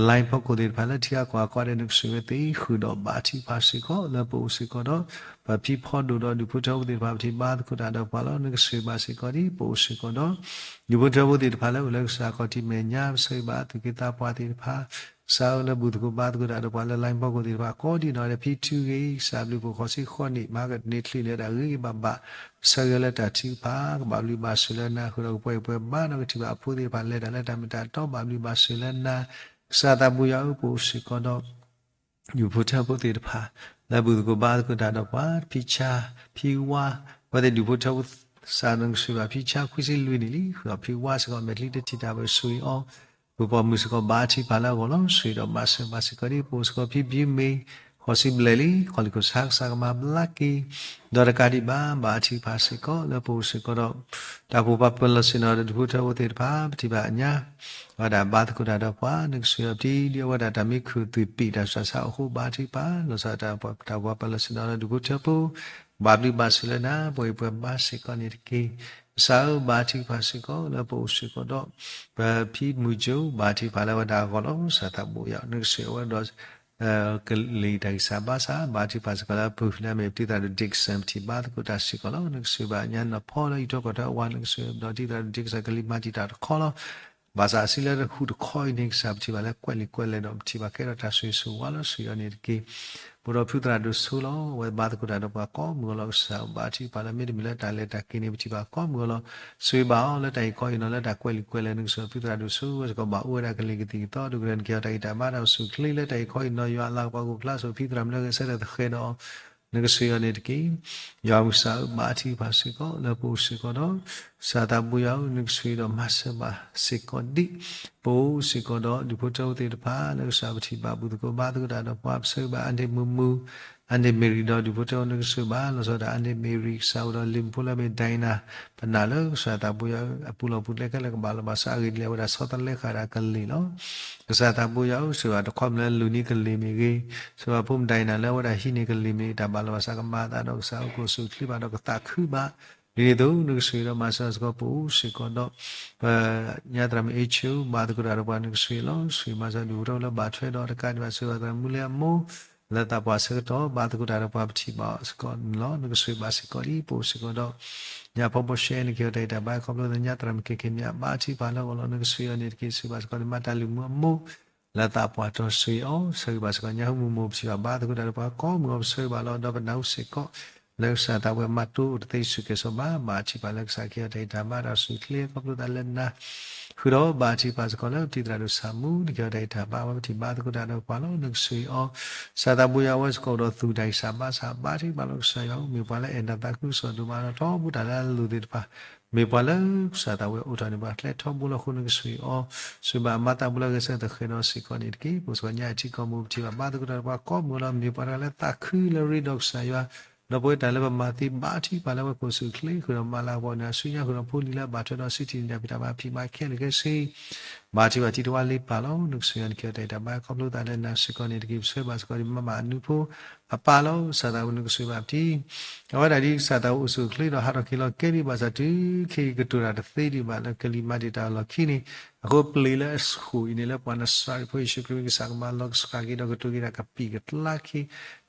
line ဖီခိၣ်သ့ၣ်တဖၣ်လၢထံဂၤကီၢ်ဂၤကိးဂၤဒဲး နကစၢ်ယွၤသ့ဃုာ်ဒီးဘါထုကဖၣ်စ့ၢ်ကီး လၢပအိၣ်စ့ၢ်ကီးဒီး ပဖံဖီဒိၣ်ဒီးဒူၣ်ဖိထၢဖိသ့ၣ်တဖၣ် ပထံၣ်ဘါသကိးတၢ်ဒီးပှၤလီၤ. နကစၢ်ယွၤဘၣ်စ့ၢ်ကီးဒ် ပအိၣ်စ့ၢ်ကီးဒီး ဒူၣ်ဖိထၢဖိသ့ၣ်တဖၣ်လၢအိၣ်လၢကစၢ်ခီၣ်ထံးမဲာ်ညါ ပဆၢဂ့ၤဘၣ်သူၣ်က့သးပှၢ်သ့ၣ်တဖၣ် ကစၢ်ဧၢ လၢဘူၣ်သကိးဘါသကိးတၢ်ဒီးပှၤလၢ line ဖီခိၣ်သ့ၣ်တဖၣ် ကိးဒံးနီၢ်ဂၤဒဲး ဖံထုဂ့ၤ ကစၢ်ဘျုးဖှိၣ်ဃီၤဆံဃီနံၣ် မၤကန့ၢ်ချုးန့ၢ်တၢ်ဂ့ၤဂ့ၤဘၣ်ဘၣ် ပဆၢဂ့ၤလၢတၢ်ထုကဖၣ် ကဘၣ်ဘျုးဘၣ်ဆိၣ်လၢနၤ ဃုာ်ဒီးကပှဲၤအံၤပှဲၤဘါဒီးကထံၣ်ဘၣ်အဖိသ့ၣ်တဖၣ် လဲၤတၢ်လၢတၢ်မ့ၢ်တၢ်တီ ဘၣ်ဘျုးဘၣ်ဆိၣ်လၢနၤ ကစၢ်သးဘိယွၤဧၢ ပအိၣ်စ့ၢ်ကီးဒီး ဒူၣ်ဖိထၢဖိသ့ၣ်တဖၣ် လၢဘူၣ်သကိးဘါသကိးတၢ်ဒီးပှၤ ဖံဆါ ဖံဝါ အဝဲသ့ၣ်ဒူၣ်ဖိထၢဖိ ကစၢ်နကစၢ်ယွၤ ဖံဆါခွံဆံလွံၢ်နံၣ်လံ ဃုာ်ဒီးဖံဝါစ့ၢ်ကီး မဲာ်ချံတထံၣ်တၢ်ဘၣ်ဆိၣ်ဂ့ၤအီၤ ပှၤပိာ်မုၣ်စ့ၢ်ကီး ဘါထုကဖၣ်လၢအဂီၢ်လီၤ. ဆိၣ်ဂ့ၤဒီးမၤစၢၤဘၣ်စ့ၢ်ကီးဒ် ပအိၣ်စ့ၢ်ကီးဖံဘံမ့ၢ် ဃီၤစံဘျဲၣ်လံ ခီၣ်လံၢ်ခိၣ်ဆါ ကစၢ်ကမၤဘျါက့ၤ ဒီးတကးဒံးဘၣ် ဘါထုကဖၣ်စ့ၢ်ကီး လၢပအိၣ်စ့ၢ်ကီးဒီး တၢ်ပိာ်ပှၤပၢၤလီၢ်ဆ့ၣ်နီၤဒီးဒူၣ်ဖိထၢဖိသ့ၣ်တဖၣ် ပထံၣ်ဘၣ်အညါ အဝဲဒၣ်ဘါသကိးတၢ်ဒီးပှၤ နကစၢ်ယွၤပတံၤ ဒ်အဝဲဒၣ်တၢ်မံခူၣ်သွံၣ်ပံာ်တၢ်ဆူးတၢ်ဆါအဃိ ဘါထုကဖၣ် လီၤဆီဒၣ်တၢ် တၢ်ပိာ်ပှၤပၢၤလီၢ်ဆ့ၣ်နီၤဒီးဒူၣ်ဖိထၢဖိ ဘၣ်ဘျုးဘၣ်ဆိၣ်လၢနၤ ပှဲၤအံၤပှဲၤဘါစ့ၢ်ကီးန့ၣ်တက့ၢ်. ကစၢ်ဧၢ ဘါထုကဖၣ်စ့ၢ်ကီး လၢပအိၣ်စ့ၢ်ကီးဒီး ပဖံမုၢ်ကၠိ ဘါထုကဖၣ်လၢအဝဲဒၣ်အဂီၢ်လီၤ. ကစၢ်သးဘိယွၤ နကစၢ်ယွၤဝဲဒီး ကလံၤတၢ်ဂံၢ်စၢ်ဘါစၢ် ဘါထုကဖၣ်စ့ၢ်ကီးလၢပဖုလၢအမ့ၢ်ပတံၤသရၣ်ဒိၣ် Dixon ပထံၣ်ဘါသကိးတၢ်စ့ၢ်ကီးလီၤ. နကစၢ်ဘၣ်ညါနီၢ်ဖီလၢအံးထွဲကွၢ်ထွဲအဝၤ နကစၢ်ဒီးတံၤသရၣ်ဒိၣ် Dixon ကလံၤမၤတံာ်တာ်တခီလီၤ. ဘၣ်ဆၣ်အစုလၢတဟူးတခီအံၤန့ၣ် ကစၢ်ပထံၣ်ဘၣ်လၢကွဲးလံာ်ကွဲးလဲၢ်ဒီး ပထံၣ်ဘၣ်ကဲထီၣ်တၢ်ဆိၣ်ဂ့ၤဆိၣ်ဝါလီၤ ဆိၣ်ဂ့ၤအီၤန့ၣ်တက့ၢ်. ပအိၣ်ဒီးဖုသရၣ်ဒိၣ်ဆိလီၤ အဝဲဘါသကိးတၢ်ဒီးပှၤကိးမုၢ်ဂီၤလီၤ. ကစၢ်ဘါထုကဖၣ်လၢမ့တမ့ၢ်လၢတၢ်လဲၤတၢ်က့ၤန့ၣ် ပထံၣ်ဘၣ်ကိးမုၢ်ဂီၤလီၤ. ဆိၣ်ဂ့ၤဘၣ်အီၤလၢတၢ်အံၤခီအံၤနီၤ လၢတၢ်ကွဲးလံာ်ကွဲးလဲၢ် နကစၢ်ဖုသရၣ်ဒိၣ်ဆိဝဲစ့ၢ်ကီး ဘၣ်အိၣ်ဝဲဒၣ်ကလံၤကသံၣ်ကသီ ဒိၣ်ကရၢနက့ၤအီၤတၢ်ဂံၢ်တၢ်ဘါတၢ်အိၣ်ဆူၣ်အိၣ်ချ့လၢတၢ်အံၤခီအံၤနီၤ ယွၤအလၤကပီၤကဖျါဆိဖံသရၣ်မုၣ်လၢဂဲၤဆၢထၢၣ်သဃဲၤဒီး နကစၢ်ယွၤန့ၣ်တက့ၢ်. ယွၤမုၢ်ကစၢ်ဧၢ ဘါထုကဖၣ်စ့ၢ်ကီး လၢပအိၣ်စ့ၢ်ကီးဒီး ကစၢ်သးဘိယွၤဧၢ နကစၢ်ဒီးမၤစၢၤဘၣ်စ့ၢ်ကီးဒ် ပအိၣ်စ့ၢ်ကီးဒီး ဒူၣ်ဖိထၢဖိသ့ၣ်တဖၣ် လၢကစၢ်ပထံၣ်ဘၣ်ဘူၣ်သကိးဘါသကိးတၢ်ဒီးပှၤ ပဆၢဂ့ၤဘၣ် အါန့ၢ်မုၢ်မုၢ် အါန့ၢ်မ့ၢ်ရံၤဒီး ဒူၣ်ဖိထၢဖိ နကစၢ်ဘၣ် လီၤဆီဒၣ်တၢ် အါန့ၢ်မ့ၢ်ရံၤ ကစၢ်အိၣ်ဒီးလံၤဖိလၢအမ့ၢ် Diana ပနာ်လၢကစၢ်သးဘိယွၤဧၢ အပူၤလီၢ်ပူၤကျဲခဲလၢာ်ကဘၣ်လီၤဘၣ်ဆၣ်အဂ့ၢ်ဒ်လဲၣ် အဝဲဒၣ်ဆီတလဲဃာ်ဒၣ်ကလံၤလီၤ. ကစၢ်သးဘိယွၤဧၢ ဆိၣ်ဂ့ၤဘၣ်တခီမ့ၢ်လၢလူၤန့ၢ်ကလံၤမ့ၢ်ဂ့ၤ, ဆိၣ်ဂ့ၤဘၣ်ဖိမုၣ် Diana လၢအဝဲဒၣ်ဟံးန့ၢ်ကလံၤမ့ၢ်ဂ့ၤ တၢ်ဘၣ်လီၤဘၣ်ဆၣ်ကမၤအသးဒီးကစၢ်အိၣ်ဖှိၣ် စူၢ်ချ့ဘၣ်ဒီးကသးခုဘၣ်. ဒ်န့ၣ်အသိး နကစၢ်ဒီးမၤစၢၤစ့ၢ်ကီး ပအိၣ်စ့ၢ်ကီးဒီး ပညါသရၣ်မုၣ်အ့ၣ်ဆူ ဘါသကိးတၢ်ဒီးပှၤ နကစၢ်လီၤ. ဆိၣ်ဂ့ၤမၤစၢၤဒူၣ်ဖိထၢဖိလၢဘၣ်ထွဲဒီးတကးဒံးဘၣ် ဆိၣ်ဂ့ၤဘၣ်သရၣ်မုၣ်လၢအမိၢ် လၢသးပှၢ်ဆၢကတီၢ် ဘါသကိးတၢ်ဒီးပှၤပထံၣ်ဘၣ်စ့ၢ်ကီးန့ၣ်လီၤ. နကဆိၣ်ဂ့ၤဘၣ်စ့ၢ်ကီးဒ်ပအိၣ်စ့ၢ်ကီးဒီး ညၣ်ဖီဘီရှဲ နကဟ့ၣ်အီၤတၢ်ဂံၢ်တၢ်ဘါ ခီဖျိသးညါသရၣ်မုၣ်ခဲခဲမး ဘါထုကဖၣ်လၢအဂီၢ်လီၤ. နကဆိၣ်ဂ့ၤအီၤန့ၣ်တက့ၢ်. ဆိၣ်ဂ့ၤဘၣ်စ့ၢ်ကီးန့ၣ် မၤတၢ်လုၢ်မုာ်အမိၢ် လၢသးပှၢ်တီဆှံအီၤ ဆိၣ်ဂ့ၤဘၣ်စ့ၢ်ကီး ညၣ်ဟူမုၢ်မိၢ်ပထံၣ်ဘၣ် ဘါသကိးတၢ်ဒီးပှၤကိးမုၢ်အီၤ ပဆိၣ်ဂ့ၤဘၣ်လီၤ. ဒီးပနၢ်ဟူစ့ၢ်ကီး လၢကစၢ်သးဝဲမၤတိၢ်အိၣ်တသ့စူၢ်ကဲၤစီၤဘၣ်, ဘါထုကဖၣ်လၢကစၢ်ကဟ့ၣ်အီၤတၢ်ဂံၢ်တၢ်ဘါ တၢ်အိၣ်ဆူၣ်အိၣ်ချ့ ခီဖျိသးလၢနၤ ဃုာ်ဒီးဘါထုကဖၣ်စ့ၢ်ကီးလၢပတံၤသရၣ်ဒိၣ်ဆၣ်မူ နကဟ့ၣ်အီၤတၢ်ဂံၢ်တၢ်ဘါ အဝဲပထံၣ်ဘါသကိးတၢ်ဒီးပှၤလီၤ. နကဆိၣ်ဂ့ၤအီၤ စၢ်သးဘိယွၤဝဲစ့ၢ်ကီးဒီးသူၣ်တၢ်ဂံၢ်စၢ်ဘါစၢ် ဘါထုကဖၣ်လၢကစၢ်ယွၤ မ့ၢ်ပှၤလၢအဲၣ်နၤသးခုကစီၣ်ဒိၣ်မးဒီးထီဘိတၢ်လၢအလိၣ်သ့ၣ်တဖၣ် မ့ၢ်ပှၤလၢကစၢ်သးဝဲအိးထီၣ်န့ၢ်ပှၤကျဲထီဘိလီၤ. အဃိနကဆိၣ်ဂ့ၤအီၤ ဆိၣ်ဂ့ၤဘၣ်အမၤသးဘူးလၢအဂဲၤဆၢထၢၣ်သဃဲၤဒီးစ့ၢ်ကီးန့ၣ်တက့ၢ်. ပအိၣ်စ့ၢ်ကီးညၣ်အထံကီၢ်မူ ပထံၣ်ဘၣ်ဘါသကိးတၢ်ဒီးပှၤကိးမုၢ်အီၤလီၤ. မ့ၢ်ပှၤတဂၤလၢသးခုလၢအရ့ဒီးကစၢ်ယွၤ ဒီးပဝဲတၢ်လၢပမၤသ့ ဘါထုကဖၣ်လၢအဝဲကအိၣ်ဆူၣ်အိၣ်ချ့ ဃုာ်ဒီးမၤလၤကပီၤန့ၣ် အစုညါဃုာ်ဒီးဖိလံၤလၢအဘၣ်ထွဲဒီးစုထံၣ်န့ၣ် တၢ်ဖံးတၢ်မၤဖံးမၤခဲလၢာ်ခဲဆ့ ဘါထုကဖၣ်တံၤတဝါလ့ပၢ်လီၤ. နကဆိၣ်ဂ့ၤအီၤ နကဟ့ၣ်အီၤတၢ်ဂံၢ်တၢ်ဘါ ခီဖျိသးလၢနၤစ့ၢ်ကီးန့ၣ်တက့ၢ်. ပဆိၣ်ဂ့ၤဘၣ်စ့ၢ်ကီးဒ်မၤဘၣ်အနူဖိအပၢ်လီၤ. ကစၢ်သးဝဲနကဆိၣ်ဂ့ၤဘၣ်ပတံၤ အဝဲဒၣ်ဒ်ကစၢ်သးဝဲအိၣ်ဆူၣ်အိၣ်ချ့ဒီးဟးထီၣ်က့ၤလီၤကဲဒံးဘၣ်ဆၣ် တုၤခဲအံၤကတိၤတၢ်တသ့ဒံးဘၣ်လၢကလံၤမၤတံာ်တာ်အလီၢ်ခံန့ၣ် အဃိပျ့ၤလၢအဃိာ်အံၤန့ၣ် လၢပှၤနစၤရ့းဖိယ့ၣ်ၡူးခရံာ် ကစၢ်ကမၤလီၤကဆှၣ်က့ၤဒီးကတိၤက့ၤတၢ်ကပံာ်ကတြၢ်ခံ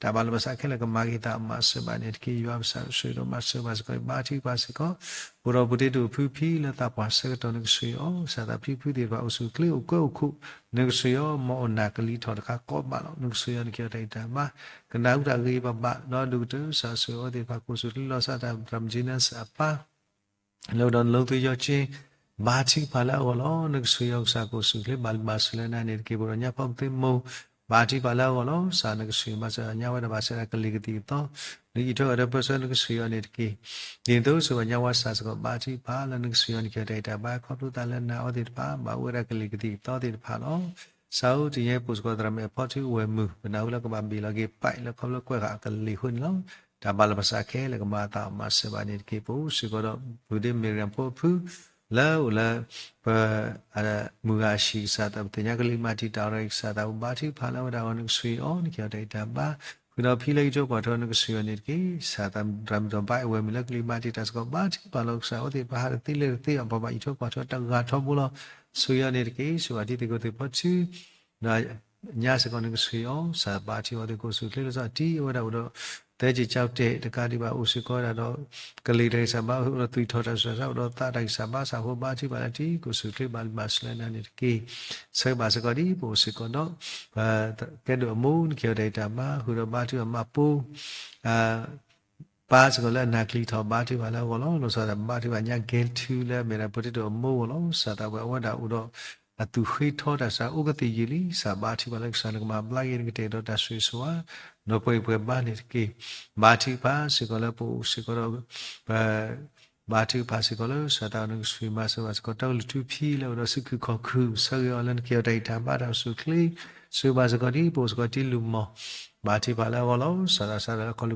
တၢ်ဘၣ်လီၤပသးခဲလၢာ်ကမၤက့ၤသးမၤစၢၤဘၣ်န့ၣ်တက့ၢ်. ယွၤပစၢ်ဆိၣ်ဂ့ၤဒီးမၤစၢၤဘၣ်စ့ၢ်ကီး ဘါထုကဖၣ်စ့ၢ်ကီး ပအိၣ်ဒီးပူၤတ့ၢ်တအိၣ်ဖုဖံလၢသးပှၢ်ဆၢကတီၢ် နကဆိၣ်ဂ့ၤအီၤ ကစၢ်သးဖံဖုသ့ၣ်တဖၣ်အိၣ်ဆူၣ်အိၣ်ချ့အိၣ်ကၢအိၣ်ခိၣ် နကဆိၣ်ဂ့ၤအီၤ မ်အအိၣ်နၢ်ကလံၤထီၣ်တခါကိးဘးလီၤ. နကဆိၣ်ဂ့ၤအီၤ နကဟ့ၣ်အီၤတၢ်ဂံၢ်တၢ်ဘါ ကနၣ်ဟူတၢ်ဂ့ၤဘၣ်ဘၣ် ဒီးဒိၣ်ကတၢၢ်ကစၢ်ဆိၣ်ဂ့ၤအီၤသ့ၣ်တဖၣ် ကအိၣ်ဆူၣ်အိၣ်ချ့လီၤစၢ်တၢ်သရၣ်မုၣ်ကၠံနၢ်စၢ်အပၢ် လၢအိၣ်ဒီးနလိသယီကၠ့ ဘါထုကဖၣ်လၢအဂီၢ်လီၤ. နကဆိၣ်ဂ့ၤအီၤ ကစၢ်ကအိၣ်ဆူၣ်အိၣ်ချ့ ဘၣ်လံဘၣ်ဆူၣ်လၢနၤန့ၣ်တက့ၢ်. ပအိၣ်ဒီးညၣ်ဖီမုၢ်သ့ၣ်မိၢ် ဘါထုကဖၣ်လၢအဂီၢ်လီၤ. ကစၢ်နကဆိၣ်ဂ့ၤမၤစၢၤညါဝဲဒၣ်ဘၣ်ဆၣ်ဒၣ်ကလံၤကသံၣ်ကသီ နကအံးထွဲအီၤဒီးပၢဆှၢ နကဆိၣ်ဂ့ၤအီၤန့ၣ်တက့ၢ်. ဒ်န့ၣ်အသိး ဆိၣ်ဂ့ၤဘၣ်ညါဝဲစၢ်စ့ၢ်ကီး ဘါထုကဖၣ်လၢနကဆိၣ်ဂ့ၤအီၤ နကဟ့ၣ်အီၤတၢ်ဂံၢ်တၢ်ဘါ ခီဖျိသးလၢနၤအီၤသ့ၣ်တဖၣ် ဘၣ်အိၣ်ဝဲဒၣ်ကလံၤကသံၣ်ကသီသ့ၣ်တဖၣ်လီၤ. စးအိၣ်တနံၤအံၤ ပအိၣ်စ့ၢ်ကီးသရၣ်မုၣ်အဖီထုဝဲၢ်မုၢ် ပနၢ်ဟူလၢကဘၣ်ဘ့ၣ်လီၤက့ၤပာ်အံၤလၢခီဖျိကွဲးဃာ်အကလံၤအဃိန့ၣ်လီၤ. တၢ်ဘၣ်လီၤပသးခဲလၢာ်ကမၤအသးမၤစၢၤဘၣ်န့ၣ်တက့ၢ်. ပအိၣ်စ့ၢ်ကီးဒီး ပူၤဒ့မ့ၢ်ရၣ်ဖိအဖု လၢအိၣ်လၢ ပ မုၢ်ဂၤအဟံၣ်ကစၢ်သး ပသ့ၣ်ညါကလံၤမၤတံာ်တာ်အီၤဒီးကစၢ်သး ဘါထုကဖၣ်လၢအဝဲဒၣ်အဂီၢ် နကဆိၣ်ဂ့ၤအီၤ နကဟ့ၣ်အီၤတၢ်ဂံၢ်တၢ်ဘါ ဃုာ်ဒီးဖံလၢအံးထွဲကွၢ်ထွဲ နကဆိၣ်ဂ့ၤအီၤန့ၣ်တက့ၢ်. ကစၢ်သး သရၣ်မုၣ်ဒီးဘါအဝဲမ့ၢ်လၢကလံၤမၤတံာ်တာ်စ့ၢ်ကီး ဘါထုကဖၣ်လီၤ. ကစၢ်အဝဲသ့ၣ်တဖၣ်ဟးတသ့လဲၤတသ့ အပှၤဘၣ်အံးထွဲကွၢ်ထွဲတဂၤထီဘိလီၤ. ဆိၣ်ဂ့ၤအီၤန့ၣ်တက့ၢ်. ဆိၣ်ဂ့ၤဘၣ်တံၤသကိးသ့ၣ်ဖီထု ဒီးညါစ့ၢ်ကီး နကဆိၣ်ဂ့ၤအီၤ ကစၢ်ဘါထုကဖၣ်အီၤသ့ၣ် ကအိၣ်ဆူၣ်အိၣ်ချ့လၢစီၤတံၤ အဝဲဒၣ်အိၣ်ဒီး သဲက့ၤကၠီတဲာ်တကးဒံးဘၣ် အိၣ်စ့ၢ်ကီးဝဲဒၣ်ဒီး ကလံၤတၢ်ဂံၢ်စၢ်ဘါ အိၣ်ဒီးသွံၣ်ထီၣ်တၢ်ဆူးတၢ်ဆါ အိၣ်ဒီးသးတၢ်ဂံၢ်စၢ်ဘါစၢ်အဃိ ဘါထုကဖၣ်လၢတံၤ ကအိၣ်ဆူၣ်အိၣ်ချ့ ဘၣ်လံဘၣ်ဆူၣ်လၢနၤန့ၣ်တက့ၢ်. ဆိၣ်ဂ့ၤဘၣ်စ့ၢ်ကီးဒ်ပအိၣ်စ့ၢ်ကီးဒီး ကဲဒိၣ်အမိၢ် နကဟ့ၣ်အီၤတၢ်ဂံၢ်တၢ်ဘါ ဃုာ်ဒီးဘါထုကဖၣ်မၤပိ ပၢ်စ့ၢ်ကီးလၢအနၢ်ကလံၤထီၣ် ဘါထုကဖၣ်လၢအဂီၢ်လီၤ. လီၤဆီဒၣ်တၢ်ဘါထုကဖၣ်ညါ ကဲထူ လၢအမ့ၢ်ဒၣ်ပှၤတ့တိၣ်အမိၢ်အဂီၢ်လီၤ. ကစၢ်သးဝဲအဝဲဒၣ်အိၣ်ဒီး အသူၣ်ဃ့ထီတၢ်စၢ်အိၣ်ကသ့ၣ်ယံာ်လံ. ကစၢ်ဘါထုကဖၣ်လၢကစၢ်နကမၤဘျါက့ၤ နကတဲာ်ဒီးတၢ်ဆိၣ်ဂ့ၤဆိၣ်ဝါ ဒီးပှၤအံၤပှၤဘါန့ၣ်တက့ၢ်. ဘါထုကဖၣ်စ့ၢ်ကီးလၢပအိၣ်စ့ၢ်ကီးဒီး ပ ဘါထုကဖၣ်စ့ၢ်ကီးလၢ ကစၢ်သးနကဆိၣ်ဂ့ၤမၤစၢၤဘၣ်စ့ၢ်ကီး တၢ်ကလုၢ်ထူဖံးလၢအိၣ်ဒီးစုခုၣ်ခီၣ်ခုၣ် ဆိၣ်ဂ့ၤအီၤလၢနကဟ့ၣ်အီၤတၢ်ဂံၢ်တၢ်ဘါတၢ်အိၣ်ဆူၣ်အိၣ်ချ့ ဆိၣ်ဂ့ၤဘၣ်စ့ၢ်ကီးဒ်ပအိၣ်စ့ၢ်ကီးတံၤလူၤမီၢ် ဘါထုကဖၣ်လၢအဂီၢ်လီၤ. ကစၢ်သးစၢ်ဒီးလၢခီၣ်လူၢ်ခိ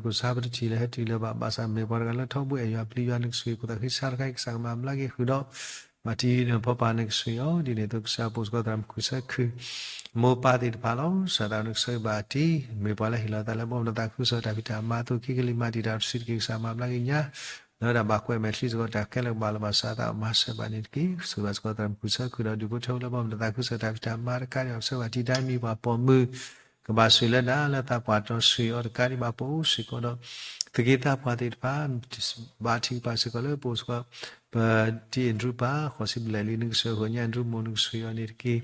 ၣ်စါ ပတထံၣ်လၢဟဲတုၤလၢၤဘၣ် ဘၣ်ဆၣ်မ့ၢ်ပှၤတဂၤလၢထီဘိအဲၣ်ယွၤပျံၤယွၤ နကဆိၣ်ဂ့ၤ ဖိသၣ်ဃံဆါတခါအံၤ ကစၢ်ကမၤဘျါက့ၤဃုာ်ဒီး ဘၣ်တံၤဒီးဖိပၢ်နကဆိၣ်ဂ့ၤအီၤ ဒ်န့ၣ်အသိး ကစၢ်ပအိၣ်စ့ၢ်ကီးသရၣ်မုၣ်ခုၣ်ဆၢခုၣ် မိၢ်ပၢ်သ့ၣ်တဖၣ်လီၤ. ကစၢ်သးနကဆိၣ်ဂ့ၤဘၣ်တံၤ မ့ၢ်ပှၤလၢဟ့ၣ်လီၤသးလၢဘီမုၢ်ဒီးသးခုကစီၣ်တၢ်ဖံးတၢ်မၤအသိး ခံကလံၤမၤတံာ်တာ်တစုတက့ၢ် ကစၢ်မၤဘျါက့ၤညါ လၢတၢ်ဘၣ်ကွဲးမဲာ်ချံစ့ၢ်ကီး တၢ်ခဲလၢာ်ကဘၣ်လီၤဘၣ်စးသးမၤစၢၤဘၣ်န့ၣ်တက့ၢ်. ဆိၣ်ဂ့ၤဘၣ်စ့ၢ်ကီးသရၣ်မုၣ်ခုၣ်ဆၢခုၣ်ဒီး ဒူၣ်ဖိထၢဖိလၢဘီမုၢ်ဒီးသးခုကစီၣ်တၢ်ဖံးတၢ်မၤတကးဒံးဘၣ် ပဆိၣ်ဂ့ၤဘၣ်တံၤတၢ်မံၤပှၤပိာ်မုၣ် ကဘၣ်ဆိၣ်ဂ့ၤလၢနၤလၢသးပှၢ်တီ ဆိၣ်ဂ့ၤအီၤတကးဒံးဘၣ် ပအိၣ်စ့ၢ်ကီးဒီး သုးက့သးပှၢ်သ့ၣ်တဖၣ် ဘါထုကဖၣ်စ့ၢ်ကီးလၢပအိၣ်စ့ၢ်ကီး ပတံၤအဲၣ်ဒရူၣ်ပၢ် ဃိးဆံဘျဲၣ်လံ နကဆိၣ်ဂ့ၤအီၤ ညၣ်အဲၣ်ဒရူၣ်မိၢ် နကဆိၣ်ဂ့ၤအီၤန့ၣ်တက့ၢ်.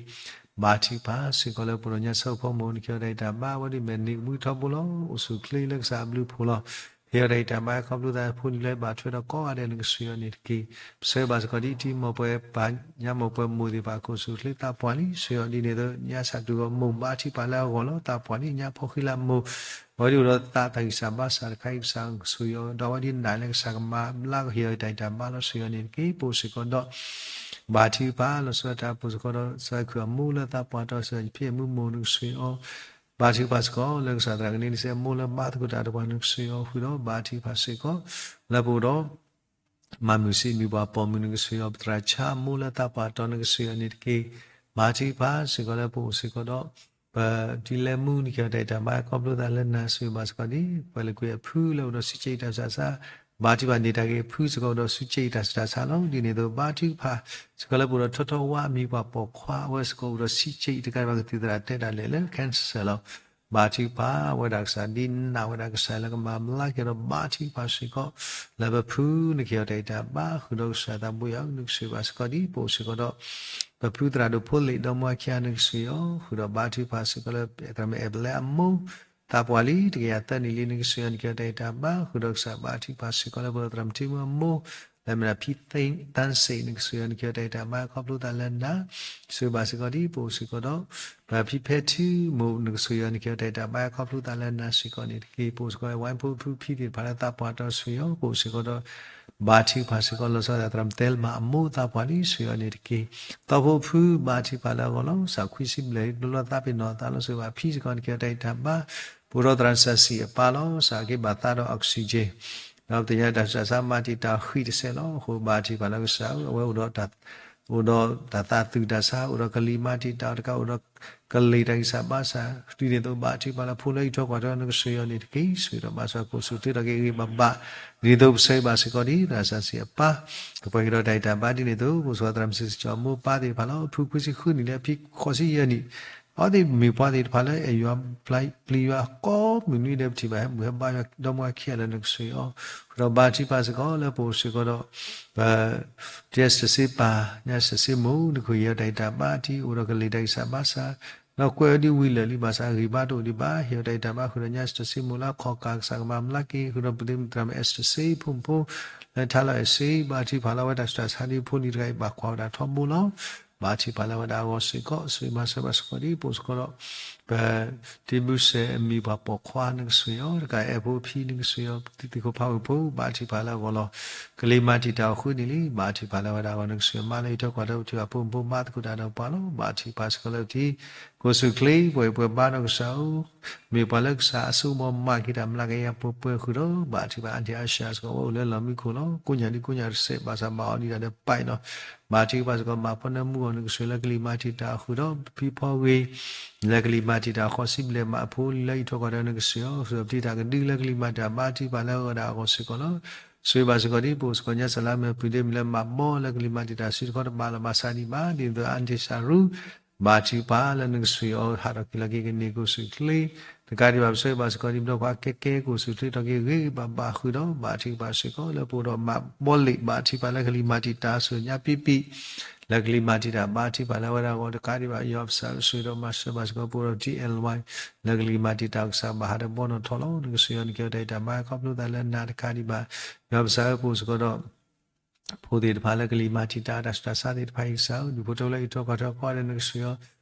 ဘါထုကဖၣ်စ့ၢ်ကီးလၢပအိၣ်ဒီးညၣ်ဆၢဖိမိၢ် နကဟ့ၣ်အီၤတၢ်ဂံၢ်တၢ်ဘါ အဝဲဒၣ်မ့ၢ်နံၤကမှံထီဘိလီၤ. အိၣ်ဆူၣ်အိၣ်ချ့လၢကစၢ်အဘျုးအဖှိၣ်လီၤ. ဟ့ၣ်အီၤတၢ်ဂံၢ်တၢ်ဘါ ခီဖျိသးဖိလံၤလၢဘၣ်ထွဲဒီးကိးဂၤဒဲး နကဆိၣ်ဂ့ၤအီၤန့ၣ်တက့ၢ်. ပဆိၣ်ဂ့ၤဘၣ်စ့ၢ်ကီးဒ်တံၤမီၢ်ပှဲၤပၢ် ညၣ်မီၢ်ပှဲၤမိၢ်သ့ၣ်တဖၣ် ကအိၣ်ဆူၣ်အိၣ်ချ့သးပှၢ်လံ ဆိၣ်ဂ့ၤအီၤဒ်န့ၣ်အသိး ညၣ်ဆၣ်တူၢ်ဂီၤမိၢ် ဘါထုကဖၣ်လၢအဂီၢ်လီၤ. သးပှၢ်လံ ညၣ်ဖီဃံလၤမိၢ် အဝဲဒၣ်အိၣ်ဒီးသးတၢ်ဂံၢ်စၢ်ဘါစၢ်တခါအံၤ ကစၢ်ဆိၣ်ဂ့ၤအီၤ ဒီးအဝဲဒၣ်နာ်လၢကစၢ်ကမၤဘျါကဟ့ၣ်အီၤတၢ်ဂံၢ်တၢ်ဘါလီၤ. ဆိၣ်ဂ့ၤအီၤန့ၣ်တက့ၢ်. ပအိၣ်စ့ၢ်ကီးဒီး ဘါထုကဖၣ်လီၤဆီဒၣ်တၢ် ပအိၣ်စ့ၢ်ကီးဒီး ကစၢ်ခုၣ်အမိၢ်လၢသးပှၢ်တီ ကစၢ်ယဖံအမုၢ်မိၢ် နကဆိၣ်ဂ့ၤအီၤ ဘါထုကဖၣ်စ့ၢ်ကီးလၢကစၢ်သရၣ်ကန့ၢ်စ့ၢ်အမိၢ်လၢဘါသကိးတၢ်ဒီးပှၤ နကဆိၣ်ဂ့ၤအီၤဃုာ်ဒီး ဘါထုကဖၣ်စ့ၢ်ကီး လၢပအိၣ်ဒီး မၤမုၢ်စံးမံၤပှၤပိာ်မုၣ် နကဆိၣ်ဂ့ၤအီၤ ပသရၣ်ဆါအမိၢ်လၢသးပှၢ်တီ နကဆိၣ်ဂ့ၤအီၤန့ၣ်တက့ၢ်. ဘါထုကဖၣ်စ့ၢ်ကီးလၢပအိၣ်စ့ၢ်ကီးဒီး ပတံၤလဲမူ နကဟ့ၣ်အီၤတၢ်ဂံၢ်တၢ်ဘါ ခီဖျိသးလၢနၤ ဆိၣ်ဂ့ၤဘၣ်စ့ၢ်ကီးဒ် ပှၤလၢကွံာ်အဖုလၢအိၣ်ဒီးစုစ့ၣ်တၢ်ဆးဆါ ဘါထုကဖၣ်န့ၢ်တၢ်ဂ့ၤအဖုစ့ၢ်ကီးအိၣ်ဒီးစုစ့ၣ်တၢ်ဆးဆါလီၤ. ဒ်န့ၣ်အသိး ဘါထုကဖၣ်စ့ၢ်ကီးလၢပအိၣ်ဒီးထီထီဝါအမံၤပှၤပိာ်ခွါ အဝဲစ့ၢ်ကီးအိၣ်ဒီးစုစ့ၣ်တကးဒံးဘၣ် ကသံၣ်သရၣ်တဲတၢ်လဲာ်လၢ cancer လီၤ. ဘါထုကဖၣ်ဝဲဒၣ်ကစၢ် ဒ်နာ်ဝဲဒၣ်ကစၢ်လၢကမၤဘျါက့ၤဒီး ဘါထုကဖၣ်စ့ၢ်ကီး လၢပဖုနကဟ့ၣ်အီၤတၢ်အံၤတၢ်ဘါ ဃုာ်ဒီးကစၢ်သးဘိယွၤ နကစၢ်ဘၣ်စ့ၢ်ကီး ဒ်ပအိၣ်စ့ၢ်ကီးဒီး ပဖုသရၣ်ဒိၣ်ဖိလ့ၣ်ဒီမါဝၤခံဂၤ နကစၢ်ယွၤ ဃုာ်ဒီးဘါထုကဖၣ်စ့ၢ်ကီးလၢ ကမ့ၢ်အဲၣ်ပလဲအမိၢ် သးပှၢ်လံ တကယၤသၢနံၣ်လံ နကစၢ်ယွၤ နကဟ့ၣ်အီၤတၢ်အံၤတၢ်ဘါ ဃုာ်ဒီးကစၢ်ဘါထုကဖၣ်စ့ၢ်ကီးလၢပသရၣ်မုၣ်ထံမုၣ်အမိၢ် လၢမ့ၢ်ဒၣ်ဖံသ့သၣ်စ့ၣ် နကစၢ်ယွၤ နကဟ့ၣ်အီၤတၢ်အံၤတၢ်ဘါ ခီဖျိသးလၢနၤ ကစၢ်ဘၣ်စ့ၢ်ကီး ဒ်ပအိၣ်စ့ၢ်ကီးဒီး ပဖံဖဲထံမိၢ် နကစၢ်ယွၤ နကဟ့ၣ်အီၤတၢ်အံၤတၢ်ဘါ ခီဖျိသးလၢနၤစ့ၢ်ကီးန့ၣ်တက့ၢ်. ပအိၣ်စ့ၢ်ကီး ဝဲဖိဖုဖံသ့ၣ်တဖၣ်လၢသးပှၢ်တီ ကစၢ်ယွၤ ပအိၣ်စ့ၢ်ကီးဒီး ဘါထုကဖၣ်စ့ၢ်ကီး လီၤဆီဒၣ်သရၣ်မုၣ်သဲလမၤအမိၢ်သးပှၢ်လံ ကစၢ်ယွၤန့ၣ်တက့ၢ်. သီဖိဖု ဘါထုကဖၣ်လၢအဂီၢ်လီၤ. စးခွံဆံဘျဲၣ် တဘျီလၢသးပ့ၤနီၣ်သးလီၤ စ့ၢ်ဘၣ်ဖံစ့ၢ်ကီး နကဟ့ၣ်အီၤတၢ်အံၤတၢ်ဘါ ပအိၣ်ဒီးသရၣ်စၢ်စံၣ်အပၢ်လီၤ. စးက့ဘၣ်သးဒီး oxygen ဒီးပသ့ၣ်ညါတၢ်ဆူးတၢ်ဆါ မၤတံာ်တာ်အီၤဃံတစဲးလီၤ. အဃိဘါထုကဖၣ်လၢကစၢ်ဧၢ အဝဲအိၣ်ဒီး အိၣ်ဒီးတၢ်သးသူၣ်တၢ်ဆါ အိၣ်ဒီးကလံၤမၤတံာ်တာ်အီၤတကး အိၣ်ဒီးကလံၤတၢ်ဂံၢ်စၢ်ဘါစၢ် ဒ်န့ၣ်အသိး ဘါထုကဖၣ်လၢဖိလၢအအံးထွဲကွၢ်ထွဲ နကစၢ်ယွၤန့ၣ်တက့ၢ်. ဆိၣ်ဂ့ၤဒီးမၤစၢၤ ကိးဆူၣ်ထံထီၣ်က့ၤဂ့ၤဂ့ၤဘၣ်ဘၣ် ဒ်န့ၣ်အသိး ပဆၢဂ့ၤဘၣ်စ့ၢ်ကီး ဒ်သရၣ်စၢ်စံၣ်အပၢ် ကပှဲၤက့ၤဒီးတၢ်ဂံၢ်တၢ်ဘါ ဒ်န့ၣ်အသိး ပအိၣ်စ့ၢ်ကီးသရၣ်မုၣ်စံၣ်စ့ၣ်ကၠီၤအမိၢ်ပၢ်သ့ၣ်တဖၣ်လီၤ. ဖုခွံဆံဃုနံၣ်လၢဖံဃိးဆံယဲၢ်နံၣ် အဝဲသ့ၣ်မ့ၢ်ပှၤသ့ၣ်တဖၣ်လၢအဲၣ်ယွၤ ပျံၤယွၤကိးမုၢ်နွံဒဲး ပထံၣ်ဘၣ်ဟဲမုၢ်ဟဲဘါယွၤ ဒီမါဝၤခံဂၤလၢနကစၢ်ယွၤ ဃုာ်ဒီးဘါထုကဖၣ်စ့ၢ်ကီးလၢပအိၣ်စ့ၢ်ကီးဒီး ပ တစံးစ့ပၢ် ညါစံးစ့မိၢ် နကဟ့ၣ်အီၤတၢ်ဂံၢ်တၢ်ဘါ ဒ်အိၣ်ဒီးကလံၤတၢ်ဂံၢ်စၢ်ဘါစၢ် ဒီးကွဲးအီၤဒ်ဝံၤလၢာ်လံ ဘၣ်ဆၣ်အဂံၢ်ဘါတအိၣ်ဒံးဘၣ် ဟ့ၣ်အီၤတၢ်ဂံၢ်တၢ်ဘါ ဃုာ်ဒီးညါစံးစ့မိၢ်လၢအခီၣ်ကၢ် ကစၢ်ကမၤဘျါက့ၤ ဃုာ်ဒီးပသရၣ်မုၣ်သရၣ်မုၣ်အဲစတၢၢ်စ့ဖိမုၣ်ဖိ လၢထါလီၤအဲၣ်စ့ ဘါထုကဖၣ်လၢအဝဲတၢ်ဆူးတၢ်ဆါဒ်ဖိလံၤတဂၤအံၤ ဘၣ်ကွၢ်ဝဲဒၣ်ထီဘိလီၤ. ဘါထုကဖၣ်လၢအဝဲဒၣ်အဂီၢ်စ့ၢ်ကီး ဆိၣ်ဂ့ၤမၤစၢၤဘၣ်စ့ၢ်ကီး ဒ်ပအိၣ်စ့ၢ်ကီးဒီး ပ တံၤဘုစဲးအမံၤပှၤပိာ်ခွါ နကစၢ်ယွၤ တကးအဲၣ်ဖိအဖံ နကစၢ်ယွၤ သံသံၣ်ဖိဖးဝံၤဖိ ဘါထုကဖၣ်လၢအဂီၢ်လီၤ. ကလံၤမၤတံာ်တာ်အီၤဃုနံၣ်လံ ဘါထုကဖၣ်လၢအဝဲဒၣ်အဂီၢ် နကစၢ်ယွၤ မၤလၢအံးထွဲကွၢ်ထွဲ ပထံၣ်ဘၣ်ဖိမုၣ်ဖိ မၤသကိးတၢ်ဒီးပှၤလီၤ. ဘါထုကဖၣ်စ့ၢ်ကီးလၢပထံ ကိးဆူၣ်ချ့ ပှဲၤပှဲၤဘါဒီးကစၢ်ဧၢ မ့ၢ်ပှၤလၢကစၢ်အစိကမီၤမၤက့ၤတၢ်မျးကယၤပှဲၤပှဲၤဃုာ်ဒီး ဘါထုကဖၣ် aunty Asha စ့ၢ်ကီး အဝဲအိၣ်လၢလီၢ်မံခိၣ်လီၤ. ကိးညါဒ်ကိးညါတစဲး ဘၣ်ဆၣ်ဘၣ်အီၤဒံးဒၣ်ဒီးပာ်အံၤလီၤ. ဘါထုကဖၣ်စ့ၢ်ကီး မၤဖီနၢမူအီၤ နကစၢ်လၢကလံၤမၤတံာ်တာ်အဃုာ်ဒီး ဖံဖီဂ့ၤ လၢကလံၤမၤတံာ်တာ်ဃိးဆံဘျဲၣ် မၤအဖိလၢအံးထွဲကွၢ်ထွဲ နကစၢ်အီၤ ဃုာ်ဒီးပထံၣ်တၢ်ကဒုလၢကလံၤမၤတံာ်တာ် ဘါထုကဖၣ်လၢအဝဲဒၣ်အဂီၢ်စ့ၢ်ကီးလီၤ. ဆိၣ်ဂ့ၤဘၣ်စ့ၢ်ကီး ဒ်ပအိၣ်စ့ၢ်ကီး ညါစလါမ့ၢ်ပုၢ်ဒ့မုၣ်လၢမၤဘီလၢကလံၤမၤတံာ်တာ်စုတခီတဘၣ်လီၤ ဘၣ်ဆၣ်ဒံးဘၣ် ဒ်သိး aunty Saru ဘါထုကဖၣ်လၢနကစၢ်အီၤ ဟးထီၣ်က့ၤလီၤက့ၤကန့ၢ်ကိးဆူၣ်ချ့ တကးဒံးဘၣ် ပဆၢဂ့ၤဘၣ်စ့ၢ်ကီး ဒ်ပဒီကွၢ်ကဲကဲ ကိးဆူၣ်ချ့ထီၣ်က့ၤဂ့ၤဂ့ၤဘၣ်ဘၣ်ဃုာ်ဒီး ဘါထုကဖၣ်စ့ၢ်ကီးလၢပအိၣ်ဒီးမၤဘီလ့ၣ် ဘါထုကဖၣ်လၢကလံၤမၤတံာ်တာ် ဆိၣ်ညါပံပံ လၢကလံၤမၤတံာ်တာ် ဘါထုကဖၣ်လၢအဝဲဒၣ်အဂီၢ် တကးဒံးဘၣ် ယွၤပစံးဆိၣ်ဂ့ၤဒီးမၤစၢၤဘၣ်စ့ၢ်ကီး ပအိၣ်ဒီး T L Y လၢကလံၤမၤတံာ်တာ် ကစၢ်ဘၣ်ဟးဒီးဘီနီၣ်ထီလီၤ. နကစၢ်ယွၤ နကဟ့ၣ်အီၤတၢ်အံးတၢ်ဘါ ခီဖျိသးလၢနၤ တကးဒံးဘၣ် ယွၤပစံးပအိၣ်စ့ၢ်ကီးဒီး ဖိသ့ၣ်တဖၣ်လၢကလံၤမၤတံာ်တာ် တၢ်ဆူးတၢ်ဆါသ့ၣ်တဖၣ်အံၤ ကစၢ်ဧၢ ဒူၣ်ဖိထၢဖိလၢအံးထွဲကွၢ်ထွဲကိးဂၤဒဲး နကစၢ်ယွၤ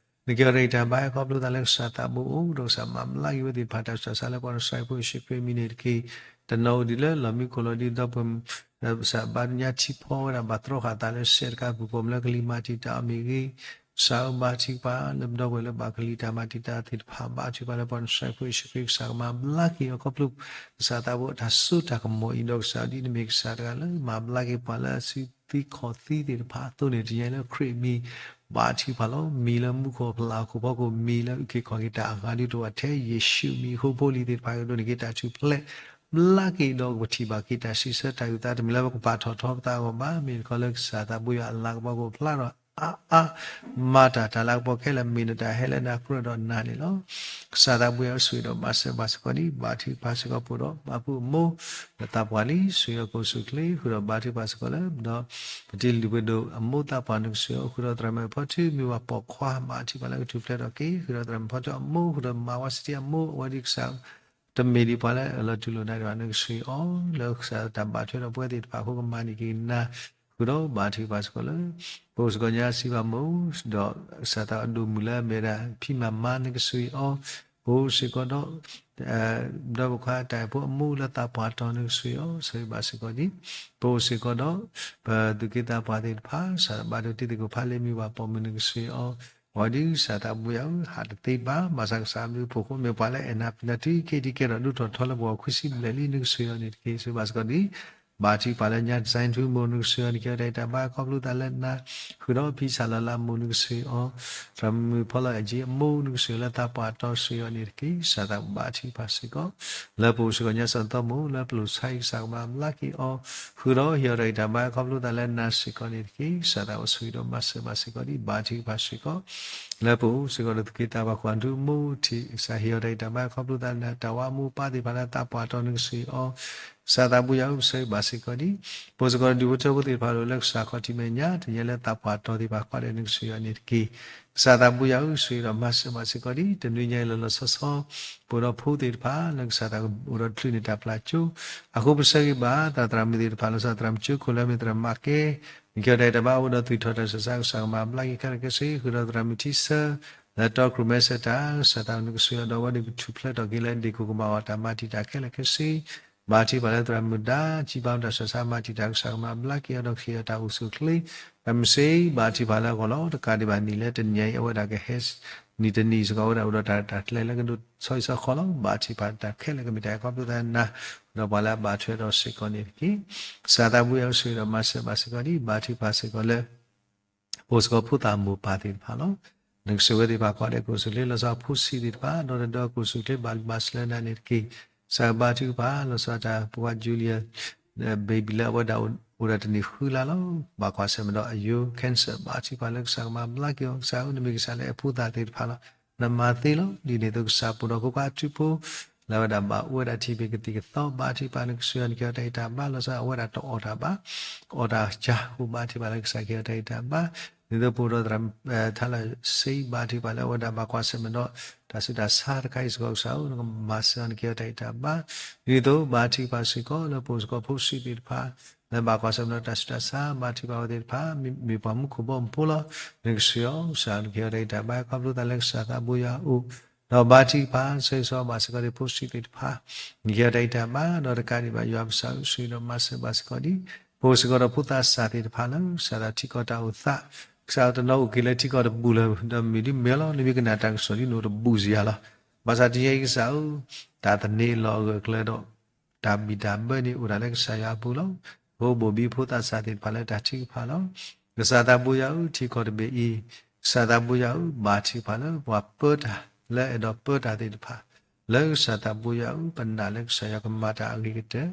နကဟ့ၣ်အီၤတၢ်အံးတၢ်ဘါ ခီဖျိသးလၢကစၢ်သးဘိအိၣ် ဒီးကစၢ်မၤဘျါက့ၤဝဲသ့ၣ်တဖၣ် တၢ်ဆူးတၢ်ဆါလၢပှၤနဆှၢဖိယ့ၣ်ၡူးခရံာ်အမံၤန့ၣ်တက့ၢ်. တနီၤအိၣ်ဒံးလၢလီၢ်မံခိၣ်လီၤ ဒ်သိးပှၤ ကစၢ်ဘါထုကဖၣ်ညါထံဖီဝဲဒၣ် ဘၣ်တြီဃာ်သးလၢစဲးတကးပူၤ ပိာ်မုၣ်လၢကလံၤမၤတံာ်တာ်အီၤမ့ၢ်ဂ့ၤ ကစၢ်ဧၢ ဘါထုကဖၣ်လၢပဒီပုၢ်ဝဲၢ်လၢဘၣ်ကလံၤတၢ်မၤတံာ်တာ်သ့ၣ်တဖၣ် ဘါထုကဖၣ်လၢပှၤနဆှၢဖိယ့ၣ်ၡူးခရံာ် ကစၢ်ကမၤဘျါက့ၤအီၤခီဖျိ ကစၢ်သးဘိအတၢ်စိတၢ်ကမီၤအံၤ ဒီးကစၢ်ဒ်နမ့ၢ်ကစၢ်တဂၤလၢမၤဘျါက့ၤပှၤလၢအစုသံခီၣ်သံသ့ၣ်တဖၣ်အသိးန့ၣ် တယဲလၢခရံာ်အမံၤ ဘါထုကဖၣ်လီၤ. မံၤလၢမူခိၣ်ဖျါခိၣ်ဖီခိၣ် မံၤလၢအုၣ်က့ၤခီၣ်က့ၤတၢ်အဂၤဒ်တအိၣ်အထဲ ယ့ၣ်ၡူးမံၤ ဃိဖိလံၤသ့ၣ်တဖၣ်ကဒိးန့ၢ်က့ၤတၢ်ထူၣ်ဖျဲး ဘျါက့ၤဒီးပထံၣ်ဘၣ်က့ၤတၢ်စံးဆၢတၢ်အုၣ်သး တမ့ၢ်လၢပကပာ်ထီၣ်ထီပသးအဂီၢ်ဘၣ် မ့ၢ်တခီလၢကစၢ်သးဘိယွၤအလၤကပီၤကအိၣ်ဖျါဒီးအါအါ မၤတၢ်တၢ်လၤကပီၤခဲလၢာ် မ့ၢ်နတၢ်ဟဲလၢနၤကြၢးဒီးနၤန့ၣ်လီၤ. ကစၢ်သးဘိယွၤဆိၣ်ဂ့ၤဒီးမၤစၢၤဘၣ်စ့ၢ်ကီးဒ် ဘါထုကဖၣ်စ့ၢ်ကီးပအိၣ်ဒီး ဘၣ်ဖုအမိၢ် လၢသးပှၢ်လံ ဆိၣ်ဂ့ၤအီၤကိးဆူၣ်ချ့ ဃုာ်ဒီးဘါထုကဖၣ်စ့ၢ်ကီးလၢ ဒီး ပတံၤလုၢ်ပှ့ၤဒိၣ်အမိၢ်သးပှၢ် နကစၢ်ယွၤ ဃုာ်ဒီးသရၣ်မုၣ်ဖီထူ မ့ၢ်ဝဲပိာ်ခွါ ဘါထုကဖၣ်လၢကထူၣ်ဖျဲးထီၣ်က့ၤ ဃုာ်ဒီးသရၣ်မုၣ်ဖီထူအမိၢ် ဃုာ်ဒီးမၤဝါစတံအမိၢ် အဝဲဒ်ကစၢ် တမ့ၢ်ဒ်ပှၤလၢအလီၤတူၢ်လိာ်နၤဒံးဘၣ် နကစၢ်ယွၤ လၢကစၢ်တၢ်ဘၣ်ထွဲဒီးပဝဲသ့ၣ်တဖၣ်အဃိ ကမၤန့ၢ်က့ၤနၤ ဃုာ်ဒီးဘါထုကဖၣ်စ့ၢ်ကီးလၢ ပအိၣ်စ့ၢ်ကီးညါစံးဘၣ်မိၢ် ဒီးကစၢ်သးအဒိၣ်မုၢ်လၢအမ့ၢ်ဝဲဒၣ် ဖံမၤမါ နကစၢ်ယွၤ ပအိၣ်စ့ၢ်ကီးဒီး ဒီးပခွါတၢ်အိၣ်ဖှိၣ်အမိၢ်လၢသးပှၢ်တီၤ နကစၢ်ယွၤ ဆိၣ်ဂ့ၤဘၣ်စ့ၢ်ကီးဒ် ပအိၣ်စ့ၢ်ကီးဒီး ပသူၣ်က့သးပှၢ်သ့ၣ်တဖၣ် ကစၢ်ဘၣ်ဒိးတံၤသကိးဖးလ့ၢ်မံၤဝဲပိာ်မုၣ် နကစၢ်ယွၤ အဝဲဒ်ကစၢ်သးဘိယွၤဧၢ ဟးတသ့ဘၣ် ဘၣ်ဆၣ်ကစၢ်အဘျုးအဖှိၣ်အဃိ မ့ၢ်ပှၤလၢအဲၣ်နၤပျံၤနၤတုၤခဲအံၤတုၤကဲထီၣ်ဒိၣ်ထီၣ်ထီလၢပဂီၢ်ခွံဆံဘျဲၣ်လံ နကစၢ်ယွၤန့ၣ်တက့ၢ် ဆိၣ်ဂ့ၤဘၣ်စ့ၢ်ကီးဒ် ဘါထုကဖၣ်လၢညါ design ထူမိၢ် နကဆှၢအီၤ နကဟ့ၣ်အီၤတၢ်ဂံၢ်တၢ်ဘါ ခီဖျိသးလၢနၤ, ဃုာ်ဒီးဖံဆၣ်လီၤလးမိၢ် နကဆှၢအီၤ, သရၣ်မုၣ်ဖီလီၤအဲၣ်ကၠ့အမိၢ် နကဆှၢလၢသးပှၢ်တီဆှၢအီၤန့ၣ်တက့ၢ်. ကစၢ်သးဘါထုကဖၣ်စ့ၢ်ကီး လၢပအိၣ်စ့ၢ်ကီးညါစီၣ်သီမိၢ် လၢပလိၣ်ဆါအံၤ ကစၢ်ကမၤဘျါက့ၤအီၤ, ဃုာ်ဒီးဟ့ၣ်အီၤတၢ်ဂံၢ်တၢ်ဘါ ခီဖျိသးလၢနၤစ့ၢ်ကီးန့ၣ်တက့ၢ်. ကစၢ်သးအိၣ်ဆူၣ်ဒီးမၤစၢၤဘၣ်စ့ၢ်ကီးဒ် ဘါထုကဖၣ်စ့ၢ်ကီး လၢပအိၣ်စ့ၢ်ကီးဒီးသုးက့သးပှၢ် ခိၣ်အဒူမိၢ်ထံး ကစၢ်ဟ့ၣ်အီၤတၢ်ဂံၢ်တၢ်ဘါ ခီဖျိသးလၢနၤ, တၢ်ဝၤမိၢ်ပၢ်သ့ၣ်တဖၣ်လၢသးပှၢ်တီ နကဆှၢအီၤ, ကစၢ်သးဘိယွၤဧၢ ပဆှၢဘၣ်စ့ၢ်ကီးဒ် ပအိၣ်စ့ၢ်ကီးဒီးဒူၣ်ဖိထၢဖိသ့ၣ်တဖၣ်လၢ လၢကစၢ်ခီၣ်ထံးမဲာ်ညါ တနံၤညါလၢသးပှၢ်တီသ့ၣ်တဖၣ်ကိးဂၤဒဲး နကဆှၢအီၤန့ၣ်တက့ၢ်. ကစၢ်သးဘိယွၤဧၢ ဆှၢဒီးမၤစၢၤဘၣ်စ့ၢ်ကီးဒ် တနွံညါအံၤလီၤလီၤဆီဆီ ပအိၣ်ဒီးဖိသ့ၣ်တဖၣ် လၢကစၢ်သးအိၣ်ဒီးတချုးန့ၣ်တၢ်ပျၢ်ကၠိ, အဃိပဆၢဂ့ၤဘၣ် သရၣ်မုၣ်သ့ၣ်တဖၣ် လီၤဆီသရၣ်မုၣ်ကၠိခိၣ်လၢအမ့ၢ်သရၣ်မၤကဲ နကဟ့ၣ်အီၤတၢ်ဂံၢ်တၢ်ဘါ အိၣ်ဒီးသွံၣ်ထီၣ်တၢ်ဆူးတၢ်ဆါ ကစၢ်ကမၤဘျါက့ၤခဲလၢာ်ခဲဆ့, ဃုာ်ဒီးသရၣ်မုၣ်ထံဆၢ လၢတီခရူၣ်မဲစၢၤတၢ် ကစၢ်သးနကဆှၢအီၤဒီးအဝဲန့ၣ်ကထူၣ်ဖျဲးထီၣ်က့ၤလၢဒ့ၣ်ခိၣ်ကမၣ်အီၤ တၢ်မၤတံာ်တာ်ခဲလၢာ်ခဲဆ့, ဘါထုကဖၣ်လၢသရၣ်မုၣ်ဒါ ကံဘါတၢ်ဆူးတၢ်ဆါ မၤတံာ်တာ် ကစၢ်ကမၤဘျါက့ၤအီၤဒီးကဟ့ၣ်အီၤတၢ်အိၣ်ဆူၣ်အိၣ်ချ့, တၢ်မုၢ်ဆ့ၣ် ဘါထုကဖၣ်လၢအဂီၢ်လီၤ. တကးဒံးဘၣ်နံၣ်လၢတနံၤအံၤ အဝဲဒၣ်ကဟဲ နံၣ်တနံၣ်စ့ၢ်ကီး အဝဲဒၣ်အိၣ်ဒီးတၢ်တၢ်ကျဲၤလၢကဒိးဆီဟံၣ်ဆီဃီလီၤ. ဘါထုကဖၣ်တၢ်ခဲလၢာ်ကမ့ၢ်တၢ်အဲၣ်ခီဖျိသးနၤ ဒီးပှၤလၢအဘၣ်ထွဲဒီးစ့ၢ်ကီးန့ၣ်တက့ၢ်. ကစၢ်သးဘိယွၤဧၢ ဆှၢဒီးမၤစၢၤဘၣ်စ့ၢ်ကီးဒ် ဘါထုကဖၣ်စ့ၢ်ကီးလၢ ပအိၣ်စ့ၢ်ကီးဖိသၣ်မိၢ်ပၢ်သ့ၣ်တဖၣ်လီၤ. နကဆှၢဝဲသ့ၣ်တဖၣ်ကိးဂၤဒဲး ကအိၣ်ဆူၣ်အိၣ်ချ့ လီၤဆီဖိဆံးသ့ၣ်တဖၣ် ဒီးတဒီကအိၣ်ဆူၣ်အိၣ်ချ့ ဘၣ်ဘျုးဘၣ်ဆိၣ်လၢနၤန့ၣ်တက့ၢ်. ကစၢ်ဘါထုကဖၣ် လီၤဆီတၢ်ပဝါ Julia baby လၢအဝဲဒၣ်အိၣ်ဒီးတနံၣ်ဃုလါလီၤ. ဘၣ်ကွၢ်ဆၢၣ်မဲာ်ဒီးအယိၤ cancer ဘါထုကဖၣ်လၢကစၢ်ကမၤဘျါက့ၤအီၤ, ကစၢ်ဧၢ နမ့ၢ်ကစၢ်လၢအဖိသၣ်သ့ၣ်တဖၣ်လီၤ. နမၤသ့လီၤ. ဒ်န့ၣ်အသိး ကစၢ်ပဒိၣ်ခိၣ်ခွါထူဖိ လၢအဝဲဒၣ်ဘၣ်အိၣ်ဝဲဒၣ်ထံၣ်ဘ့ၣ်ကသံၣ်ကသီ ဘါထုကဖၣ် နကဆှၢအီၤ နကဟ့ၣ်အီၤတၢ်ဂံၢ်တၢ်ဘါ လီၤဆီအဝဲဒၣ်တအီၣ်တၢ်ဘၣ် အီၣ်တၢ်ကၢ်အဃိ ဘါထုကဖၣ်လၢကစၢ်ကဟ့ၣ်အီၤတၢ်ဂံၢ်တၢ်ဘါ, ဒ်သိးပအိၣ်ဒီးသရၣ် ထါလၢစ့ ဘါထုကဖၣ်လၢအဝဲဒၣ်ဘၣ်ကွၢ်ဆၢၣ်မဲာ်ဒီး တၢ်ဆူးတၢ်ဆါတခါအံၤစ့ၢ်ကီး ကစၢ်ဧၢ နကမၤစၢၤအီၤ နကဟ့ၣ်အီၤတၢ်ဂံၢ်တၢ်ဘါ, ဒ်သိးဘါထုကဖၣ်စ့ၢ်ကီး လၢပအိၣ်စ့ၢ်ကီးဖိဆံးသ့ၣ်တဖၣ် လၢဘၣ်ကွၢ်ဆၢၣ်မဲာ်ဒီးတၢ်ဆူးတၢ်ဆါ ဘါထုကဖၣ်ဝဲသ့ၣ်တဖၣ် မ့ၢ်ပှၤမူခိၣ်ဘီမုၢ်ဖိလီၤ. နကဆှၢအီၤ ကစၢ် နကဟ့ၣ်အီၤတၢ်ဂံၢ်တၢ်ဘါ ခီဖျိသးလၢကစၢ်သးဘိယွၤအအိၣ်, ဒီးဘါထုကဖၣ် ဆၢဂ့ၤဆၢဝါဘၣ်စ့ၢ်ကီးဒ်ဖိဆံးသ့ၣ်တဖၣ် နကဟ့ၣ်အီၤတၢ်ဂံၢ်တၢ်ဘါ ဒီးတကးဒံးဘၣ် ယွၤကစၢ်ဧၢ ဆှၢဒီးမၤစၢၤဘၣ်စ့ၢ်ကီးဒ် ပအိၣ်စ့ၢ်ကီးဒီးဖိသၣ်စၢ်သ့ၣ်တဖၣ်လၢ ကစၢ်သးထံကီၢ်တၢ်အိၣ်သး, ကစၢ်တနီၤအိၣ်က့ၤလၢထံကီၢ်တဘူၣ်လၢၤ ဒီးမ့ၢ်ဒ်မ့ၢ်လီၤ နမ့ၢ်ကနၣ်တၢ်ကစီၣ်ဒ်န့ၣ်တဘူၣ်စ့ၢ်ယၤလီၤ. ဘၣ်ဆၣ်တနံၤအံၤကစၢ်ဧၢ တၢ်သန့ၤလီၤအဂၢၢ်အကျၢၤဒီး တၢ်ဘံၣ်တၢ်ဘၢန့ၣ် အိၣ်ဒၣ်လၢကစၢ်ယွၤအပူၤလီၤ. အဃိဘိၣ်ဘံဖိသၣ်စၢ်သ့ၣ်တဖၣ်လၢတၢ်ထုကဖၣ်လီၤ. ကစၢ်သးဘိယွၤဧၢ ထံကီၢ်တဘ့ၣ်အံၤ ကစၢ်သးဘိယွၤဧၢ ဘါထုကဖၣ်လၢပှၤပၢတၢ် လၢအဲၣ်ဒိးပၢတၢ်သ့ၣ်တဖၣ် လၢကစၢ်သးဘိယွၤဧၢ ပနာ်လၢကစၢ်ယွၤကမၤတၢ်အဂ့ၤကတၢ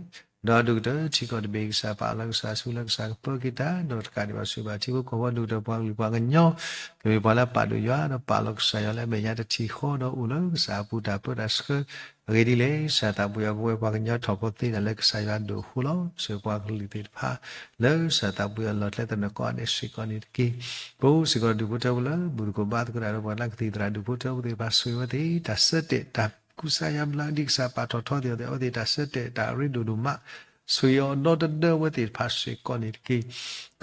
ၢ်, ဒီးအဒိၣ်ကတၢၢ် ထံကီၢ်တဘ့ၣ်အံၤ ကစၢ်ပာ်လီၤကစၢ်ဆူလၢကစၢ်ကပၢက့ၤတၢ် ဒီးတကးဒံးဘၣ် ဆိၣ်ဂ့ၤဘၣ်ထံဖိကီၢ်ဖိဒိၣ်ကတၢၢ်ပှၤကလုာ်ပှၤကညီ ကမ့ၢ်ပှၤလၢပာ်ဒိၣ်ယွၤ ဒီးပာ်လီၤကစၢ်ယွၤလၢအမဲာ်ညါတထံၣ်ဃီဒီးအိၣ်လၢကစၢ်အပူၤတၢ်ပၢတၢ်ဆှၢ အဂ့ၢ်ဒ်လဲၣ် ကစၢ်သးဘိယွၤ ပဝဲပှၤကညီထီၣ်ဖိသ့ဒၣ်လၢကစၢ်ယွၤဒိၣ်အဃိလီၤ. ဆိၣ်ဂ့ၤပှၤကလုာ်သ့ၣ်တဖၣ် လၢကစၢ်သးဘိယွၤလီၤကျဲသနၢၣ်ကိးဂၤဒဲးစ့ၢ်ကီးန့ၣ်တက့ၢ်. ပအိၣ်စ့ၢ်ကီးဒီးဒူၣ်ဖိထၢဖိလၢ ဘူၣ်သကိးဘါသကိးတၢ်ဒီးပှၤလၢကသံၣ်သရၣ်ဒူၣ်ဖိထၢဖိသ့ၣ်တဖၣ် ဆိၣ်ဂ့ၤဝဲသ့ၣ် တၢ်ဆၢတဲာ်တၢ်ကူစါယါဘျါဒ်ကစၢ်ပာ်ထီၣ်ထီသ့ၣ်အီၤသ့ၣ် အဝဲသ့ၣ်တၢ်ဆၢတဲာ်တၢ်ရ့ဒိၣ်ဒိၣ်မး ဆိၣ်ဂ့ၤအီၤဒီတဒၢဝဲသ့ၣ်တဖၣ်စ့ၢ်ကီးန့ၣ်တက့ၢ်.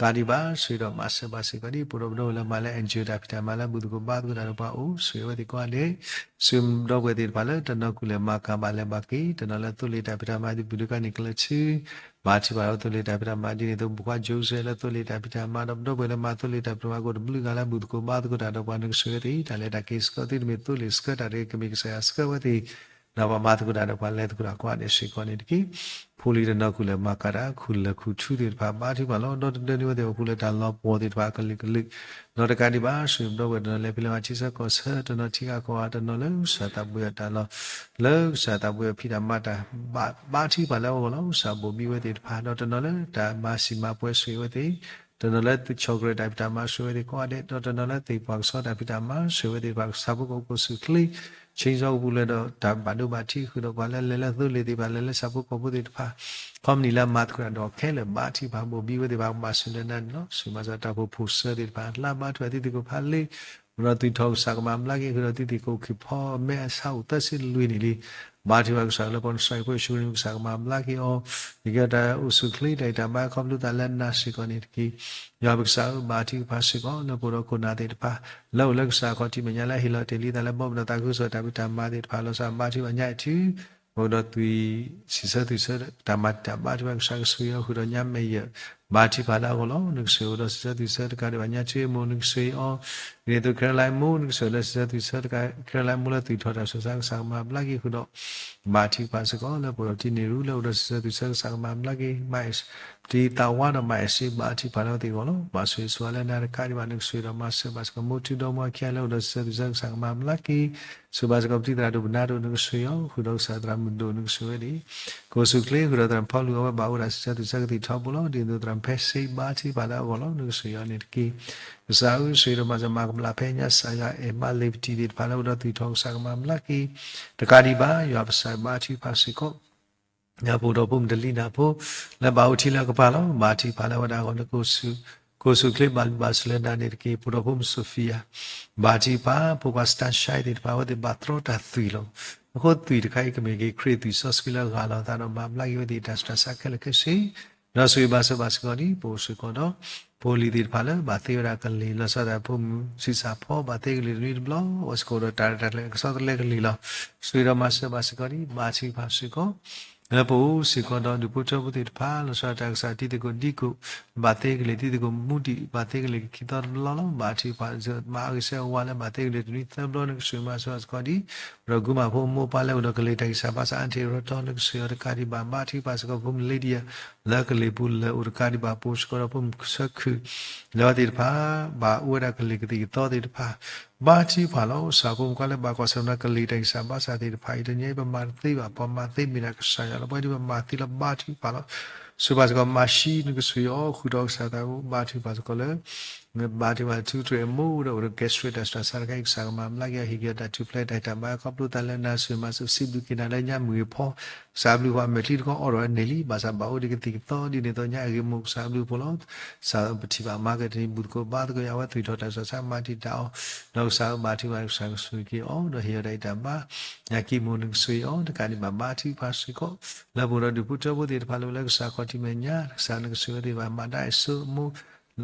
ကးဒံးဘၣ် ဆိၣ်ဂ့ၤဒီးမၤစၢၤဘၣ်စ့ၢ်ကီးဒ် ပဒီပုၢ်ဒီဝဲၢ်လၢမၤလၢ NGO တၢ်ဖံးတၢ်မၤလၢ ဘူၣ်သကိးဘါသကိးတၢ်ဒီးပှၤအိၣ် ဆိၣ်ဂ့ၤဝဲသ့ၣ်ကိးဂၤဒဲး, ဆိၣ်ဂ့ၤဒီပုၢ်ဝဲၢ်သ့ၣ်တဖၣ်လၢတနီၤကူၣ်လဲၤမၤကၤဘၣ်လဲၤဘၣ်က့ၤ တနီၤလၢသိလ့ၣ်တၢ်ဖံးတၢ်မၤဒ်ပူၤဒုးကါန့ၣ်ကလၢၤဆူ ဘါထုကဖၣ်ဒီးသိလ့ၣ်တၢ်ဖံးတၢ်မၤဒ်န့ၣ်အသိး ဘုခွါ Joseph လၢသိလ့ၣ်တၢ်ဖံးတၢ်မၤဒီး ပဒီပုၢ်ဝဲၢ်လၢမၤသိလ့ၣ်တၢ်ဖံးတၢ်မၤကိးတဘျုးဂၤလၢ ဘူၣ်သကိးဘါသကိးတၢ်ဒီးပှၤ နကဆိၣ်ဂ့ၤဝဲသ့ၣ် တၢ်လဲၤတၢ်က့ၤဆှၢသုတမ့ၢ်သိလ့ၣ်ဆှၢတၢ်တဂ့ၤ ကမ့ၢ်ကစၢ်ယွၤဆှၢဝဲသ့ၣ် ဒီးပှၤမၤသကိးတၢ်ဒီးပှၤလဲၤသကိးတၢ်ကိးဂၤဒဲးစ့ၢ်ကီးန့ၣ်တက့ၢ်. ဖိလံၤတနီၤကူၣ်လဲၤမၤကၤတၢ် ခူၣ်လၢၢ်ခူၣ်ထူသ့ၣ်တဖၣ် ဘါထုကဖၣ်လီၤ ဒီတဒၢန့ၢ်ဝဲသ့ၣ်အပူၤလၢတၢ်လီၤပှီၢ်သ့ၣ်တဖၣ်အကလုာ်ကလုာ်, ဒီးတကးဒံးဘၣ် ဆိၣ်ဂ့ၤပဒီပုၢ်ဝဲၢ်တနီၤလဲၤဖဲလဲၣ်မၤထံဆၢကီၢ်ဆၢ တနီၤထံဂၤကီၢ်ဂၤ တနီၤလၢကစၢ်သးဘိယွၤတၢ်လီၢ် လၢကစၢ်သးဘိယွၤဖံးတၢ်မၤတၢ် ဘါထုကဖၣ်လၢအဂီၢ်လီၤ ကစၢ်ဘိၣ်ဘံဝဲသ့ၣ်တဖၣ် ဒီးတနီၤလၢတၢ်မၤစံၣ်မၤပှဲၤဆိၣ်ဂ့ၤဝဲသ့ၣ် တနီၤလၢဆီၣ်ကရၢၢ်တၢ်ဖံးတၢ်မၤဆိၣ်ဂ့ၤဝဲသ့ၣ်ကိးဂၤဒဲး ဒီးတနီၤလၢသ့ၣ်ပှၢ်ကဆီတၢ်ဖံးတၢ်မၤဆိၣ်ဂ့ၤဝဲသ့ၣ်တဖၣ် ကစၢ်ဖိကီၢ်ဖိကအိၣ်ဆူၣ်အိၣ်ချ့ ဆ့ကစီကပူၤလၢဒီးတၢ်ဘၣ်ဒိဘၣ်ထံးဃုာ်ဒီးပှၤလၢလဲၤလၢသိလ့ၣ်သ့ၣ်တဖၣ် လဲၤလၢဆၣ်ဖိကီၢ်ဖိသ့ၣ်တဖၣ် ခီပနံၣ်လၢအမၤသကိးတၢ်ဒီးခဲလၢာ် ဘါထုကဖၣ်ဘိၣ်ဘံဝဲသ့ၣ်တဖၣ် ကဘၣ်ဆိၣ်ဂ့ၤလၢနၤန့ၣ်လီၤ. ဆိၣ်ဂ့ၤမၤစၢၤတၢ်အိၣ်ဖှိၣ်ဖိၣ်စၢၤသ့ၣ်တဖၣ် လၢဘါထုကဖၣ်သုသ့ၣ်ကိးဖးလ့ ဒီးသွံၣ်ထီၣ်ကစၢ်ကမၤဘျါက့ၤဃုာ်ဒီးသုသ့ၣ်ကိးခံဖီမဲအဆါအိၣ်သၢဆံလွံၢ်နံၣ်လံ ဘါထုကဖၣ်ကစၢ်လၢပှၤနစၢ်ယွၤဖိယ့ၣ်ၡူးခရံာ်န့ၣ် ကစၢ်ကမၤဘျါက့ၤအီၤ ယကဲတၢ်အိၣ်ဆူၣ်အိၣ်ချ့ တၢ်ဂံၢ်တၢ်ဘါခီဖျိသးလၢနၤစ့ၢ်ကီးန့ၣ်တက့ၢ်. ယွၤပကစၢ်ဧၢ ဘါထုကဖၣ်စ့ၢ်ကီး လၢပအိၣ်ဒီးခိၣ်နၢ်သ့ၣ်တဖၣ် လၢအိၣ်လၢကစၢ်အခီၣ်ထံးမဲာ်ညါလၢဟ့ၣ်လီၤတ့ၢ်လံသးလၢဘီၣ်မုၢ်ဒီးသးခုကစီၣ်တၢ်ဖံးတၢ်မၤသ့ၣ်တဖၣ် လီၤစၢ်ဘါထုကဖၣ်ညါအံၤထံ ပအိၣ်ဒီးသွံၣ်စံးဆၢသွံၣ်ဆၢ တၢ်မၤတၢ်ဘါထုကဖၣ်ကစၢ်ကဆိၣ်ဂ့ၤအီၤဃုာ်ဒီးညါမဲာ်ယၢၢ် ဘါထုကဖၣ်လၢအဂီၢ်လီၤ. နကဆိၣ်ဂ့ၤအိၣ်ဒီးစံးဆၢသွံၣ်ဆၢတကးဒံးဘၣ်ညါ ဆူအ့မိၢ်နကဆိၣ်ဂ့ၤအီၤ ဒ်န့ၣ်အသိး Caroline မိၢ် နကဆိၣ်ဂ့ၤလၢစံးဆၢသုးဆၢတကး Caroline မိၢ်လၢသူၣ်ထီၣ်တၢ်ဆူးတၢ်ဆါ ကစၢ်ကမၤဘျါက့ၤဃုာ်ဒီး ဘါထုကဖၣ်စ့ၢ်ကီး လၢပအိၣ်ဒီးတံၤန့ၣ်ရူ လၢအိၣ်ဒီးစံးဆၢသုးဆၢ ကစၢ်ကမၤဘျါက့ၤ မၤတံၤသးဝါဒီးမၤအဲၣ်စ့ ဘါထုကဖၣ်လၢအဝဲသ့ၣ်အဂီၢ်လီၤ. ဘၣ်ဆိၣ်ဂ့ၤဆိၣ်ဝါလၢနၤတကးဒံးဘၣ် နကဆိၣ်ဂ့ၤဒီးမၤစၢၤဘၣ်စ့ၢ်ကီး မိၢ်ထူဒီမါခံဂၤလၢအိၣ်ဒီးစံးဆၢသုးဆၢ ကစၢ်ကမၤဘျါက့ၤ ဆိၣ်ဘၣ်စ့ၢ်ကီးပတံၤသရၣ်ဒိၣ်ပနါဒိၣ် နကဆိၣ်ဂ့ၤအီၤ ဃုာ်ဒီးကစၢ်သရၣ်မုၣ်ဒိၣ် နကဆိၣ်ဂ့ၤဝဲန့ၣ် ကအိၣ်ဆူၣ်ချ့ ဃုာ်ဒီးသရၣ်ဖီလူၤ အဝဲဘၣ်အိၣ်ဒၣ်စံးဆၢသုးဆၢကသံၣ်ထီဘိလီၤ. ဒ်သိးသရၣ်ဖဲစ့ ဘါထုကဖၣ်လၢအဂီၢ်လီၤ နကဆိၣ်ဂ့ၤအီၤန့ၣ်တက့ၢ်. ကစၢ်ဧၢ ဆိၣ်ဂ့ၤဒီးမၤစၢၤမၤကမၣ်ဖဲညါ ကစၢ်ယွၤအဲၣ်မးလ့ၤပတံၤသ့ၣ်တဖၣ်လၢအိၣ်ဒီးသူၣ်ထီၣ် ကစၢ်ကမၤဘျါက့ၤ တကးဒံးဘၣ် ယွၤပကစၢ်ဘါထုကဖၣ်စ့ၢ်ကီး ပအိၣ်ဒီးဖိမုၣ်တလံၤနၢ်ဖိ လၢဘၣ်အိၣ်ထံလၢအကပၤလီၤ. ဘါထုကဖၣ်လၢအဝဲဒၣ်အဂီၢ် နကအိၣ်ဆူၣ် ကအိၣ်ဆူၣ်ချ့ ဘၣ်လုၢ်ဘၣ်စၢၤလၢနၤန့ၣ်တက့ၢ်. ပအိၣ်ဒီးဖိမုၣ် Sophia ဘါထုကဖၣ် ဖိခွါ Stan Shai သ့ၣ်တဖၣ် အဝဲသ့ၣ်ဘၣ်တြီတၢ်သွံၣ်လီၤ. အဃိသွံၣ်တခါအံၤကမ့ၢ်က့ၤခရံာ်သွံၣ်စီဆှံလၢအဂၢ်လီၤအသးဒီးမၤဘျါက့ၤဝဲသ့ၣ်တၢ်ဆူးတၢ်ဆါခဲလၢာ်ခဲဆ့ ဒီးဆိၣ်ဂ့ၤဘၣ်စၢၤဘၣ်စ့ၢ်ကီးဒ် ပအိၣ်စ့ၢ်ကီးဒီး ဖိလံၤသ့ၣ်တဖၣ်လၢဘၣ်သ့ဝဲဒၣ်ကလံၤ လီၤဆီဒၣ်တၢ်ဖိမုၣ် ဆံးစၢ်ဖီ ဘၣ်သ့ကလံၤတနွံတဘျီ အဝဲစ့ၢ်ကီးဒီးတၢ်ရဲၣ်တၢ်ကျဲၤကဆီတလဲကလံၤလီၤ. ဆိၣ်ဂ့ၤဒီးမၤစၢၤဘၣ်စ့ၢ်ကီးဒ် ဘါထုကဖၣ်စ့ၢ်ကီး လၢပအိၣ်စ့ၢ်ကီးဒီးဒူၣ်ဖိထၢဖိသ့ၣ်တဖၣ် လီၤဆီဒၣ်တၢ်ကစၢ်တံၤသကိးဒံကိး ဘၣ်သ့ကလံၤတံၤသကိးမူဒံး ဘၣ်သ့ကလံၤခံသီတဘျီလီၤ. ဘါထုကဖၣ်မၤအဂ့ၤဆၢဝါလၢဘၣ်သ့ကလံၤတနွံသၢဘျီ နကဆိၣ်ဂ့ၤမၤစၢၤဘၣ်စ့ၢ်ကီးဒ် ဒီးဂုာ်မးဖိမိၢ်ပၢ်လၢအိၣ်ဒီးကလံၤတၢ်ဂံၢ်စၢ်ဘါစၢ် အါတ့ၢ်ရီတီ နကဆိၣ်ဂ့ၤအီၤတကးဒံးဘၣ် ဘါထုကဖၣ်စ့ၢ်ကီးဖိမုၣ် Lydia လၢကလံၤပူၤလၢအိၣ်တကးဒံးဘၣ် ပအိၣ်စ့ၢ်ကီးဒီးဖိမုၣ်ဆၢခုၣ် လၢအဝဲသ့ၣ်တဖၣ် ဘၣ်အိၣ်ဝဲဒၣ်ကလံၤကသံၣ်ကသီသ့ၣ်တဖၣ် ဘါထုကဖၣ်လီၤ. ကစၢ်ဖိမုၣ်ခွါလၢဘၣ်ကွၢ်ဆၢၣ်မဲာ်ဒီးကလံၤတၢ်ဂံၢ်စၢ်ဘါစၢ်သ့ၣ်တဖၣ်အံၤ တနံၤအံၤပမၤတသ့ဘၣ် ပမၤသ့မ့ၢ်ဒၣ်ကစၢ်ယွၤလီၤ. ပဝဲဒၣ်ပမၤသ့လၢဘါထုကဖၣ်လီၤ. ဆိၣ်ဂ့ၤဘၣ်စ့ၢ်ကီးမၤၡံ နကဆိၣ်ဂ့ၤအီၤ ဃုာ်ဒီးကစၢ်သးဘါထုကဖၣ်စ့ၢ်ကီးလၢ ဘါထုကဖၣ်ထူတြဲၤအမိၢ်ဒီးအိၣ်ဒီး gastric တၢ်ဆူးတၢ်ဆါတခါအံၤ ကစၢ်ကမၤဘျါက့ၤအီၤ ဟ့ၣ်က့ၤအီၤတၢ်ထူၣ်ဖျဲးတၢ်တၢ်ဘါ ခီဖျိသးလၢနၤဆိၣ်ဂ့ၤမၤစၢၤစံးဘျုးက့ၤနၤလၢညါမုၢ်ဂ့ၤဖီ ကစၢ်အဘျုးအဖှိၣ်အမဲာ်ချံတခီအိၣ်ဒီးအန့ၣ်လံ ဘၣ်ဆၣ်ဘၣ်အိၣ်ဒံးကသံၣ်ကသီဒ်န့ၣ်အသိးညါအဂ့ၢ်မိၢ်ကစၢ်အဘျုးအဖှိၣ်လီၤ. ကစၢ်ပထံၣ်ဘၣ်မၤကတၢၢ်တနံၤ ဘူၣ်သကိးဘါသကိးယၤ အဝဲသူၣ်ထီၣ်တၢ်ဆူးတၢ်ဆါမၤတံာ်တာ်အီၤ ဒီးကစၢ်အဘါထုကဖၣ် ကစၢ်ကဆိၣ်ဂ့ၤက့ၤအီၤ ဒီးဟ့ၣ်အီၤတၢ်အံးတၢ်ဘါ ညါကံမိၢ် နကဆိၣ်ဂ့ၤအီၤ တကးဒံးဘၣ် ဘါထုကဖၣ်စ့ၢ်ကီး လၢပအိၣ်ဒီးဒူၣ်ဖိထၢဖိသ့ၣ်တဖၣ်လၢအိၣ်လၢကစၢ်ခီၣ်ထံးမဲာ်ညါ ကစၢ်နကဆိၣ်ဂ့ၤဝဲသ့ၣ်တဖၣ် မၤတၢ်အဲၣ်ဆိမိၢ်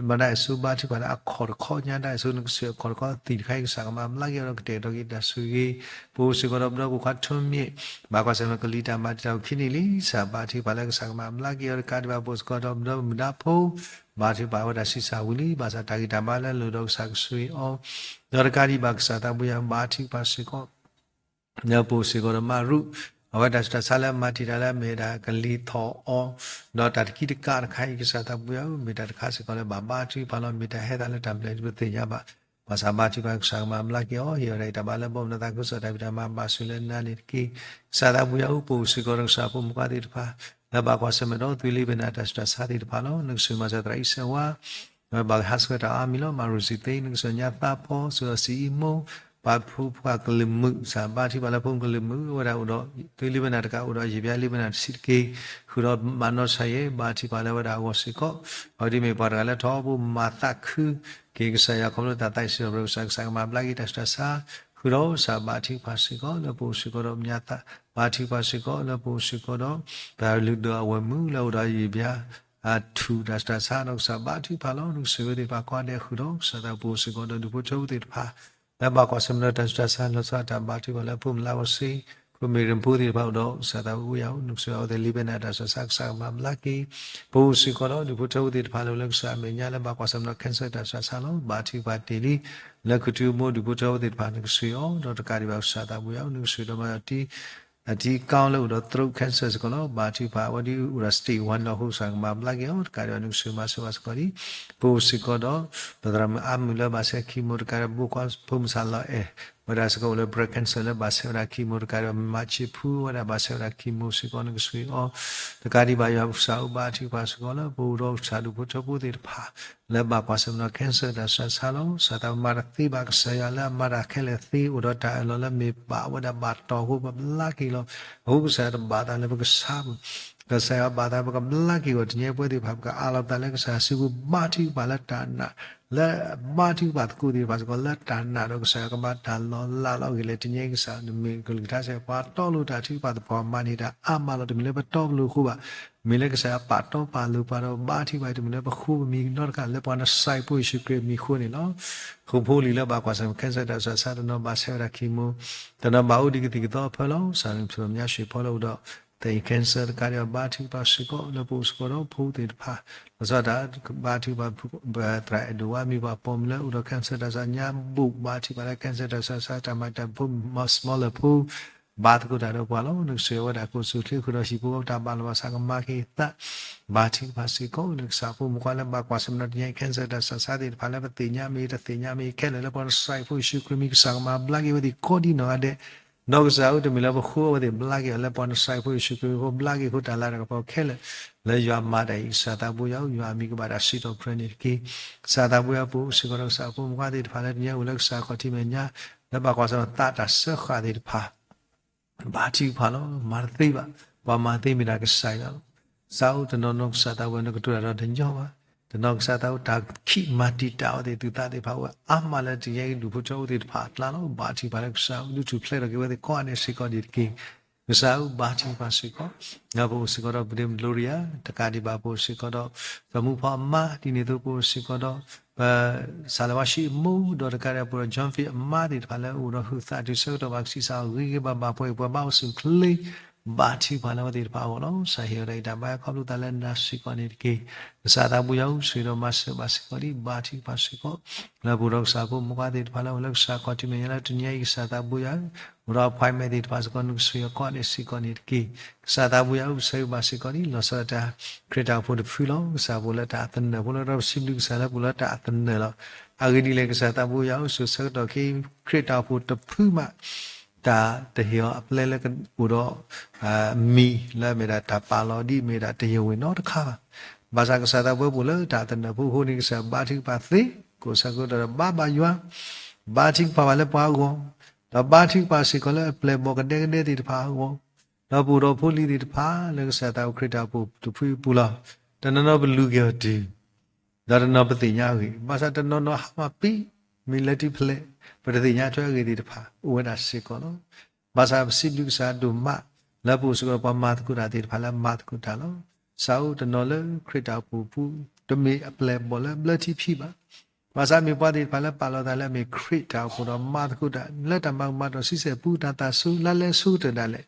မၤတၢ်အဲၣ်ဆိဘါထုကဖၣ်လၢအခီၣ်တခီညါ တၢ်အဲၣ်ဆိနကဆိၣ်ဂ့ၤအခီၣ်တခီသံၣ်တခါအံၤ ကစၢ်ကမၤဘျါက့ၤအီၤဒီးကတဲာ်ကတီၤက့ၤတၢ်ဆိၣ်ဂ့ၤ ပအိၣ်စ့ၢ်ကီးဒီးပဒီပုၢ်ခွါထိးမ့ၢ် ဘၣ်ကွၢ်ဆၢၣ်မဲာ်ကလံၤတၢ်မၤတံာ်တာ်အီၤခံနံၣ်လံ ကစၢ်ဘါထုကဖၣ်လၢကစၢ်ကမၤဘျါက့ၤအီၤ တကးဒံးဘၣ် ပအိၣ်စ့ၢ်ကီးဒီးပဒီပုၢ်မုၣ်ဒါဖိ ဘါထုကဖၣ်ဝဲဒၣ်ဆံးစၢ်ဝံၤလံ ဘၣ်ဆၣ်တၢ်ဂံၢ်တၢ်ဘါလၢအလိၣ်ဒီးကစၢ်ကဆိၣ်ဂ့ၤအီၤ ဒီးတကးဒံးဘၣ် ကစၢ်သးပူၤယၤဘါထုကဖၣ်စ့ၢ်ကီး လၢပအိၣ်စ့ၢ်ကီးဒီးမၤရူး အဝဲတၢ်ဆူးတၢ်ဆါလၢအမၤတံာ်တာ်လၢအမ့ၢ်ဝဲဒၣ်ကလံၤထီၣ်အီၤ ဒီးတၢ်တကံတကးတခါအံၤ ကစၢ်သးပူၤယၤဧၢ မ့ၢ်တၢ်တခါစ့ၢ်ကီးလၢဘၣ်ဘါထုကဖၣ်လီၤ မ့ၢ်တၢ်ဟဲသးလၢတၢ်ဘျဲၣ်တပသ့ၣ်ညါဘၣ် ဘၣ်ဆၣ်ဘါထုကဖၣ်ကစၢ်ကမၤဘျါက့ၤအီၤ ဟ့ၣ်အီၤတၢ်အံးတၢ်ဘါလၢဘီမုၢ်နသးခုကစီၣ်တၢ်ဖံးတၢ်မၤဘၣ်ဆိၣ်လၢနၤန့ၣ်တက့ၢ်. ကစၢ်သးပူၤယၤဧၢ ပအိၣ်စ့ၢ်ကီးဒီးကစၢ်ဖိမုၣ်ခွါသ့ၣ်တဖၣ် လၢဘၣ်ကွၢ်ဆၢၣ်မဲာ်ဒီးသွံၣ်လံပနၢ်တၢ်ဆူးတၢ်ဆါသ့ၣ်တဖၣ်လီၤ. နကဆိၣ်ဂ့ၤမၤစၢၤသရၣ်အံၣ်စၢၤဝါ ဘၣ်ကဟးဆှဲးတၢ်အါမံၤလီၤ. မၤရူးစံးသ့ နကစၢ်ညါသးဖီ စ့ၢ်ကီးစံးအံၤမိၢ် ပှၤဖိခွါကလုာ်မုာ် ကစၢ်ဘါထုကဖၣ်လၢဖိမုၣ်ကလုာ်မုာ် အဝဲဒၣ်အိၣ်ဒီး သွံၣ်လံပနၢ်တကးအိၣ်ဒီးယံာ်ဘျါလံပနၢ်တဆံးတက့ၢ်. ဃုာ်ဒီးမၤနီၢ်ဆါယဲ ဘါထုကဖၣ်လၢအဝဲဒၣ်အဂီၢ်စ့ၢ်ကီး အဝဲဒ်မ့ၢ်ပှၤတဂၤလၢထီဘိမၤသးခုက့ၤကစၢ်ယွၤခီဖျိတၢ်သးဆံးဒီး ကစၢ်ကမၤဘျါက့ၤတၢ်ဆူးတၢ်ဆါ ဃုာ်ဒီးကစၢ်ဘါထုကဖၣ်စ့ၢ်ကီး လၢပအိၣ်စ့ၢ်ကီးဒီးမညါသး ဘါထုကဖၣ်စ့ၢ်ကီး လၢပအိၣ်စ့ၢ်ကီးဒီး ပလုၢ်ဒိၣ်အဝဲၢ်မုၣ်လၢအိၣ်ဒီးယံာ်ဘျါ အထူၣ်တၢ်ဆူးတၢ်ဆါဒီးကစၢ်ဘါထုကဖၣ်လီၤ. နကဆိၣ်ဂ့ၤဝဲသ့ၣ်တဖၣ်ကိးဂၤဒဲးဃုာ်ဒီး ကစၢ်သးပူၤစ့ၢ်ကီးဒီးဒူၣ်ဖိထၢဖိသ့ၣ်တဖၣ် လၢဘၣ်ကွၢ်ဆၢၣ်မဲာ်ဒီးတၢ်ဆူးတၢ်ဆါ လီၤဆီဒၣ်တၢ်ဘါထုကဖၣ်လၢဖိမုၣ်လါဝီၤစ့ ဖိမ့ၢ်ရ့ၣ်ဖိသ့ၣ်တဖၣ်အိၣ်ဒီး ကစၢ်သးပူၤယၤဧၢ နကဆိၣ်ဂ့ၤအဝဲသ့ၣ်လံပနၢ်တၢ်ဆူးတၢ်ဆါ ကစၢ်ကမၤဘျါက့ၤ ပအိၣ်စ့ၢ်ကီးဒီးဒူၣ်ဖိထၢဖိသ့ၣ်တဖၣ်လၢအိၣ်လၢကစၢ်အမဲာ်ညါလၢဘၣ်ကွၢ်ဆၢၣ်မဲာ်ဒီး cancer တၢ်ဆူးတၢ်ဆါလီၤ. ဘါထုကဖၣ်တ့ၢ်လံ လၢကထူမိၢ်ဒူၣ်ဖိထၢဖိသ့ၣ်တဖၣ် နကဆိၣ်ဂ့ၤအီၤ ဒီးတကးဒံးဘၣ်ကစၢ်သးပူၤယၤဧၢ နကဆိၣ်ဂ့ၤဒီးမၤဒီးတံၤ အတံၤကီလၢအိၣ်ဒီး throat cancer စ့ၢ်ကီးလီၤ. ဘါထုကဖၣ်အဝဲဒ်အိၣ်ဒီး stage one လီၤ အဃိကစၢ်ကမၤဘျါက့ၤအီၤ တကးဒံးဘၣ် နကဆိၣ်ဂ့ၤမၤစၢၤဘၣ်စ့ၢ်ကီးဒ် ပအိၣ်စ့ၢ်ကီးဒီး ပသရၣ်မုၣ်အါမုၢ်လၢဘၣ်ဆဲး chemo တကးဒံးဘၣ် ဘိခွါဖိမုၣ်စၢ်လီၤအဲၣ် ဝဲဒၣ်စ့ၢ်ကီးအိၣ်လၢ breast cancer လၢဘၣ်ဆဲးဝဲဒၣ် chemo တကးဒံးဘၣ် မၤဆံးဖုဝဲဒၣ်ဘၣ်ဆဲးဝဲဒၣ် chemo စ့ၢ်ကီး နကဆိၣ်ဂ့ၤအီၤ တကးဒံးဘၣ် ယွၤပကစၢ်အိၣ်ဘါထုကဖၣ်စ့ၢ်ကီးလၢ ပအိၣ်ဒီးကစၢ်ဒူၣ်ဖိထၢဖိသ့ၣ်တဖၣ် လၢဘၣ်ကွၢ်ဆၢၣ်မဲာ်ဒီး cancer တၢ်ဆူးတၢ်ဆါလီၤ. ကစၢ်သးပူၤမၤတသ့ဘၣ် ကစၢ်ယွၤလၢအမၤတၢ်ခဲလၢာ်သ့ အိၣ်ဒီးတၢ်အၢၣ်လီၤလၢမ့ၢ်ဘၣ်ဝဲဒၣ်ဘၣ်တီၢ်အဃိ ပဘျါက့ၤလီၤ. အဃိကစၢ်ယွၤတဘၣ်သးလၢပကဆါပူၤ ကစၢ်ယွၤဘၣ်သးလၢပကဘျါက့ၤအဂီၢ် တနံၤအံၤပဝဲသ့ၣ်တဖၣ် ပကအးလီၤပသးလၢကစၢ်စုပူၤ ဘါထုကဖၣ်လၢတၢ်နာ် လၢဘါထုကဖၣ်သကိးသ့ၣ်တဖၣ်စ့ၢ်ကီး လၢတၢ်နာ်ဒီးကစၢ်ယွၤကဘၣ်တၢ်လီၤလးလီၤဂ့ၤလၢတနံၤအံၤ ကစၢ်နမ့ၢ်ကလုၢ်ကထါစ့ၢ် ပှၤတီလိၤတၢ်ထုကဖၣ်သပှၢ်မၤန့ၢ်တၢ်အါမးလီၤ. တမ့ၢ်လၢပတီပလိၤအဃိဘၣ် မ့ၢ်လၢကစၢ်ယွၤပာ်တီပာ်လိၤပှၤဒီးဘါထုကဖၣ် တမ့ၢ်လၢပဃိပမံၤနီတခါ လၢပှၤနစံးဖိယ့ၣ်ၡူးခရံာ်အမံၤအဃိန့ၣ်လီၤ. ဃိဖိလံၤလၢဘၣ်ကွၢ်ဆၢၣ်မဲာ် cancer တၢ်ဆူးတၢ်ဆါ တနီၤဘၣ်ဆဲးဝဲဒၣ် chemo တနီၤဘၣ်အိၣ်ဒံးကသံၣ်ကသီအဖၢလီၤ. ကစၢ်နကဆိၣ်ဂ့ၤ မၠါရွှ့ၣ်ဖီလၢအိၣ်ဒီး သဲအံၤ cancer တကးဒံးဘၣ် ဘါထုကဖၣ်စ့ၢ်ကီး လၢပအိၣ်စ့ၢ်ကီးဒီးဖိသ့ၣ်တဖၣ်, လီၤဆီဒၣ်တၢ်ဘါထုကဖၣ် သရၣ်အဲၣ်ဒိၣ်ဝါ မ့ၢ်ပှၤပိာ်မုၣ်လၢအိၣ်ဒီး cancer တၢ်စၢ်ညါဘူး ဘါထုကဖၣ်လၢ cancer တၢ်စၢ်စၢ် တၢ်မၤတၢ်ဖိ smaller ဖိ ဘါသကိးတၢ်ဒီးပှၤလီၤ. နကစၢ်ယွၤဝဲဒၣ် ကိးစူၣ်ချ့ဃုာ်ဒီးဟံၣ်ဖိဃီဖိတၢ်ဘၣ်လီၤဘၣ်စးကမၤက့ၤသး, ဘါထုကဖၣ်စ့ၢ်ကီး နကစၢ်ဖိမုၣ်ခွါလၢဘၣ်ကွၢ်ဆၢၣ်မဲာ်ဒီးတနံၤညါအံၤ cancer တၢ်စၢ်စၢ်သ့ၣ်တဖၣ်လၢပသ့ၣ်ညါမ့ၢ်တသ့ၣ်ညါမ့ၢ်ခဲလၢာ်လၢပှၤနစၢ်ဖိယ့ၣ်ၡူးခရံာ်မံၤ ကစၢ်ကမၤဘျါက့ၤဝဲသ့ၣ်ကိးဒံနီၢ်ဂၤဒဲး, ဒီးကစၢ်ဧၢ တမ့ၢ်လၢပဃုအီၤဝဲသ့ၣ်ဘျါက့ၤအီၤ လၢပှၤနစၢ်ဖိယ့ၣ်ၡူးခရံာ်မံၤ ဘျါက့ၤအဃိ တၢ်လၤတၢ်ကပီၤခဲလၢာ် လၢယွၤမၤတၢ်အံၤ ကစၢ်သးဘိယွၤဧၢ ယွၤအမံၤကဘၣ်တၢ်စံးထီၣ်ပတြၢၤန့ၣ်တက့ၢ်. ကစၢ်သးဘိယွၤ ပအိၣ်စ့ၢ်ကီးဒီးကစၢ်ဖိမုၣ်ခွါသ့ၣ်တဖၣ်လၢတနံၤညါ အိၣ်လၢကစၢ်ခီၣ်ထံးမဲာ်ညါ လၢဘၣ်ကွၢ်ဆၢၣ်မဲာ်သးတၢ်စၢဃာ်သ့ၣ်တဖၣ် ဘါထုကဖၣ်လီၤ. မၤတသ့ဘၣ်, ပှၤမၤသ့မ့ၢ်ဒၣ်ကစၢ်ယွၤလီၤ. ကစၢ်ဧၢ တနီၤနီၤ ကစၢ်သးဘိယွၤ နကတိၤတၢ်ဒီးတညီဘၣ်. တနီၤကစၢ်သးဘိယွၤ တၢ်ခံးမၤတံာ်တာ်အဝဲသ့ၣ်သုသးသ့ၣ်တဖၣ် အဝဲအါမးလၢတနံၤညါအံၤ ဒူၣ်ဖိထၢဖိသ့ၣ်တဖၣ်အကျါလီၤ. ဘါထုကဖၣ်လၢကစၢ်ဧၢ ဒုးထူၣ်ဖျဲးထီၣ်က့ၤဝဲသ့ၣ်ကိးဂၤဒဲးစ့ၢ်ကီးန့ၣ်တက့ၢ်. ကစၢ်ဧၢ ဘါထုကဖၣ်စ့ၢ်ကီး လၢပအိၣ်စ့ၢ်ကီးဒီး ပဒ့မုၣ် Gloria တကးဒံးဘၣ် ပအိၣ်စ့ၢ်ကီးဒီး စီၤမူဖီအမါ ဒ်န့ၣ်အသိး ပအိၣ်စ့ၢ်ကီးဒီး ပ စးလၢဝါၡံအမိၢ် ဒီးတကးဒံး ပအိၣ်ဒီး John Faith အမါသ့ၣ်တဖၣ်လၢအိၣ်ဒီးဟုးသးတုၤဆၢကတီၢ်ဘၣ် ကဆံးစၢ်အီၤဂ့ၤဂ့ၤဘၣ်ဘၣ် ပှဲၤပှဲၤဘၣ်အိၣ်ဆူၣ်အိၣ်ချ့ ဘါထုကဖၣ်လၢအဝဲသ့ၣ်တဖၣ်အဂီၢ်လီၤ. ကစၢ်ဟ့ၣ်အီၤတၢ်အံးတၢ်ဘါ ခီဖျိသးလၢနၤစ့ၢ်ကီးန့ၣ်တက့ၢ်. ကစၢ်သးဘိယွၤဧၢ ဆိၣ်ဂ့ၤဒီးမၤစၢၤဘၣ်စ့ၢ်ကီးဒံး ဘါထုကဖၣ်စ့ၢ်ကီး လၢပအိၣ်ဒီးကစၢ်ဖိမုၣ်ခွါသ့ၣ်တဖၣ်လၢအိၣ်လၢကစၢ်ခီၣ်ထံးမဲာ်ညါလၢတနံၤညါအံၤ ကစၢ်သးဘိယွၤဧၢ အိၣ်ဒီး appointment သ့ၣ်တဖၣ်စ့ၢ်ကီး နကဆိၣ်ဂ့ၤအီၤကိးဂၤဒဲးစ့ၢ်ကီးန့ၣ်တက့ၢ်. ကစၢ်သးဘိယွၤဧၢ ပဆၢဂ့ၤဘၣ်စ့ၢ်ကီးဒံး လီၤဆီဒၣ်တၢ် ခရံာ်တၢ်အိၣ်ဖှိၣ်တဖုလီၤ. ကစၢ်ပအိၣ်လၢတၢ်အသနၢၣ်ဖိလီၤ ဒီးပစံးဘျုးကစၢ်လၢပအိၣ်လၢတၢ်အသနၢၣ်လီၤ. အဂ့ၢ်ဒ်လဲၣ် ကစၢ်သးဘိယွၤဧၢ စိၤဆၢကတီၢ်ခဲအံၤ ခရံာ်တၢ်အိၣ်ဖှိၣ်တဖုမး တၢ်တဟ့ၣ်အီၤအပျဲၢ်လၢကအိၣ်ဒီး မံၤလၢအမ့ၢ်ဒၣ်တၢ်ပာ်လီၤဒ်အမ့ၢ်ဒၣ် တရားဝင် နီတခါဘၣ်. ဘၣ်ဆၣ်ကစၢ်သးဘိပအိၣ်လၢတၢ်သနၢၣ်ဖိအဃိန့ၣ် ကစၢ်ဘါထုကဖၣ်သ့, ကိးဆၢကတီၢ်ဒီးဘါဘၣ်ယွၤ, ဘါထုကဖၣ်ဘၣ်လၢပှၤအဂီၢ်, ဒီးဘါထုကဖၣ်စ့ၢ်ကီးလၢအပျဲၢ်အဘီၣ်ကဒဲကဒဲသ့ၣ်တဖၣ်အဂီၢ်, ဒီးပအိၣ်ဒီးဖိလံၤသ့ၣ်တဖၣ်လၢကစၢ်သးဘိခရံာ်တၢ်အိၣ်ဖှိၣ်တဖုအပူၤလီၤ. တနီၤနီၤပလူၤက့ၤအီၤတုၤ ဒီးတနီၤပသ့ၣ်ညါအဂ့ၢ်, ဘၣ်ဆၣ်တနီၤနီၤဟါမၢ်ပံ, မ့ၢ်လဲၤတုၤဖဲလဲၣ်, ပတသ့ၣ်ညါထွဲအဂ့ၢ်သ့ၣ်တဖၣ် အိၣ်ဝဲဒၣ်စ့ၢ်ကီးလီၤ. ဘၣ်ဆၣ်ပစံးဘျုးကစၢ်ဒိၣ်မး လၢပအိၣ်စ့ၢ်ကီးပှၤမၤသကိးတၢ်သ့ၣ်တဖၣ်လၢအမၤသကိးတၢ်လီၤ. ကစၢ်ဧၢ တနီၤလၢခရံာ်တၢ်အိၣ်ဖှိၣ်ပူၤ တမ့ၢ်အပျဲၢ်အဘီၣ်လၢဘျၢထံဖံးဘၣ်. ဘၣ်ဆၣ်မ့ၢ်ပှၤသ့ၣ်တဖၣ်လၢပာ်လီၤသးလၢအမ့ၢ်ခရံာ်တၢ်အိၣ်ဖှိၣ်ဒီးမၤသကိးတၢ် လၢတၢ်မၤကမၤတီၢ်ဆံဆဲၣ်ပူၤ တၢ်သးစူၤ လါလဲစိကတၢၢ်ဒၣ်လဲာ်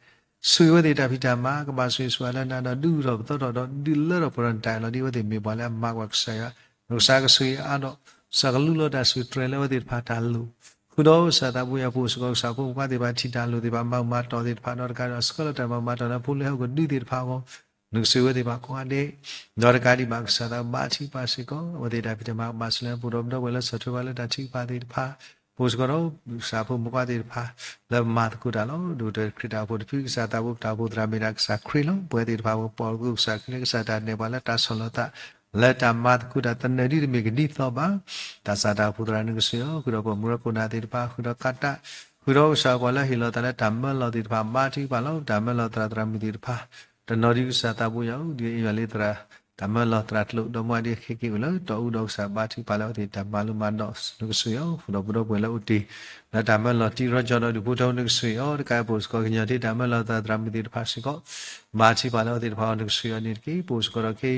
ဆိၣ်ဂ့ၤဝဲသ့ၣ်တၢ်ဖံးတၢ်မၤ ကဘၣ်ဆိၣ်ဂ့ၤဆိၣ်ဝါလၢနၤဒီး ဒုးအိၣ်ထီၣ်ပသီထီၣ်ဒီး ဒုးလၢထီၣ်ပှဲၤထီၣ်နတၢ်အဲၣ်လီၤဒ်အဝဲသ့ၣ်မ့ၢ်ပှၤလၢအမၤကွၢ်ကစၢ်ယွၤ, ဒီးကစၢ်ကဆိၣ်ဂ့ၤအါဒီး ကစၢ်ကလူလီၤတၢ်စုၣ်တြဲၤလၢအဝဲသ့ၣ်တဖၣ်တၢ်လိၣ်, ဃုာ်ဒီးကစၢ်သးဘိယွၤပအိၣ်စ့ၢ်ကီး ကစၢ်ဖိမုၣ်ခွါသ့ၣ်တဖၣ် ထံၣ်တၢ်လိၣ်သ့ၣ်တဖၣ် မၤကမၤတီၢ်သ့ၣ်တဖၣ် ဒီးတကးဒီးဆှၢလီၤတၢ်မၤကမၤတီၢ်လၢဖိလံၤဟီၣ်ကဒုသ့ၣ်တဖၣ်အဂီၢ် နကဆိၣ်ဂ့ၤဝဲသ့ၣ်တဖၣ်ကိးဂၤဒဲး, ဒီးတကးဒံးဘၣ် ကစၢ်သးဘိဘါထုကဖၣ်စ့ၢ်ကီး အဝဲသ့ၣ်တၢ်ဖံးတၢ်မၤကဘၣ်ဆိၣ်လၢပအိၣ်ဒီးပဒီပုၢ်ဝဲၢ်လၢဆီၣ်ထွဲပှၤလၢတၢ်ထုကဖၣ်သ့ၣ်တဖၣ်, ပအိၣ်စ့ၢ်ကီးဒီး ကစၢ်ဖိမုၣ်ခွါသ့ၣ်တဖၣ် လၢမၤသကိးတၢ်လီၤ. ဒိၣ်တုာ်ခရံာ်တၢ်အိၣ်ဖှိၣ်တဖု ကစၢ်သးဘိပတၢ်အိၣ်ဖှိၣ်သရၣ်မ့ၢ်ဒၣ်ကစၢ်ခရံာ်လီၤ. ပဝဲသ့ၣ်တဖၣ်ပကပိာ်လိာ်ကစၢ်ခရံာ်လၢကစၢ်တၢ်နဲၣ်ပှၤလၢတၢ်ဆီၣ်လီၤသး လၢတၢ်မၤသကိးတၢ်သနၢၣ်ဒ်တမ့ၢ်ကဒ်သိးဘၣ်. တၢ်စၢ်တၢ်အိၣ်ဖှိၣ်သရၣ်နကဆိၣ်ဂ့ၤအီၤ ဃုာ်ဒီးပှၤမူရကိးနၢ်သ့ၣ်တဖၣ် ဃုာ်ဒီးကးတး ဃုာ်ဒီးကစၢ်ပှၤလၢဟ့ၣ်လီၤသးလၢတၢ်မၢလီၤသ့ၣ်တဖၣ် ဘါထုကဖၣ်လီၤ. တၢ်မၢလီၤသရၣ်သရၣ်မုၣ်သ့ၣ်တဖၣ် တနီၤဒ်ကစၢ်သးဘိယွၤဧၢ ဒ်အံၤယွၤလၢသရၣ် တၢ်မၢလီၤသရၣ်ကျိာ် ဒီမါဒ်ခဲက့ၤအိၣ်လၢတီအူဒီးကစၢ်ဘါထုကဖၣ်လၢအဝဲသ့ၣ်တၢ်မၤလိမၤဒိး နကဆိၣ်ဂ့ၤအီၤ ဃုာ်ဒီးပဒီပုၢ်ဝဲၢ်လၢအိၣ်တ့ၢ် လၢတၢ်မၢလီၤတံၢ်ရီကီဒီးဒူၣ်ဖိထၢဖိနကဆိၣ်ဂ့ၤအီၤ တကးပအိၣ်စ့ၢ်ကီးကညီထံးတၢ်မၢလီၤသရၣ်သရၣ်မုၣ်သ့ၣ်တဖၣ်စ့ၢ်ကီး ဘါထုကဖၣ်လၢအဝဲသ့ၣ်တဖၣ်အီၤ နကဆိၣ်ဂ့ၤအီၤန့ၣ်တက့ၢ်. ပအိၣ်စ့ၢ်ကီးဒီးခဲ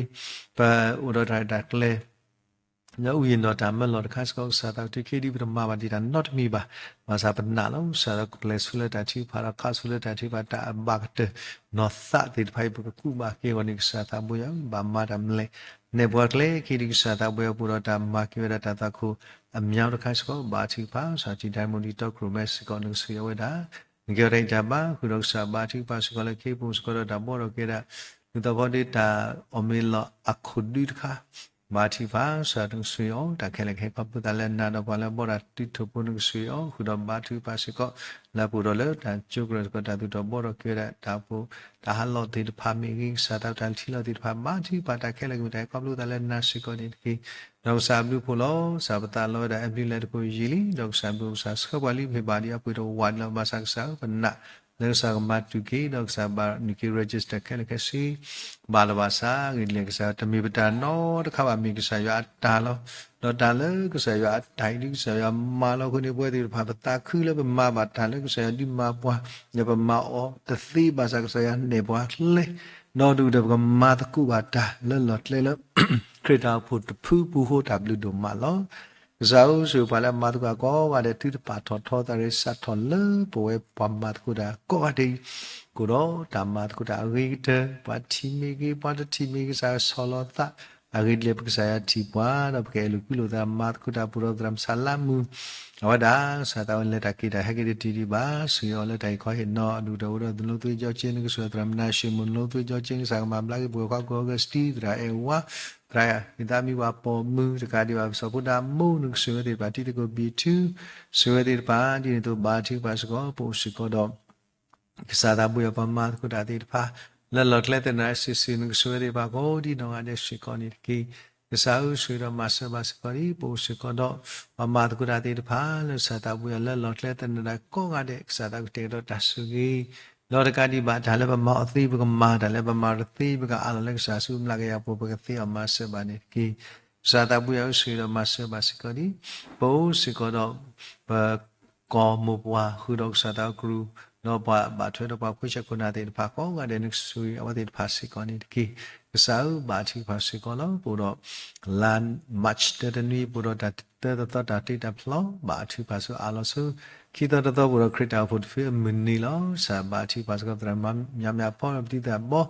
ပအိၣ်ဒီးတၢ်ရဲၣ်တၢ်ကျဲၤ လၢအူယံၤနီၢ်တၢ်မၢလီၤတခါစ့ၢ်ကီး ကစၢ်သးဘိတုၤခဲဒ်ပတမၤဘၣ်ဒံးတၢ်နီတမံၤဘၣ်. ဘၣ်ဆၣ်ပနာ်လီၤ ကစၢ်သးဘိကပျဲဆိလၢတၢ်ထုကဖၣ်ဒီးခးဆိလၢတၢ်ထုကဖၣ်တၢ်အဘၣ်ကတၢၢ် နီၢ်သးသ့ၣ်တဖၣ်အံၤ ပကကူးဘၣ်က့ၤအဂီၢ်န့ၣ် ကစၢ်သးဘိယွၤဧၢ ဘၣ်မၤတၢ်မလဲၣ် နဲၣ်ပှၤကျဲခဲဒ်ကစၢ်သးဘိယွၤပအိၣ်ဒီးတၢ်မၤက့ၤဝဲဒၣ်တၢ်သွၣ်ခိၣ်အမြောက်တခါစ့ၢ်ကီး ဘါထုကဖၣ် စီၤထံးဒၣ်မိၢ်ဒံးတီခိၣ်ရိၣ်မဲစ့ၢ်ကီး နကဆိၣ်ဂ့ၤအဝဲဒၣ် နကဲထီၣ်တၢ်အံးတၢ်ဘါ ဃုာ်ဒီးကစၢ်ဘါထုကဖၣ်စ့ၢ်ကီးလၢ ခ့ပအိၣ်စ့ၢ်ကီးဒီးတၢ်ဘီၣ်ဒီးကဲဒၣ် ဒ်သိးဖီဒ့တၢ်အီၣ်မ့ၤလီၤအခိၣ်ဒုတခါ ဘါထုကဖၣ် ကစၢ်နကဆိၣ်ဂ့ၤအီၤ တၢ်ခဲလၢာ်ခဲဆ့ခီဖျိသးလၢနၤဒီးပှၤလၢအဘီၣ်တၢ်တုၤထိၣ်ဖိနကဆိၣ်ဂ့ၤအီၤ ဃုာ်ဒီးဘါထုကဖၣ်စ့ၢ်ကီး လၢပအိၣ်ဒီးလၢတၢ်ကၠိကရၢၢ်စ့ၢ်ကီး တၢ်သူၣ်ထီၣ်ဘီၣ်ထီၣ်ကဲဝဲဒၣ်တၢ်အိၣ်ဖှိၣ် တၢ်ဟးလီၢ်သ့ၣ်တဖၣ်မ့ၢ်ဂ့ၤ ကစၢ်သးဘိတၢ်ထံၣ်လီၤသ့ၣ်တဖၣ် ဘါထုကဖၣ်တၢ်ခဲလၢာ်ကမ့ၢ်တၢ်ခီဖျိသးလၢနၤစ့ၢ်ကီးန့ၣ်တက့ၢ်. ဒီးကစၢ်ဘျုးဖှိၣ်လီၤ ကစၢ်ပသးလီဝဲဒၣ် အဲၣ်ဘျုးလဲတကိးယံာ်လံ ဒီးကစၢ်ဘျုးကစၢ်ဆှၢပှၤလံ ပမ့ၢ်ဘၣ်ဒံးအပှ့ၤတဝးဒံးလီၤ ဘၣ်ဆၣ်ကစၢ်ဧၢ ပနာ် လၢကစၢ်ကမၤတူၢ်က့ၤ ဒီးကစၢ်ဘၣ်နုာ်က့ၤ register ခဲလၢာ်ခဲဆ့ ဘၣ်လီၤဘၣ်စး ဂ့ၤဒ်လဲၣ်ကစၢ် တမ့ၢ်ပတၢ်နီတခါဘၣ် မ့ၢ်ကစၢ်ယွၤအတၢ်လီၤ. ဒီးတၢ်လၢကစၢ်ယွၤအတၢ်အံၤ ဒ်ကစၢ်ယွၤမၤလီၤအဃိန့ၣ် ပဝဲသ့ၣ်တဖၣ် ပသးခုလၢပမၤဘၣ်တၢ်လၢကစၢ်ယွၤဒုးမၤပှၤ ဒီးပမၤအီၤတသ့ဘၣ်ဆၣ် ကစၢ်ယွၤနဲၣ်ပှၤကျဲ ဒီးဒုးဒီးပကမၤသကိးဘၣ်တၢ်လၢလီၢ်ကျဲလၢ ခရံာ်တၢ်အိၣ်ဖှိၣ်တဖုပူၤဃိ တၢ်ဘျုးဒိၣ်မးလီၤ. ကစၢ်ဧၢ, ဆိၣ်ဂ့ၤပှၤလၢအမၤသကိးတၢ်ကိးဂၤဒဲး သုတပာ်ထီၣ်ထီသးရ့ စးထီၣ်လၢပဝဲပှၤမၤသကိးတၢ်ကိးဂၤဒဲးအံၤ, ကအိၣ်ဒီးတၢ်မၤသကိးတၢ်အဂ့ၤကတၢၢ်, ပှၤထံၣ်မ့ၢ်ဂ့ၤ ပှၤတထံၣ်မ့ၢ်ဂ့ၤ ကစၢ်ဆီၣ်လီၤသး, အဂ့ၢ်ဒ်လဲၣ် ပကစၢ်ယွၤထံၣ်ပှၤ, ဒီးပကအဲၣ်လိာ်ကွံလိာ်သး မၤသကိးတၢ် ပူၤဒီးသရၣ်မုၣ်ဆါလါမူ, အဝဲဒၣ် ကစၢ်သးဝဲန့ၣ် လဲၤတၢ်က့ၤတၢ် ဟဲက့ၤတတုၤဒံးဘၣ်, ဆိၣ်ဂ့ၤအီၤလၢတၢ်ဟ့ၣ်ခီဟ့ၣ်နီၤ အဒူၣ်တၢ်အိၣ်ဒီး နလိသ့ကၠီက့ နကဆိၣ်ဂ့ၤသရၣ်မုၣ်နၤ ရှ့မုၢ် နလိသ့ကၠီက့ ကစၢ်ကမၤဘျါက့ၤ ပှၤခီကီၢ်ဂဲၤစတံ သရၣ်အဲၣ်ဝါ သရၣ်မံသးမံပှၤပိာ်မုၣ်တကးဒံးဘၣ် ပစီၤဖိဒါမိၢ် နကဆိၣ်ဂ့ၤဝဲသ့ၣ်တဖၣ် တံၤသကိးဘံၣ်ထူ ဆိၣ်ဂ့ၤဝဲသ့ၣ်တဖၣ် ဒ်န့ၣ်အသိး ဘါထုကဖၣ်စ့ၢ်ကီး ပအိၣ်စ့ၢ်ကီးဒီး ကစၢ်သးဘိယွၤပှၤမၤသကိးတၢ်သ့ၣ်တဖၣ် လၢလီၢ်ကျဲသနၢၣ်စုာ်စုာ် နကဆိၣ်ဂ့ၤဝဲသ့ၣ်တဖၣ် ကိးဒံးနီၢ်ဂၤဒဲးစ့ၢ်ကီးန့ၣ်တက့ၢ်. ကစၢ်ဧၢ ဆိၣ်ဂ့ၤဒီးမၤစၢၤဘၣ်စ့ၢ်ကီးဒံး ပအိၣ်စ့ၢ်ကီးဒီး ပှၤမၤသကိးတၢ်သ့ၣ်တဖၣ် လၢကစၢ်သးဘိယွၤလၢလီၢ်ကျဲသနၢၣ်တၢ်ကိးဂၤဒဲး ကစၢ်သးကတဲာ်ကတီၤတၢ်ဆိၣ်ဂ့ၤ ဒီးတကးဒံးဘၣ် တၢ်လၢပမၤအီၤသ့ ပကမၤ, တၢ်လၢပမၤအီၤတသ့ ပကအးလီၤလၢကစၢ်ဆူမျးကယၤပူၤ ပကသ့အီၤမၤစၢၤဘၣ်န့ၣ်တက့ၢ်. ကစၢ်သးဘိယွၤဧၢ ဆိၣ်ဂ့ၤဒီးမၤစၢၤဘၣ်စ့ၢ်ကီးဒံး ပအိၣ်စ့ၢ်ကီးဒီး ပ ကီၢ်မိၢ်ပှၢ် ဃုာ်ဒီးကစၢ်သးကရူၢ် ဒီးပှၤဘၣ်ထွဲဒီးပှၤခွဲးဆၢခိၣ်နၢ်သ့ၣ်တဖၣ်ကိးဂၤဒဲး နကဆိၣ်ဂ့ၤအဝဲသ့ၣ်တဖၣ်စ့ၢ်ကီးန့ၣ်တက့ၢ်. ကစၢ်ဧၢ ဘါထုကဖၣ်စ့ၢ်ကီးလီၤ. ပအိၣ်ဒီး လါ March တၢတနွံ ပအိၣ်ဒီးတၢ်တၢတသီတၢ်တ့တၢ်ဖျီ ဘါထုကဖၣ်ဆိအးလီၤဆိ ခံသီတသီ ပအိၣ်ဒီးခရံာ်တၢ်အိၣ်ဖှိၣ်တဖုအမုၢ်နံၤလီၤ. ကစၢ်ဘါထုကဖၣ်စ့ၢ်ကီး သရၣ်မုၣ်မၠါမၠၣ်ဖီ ဒီးပတံၤသရၣ်ဘီ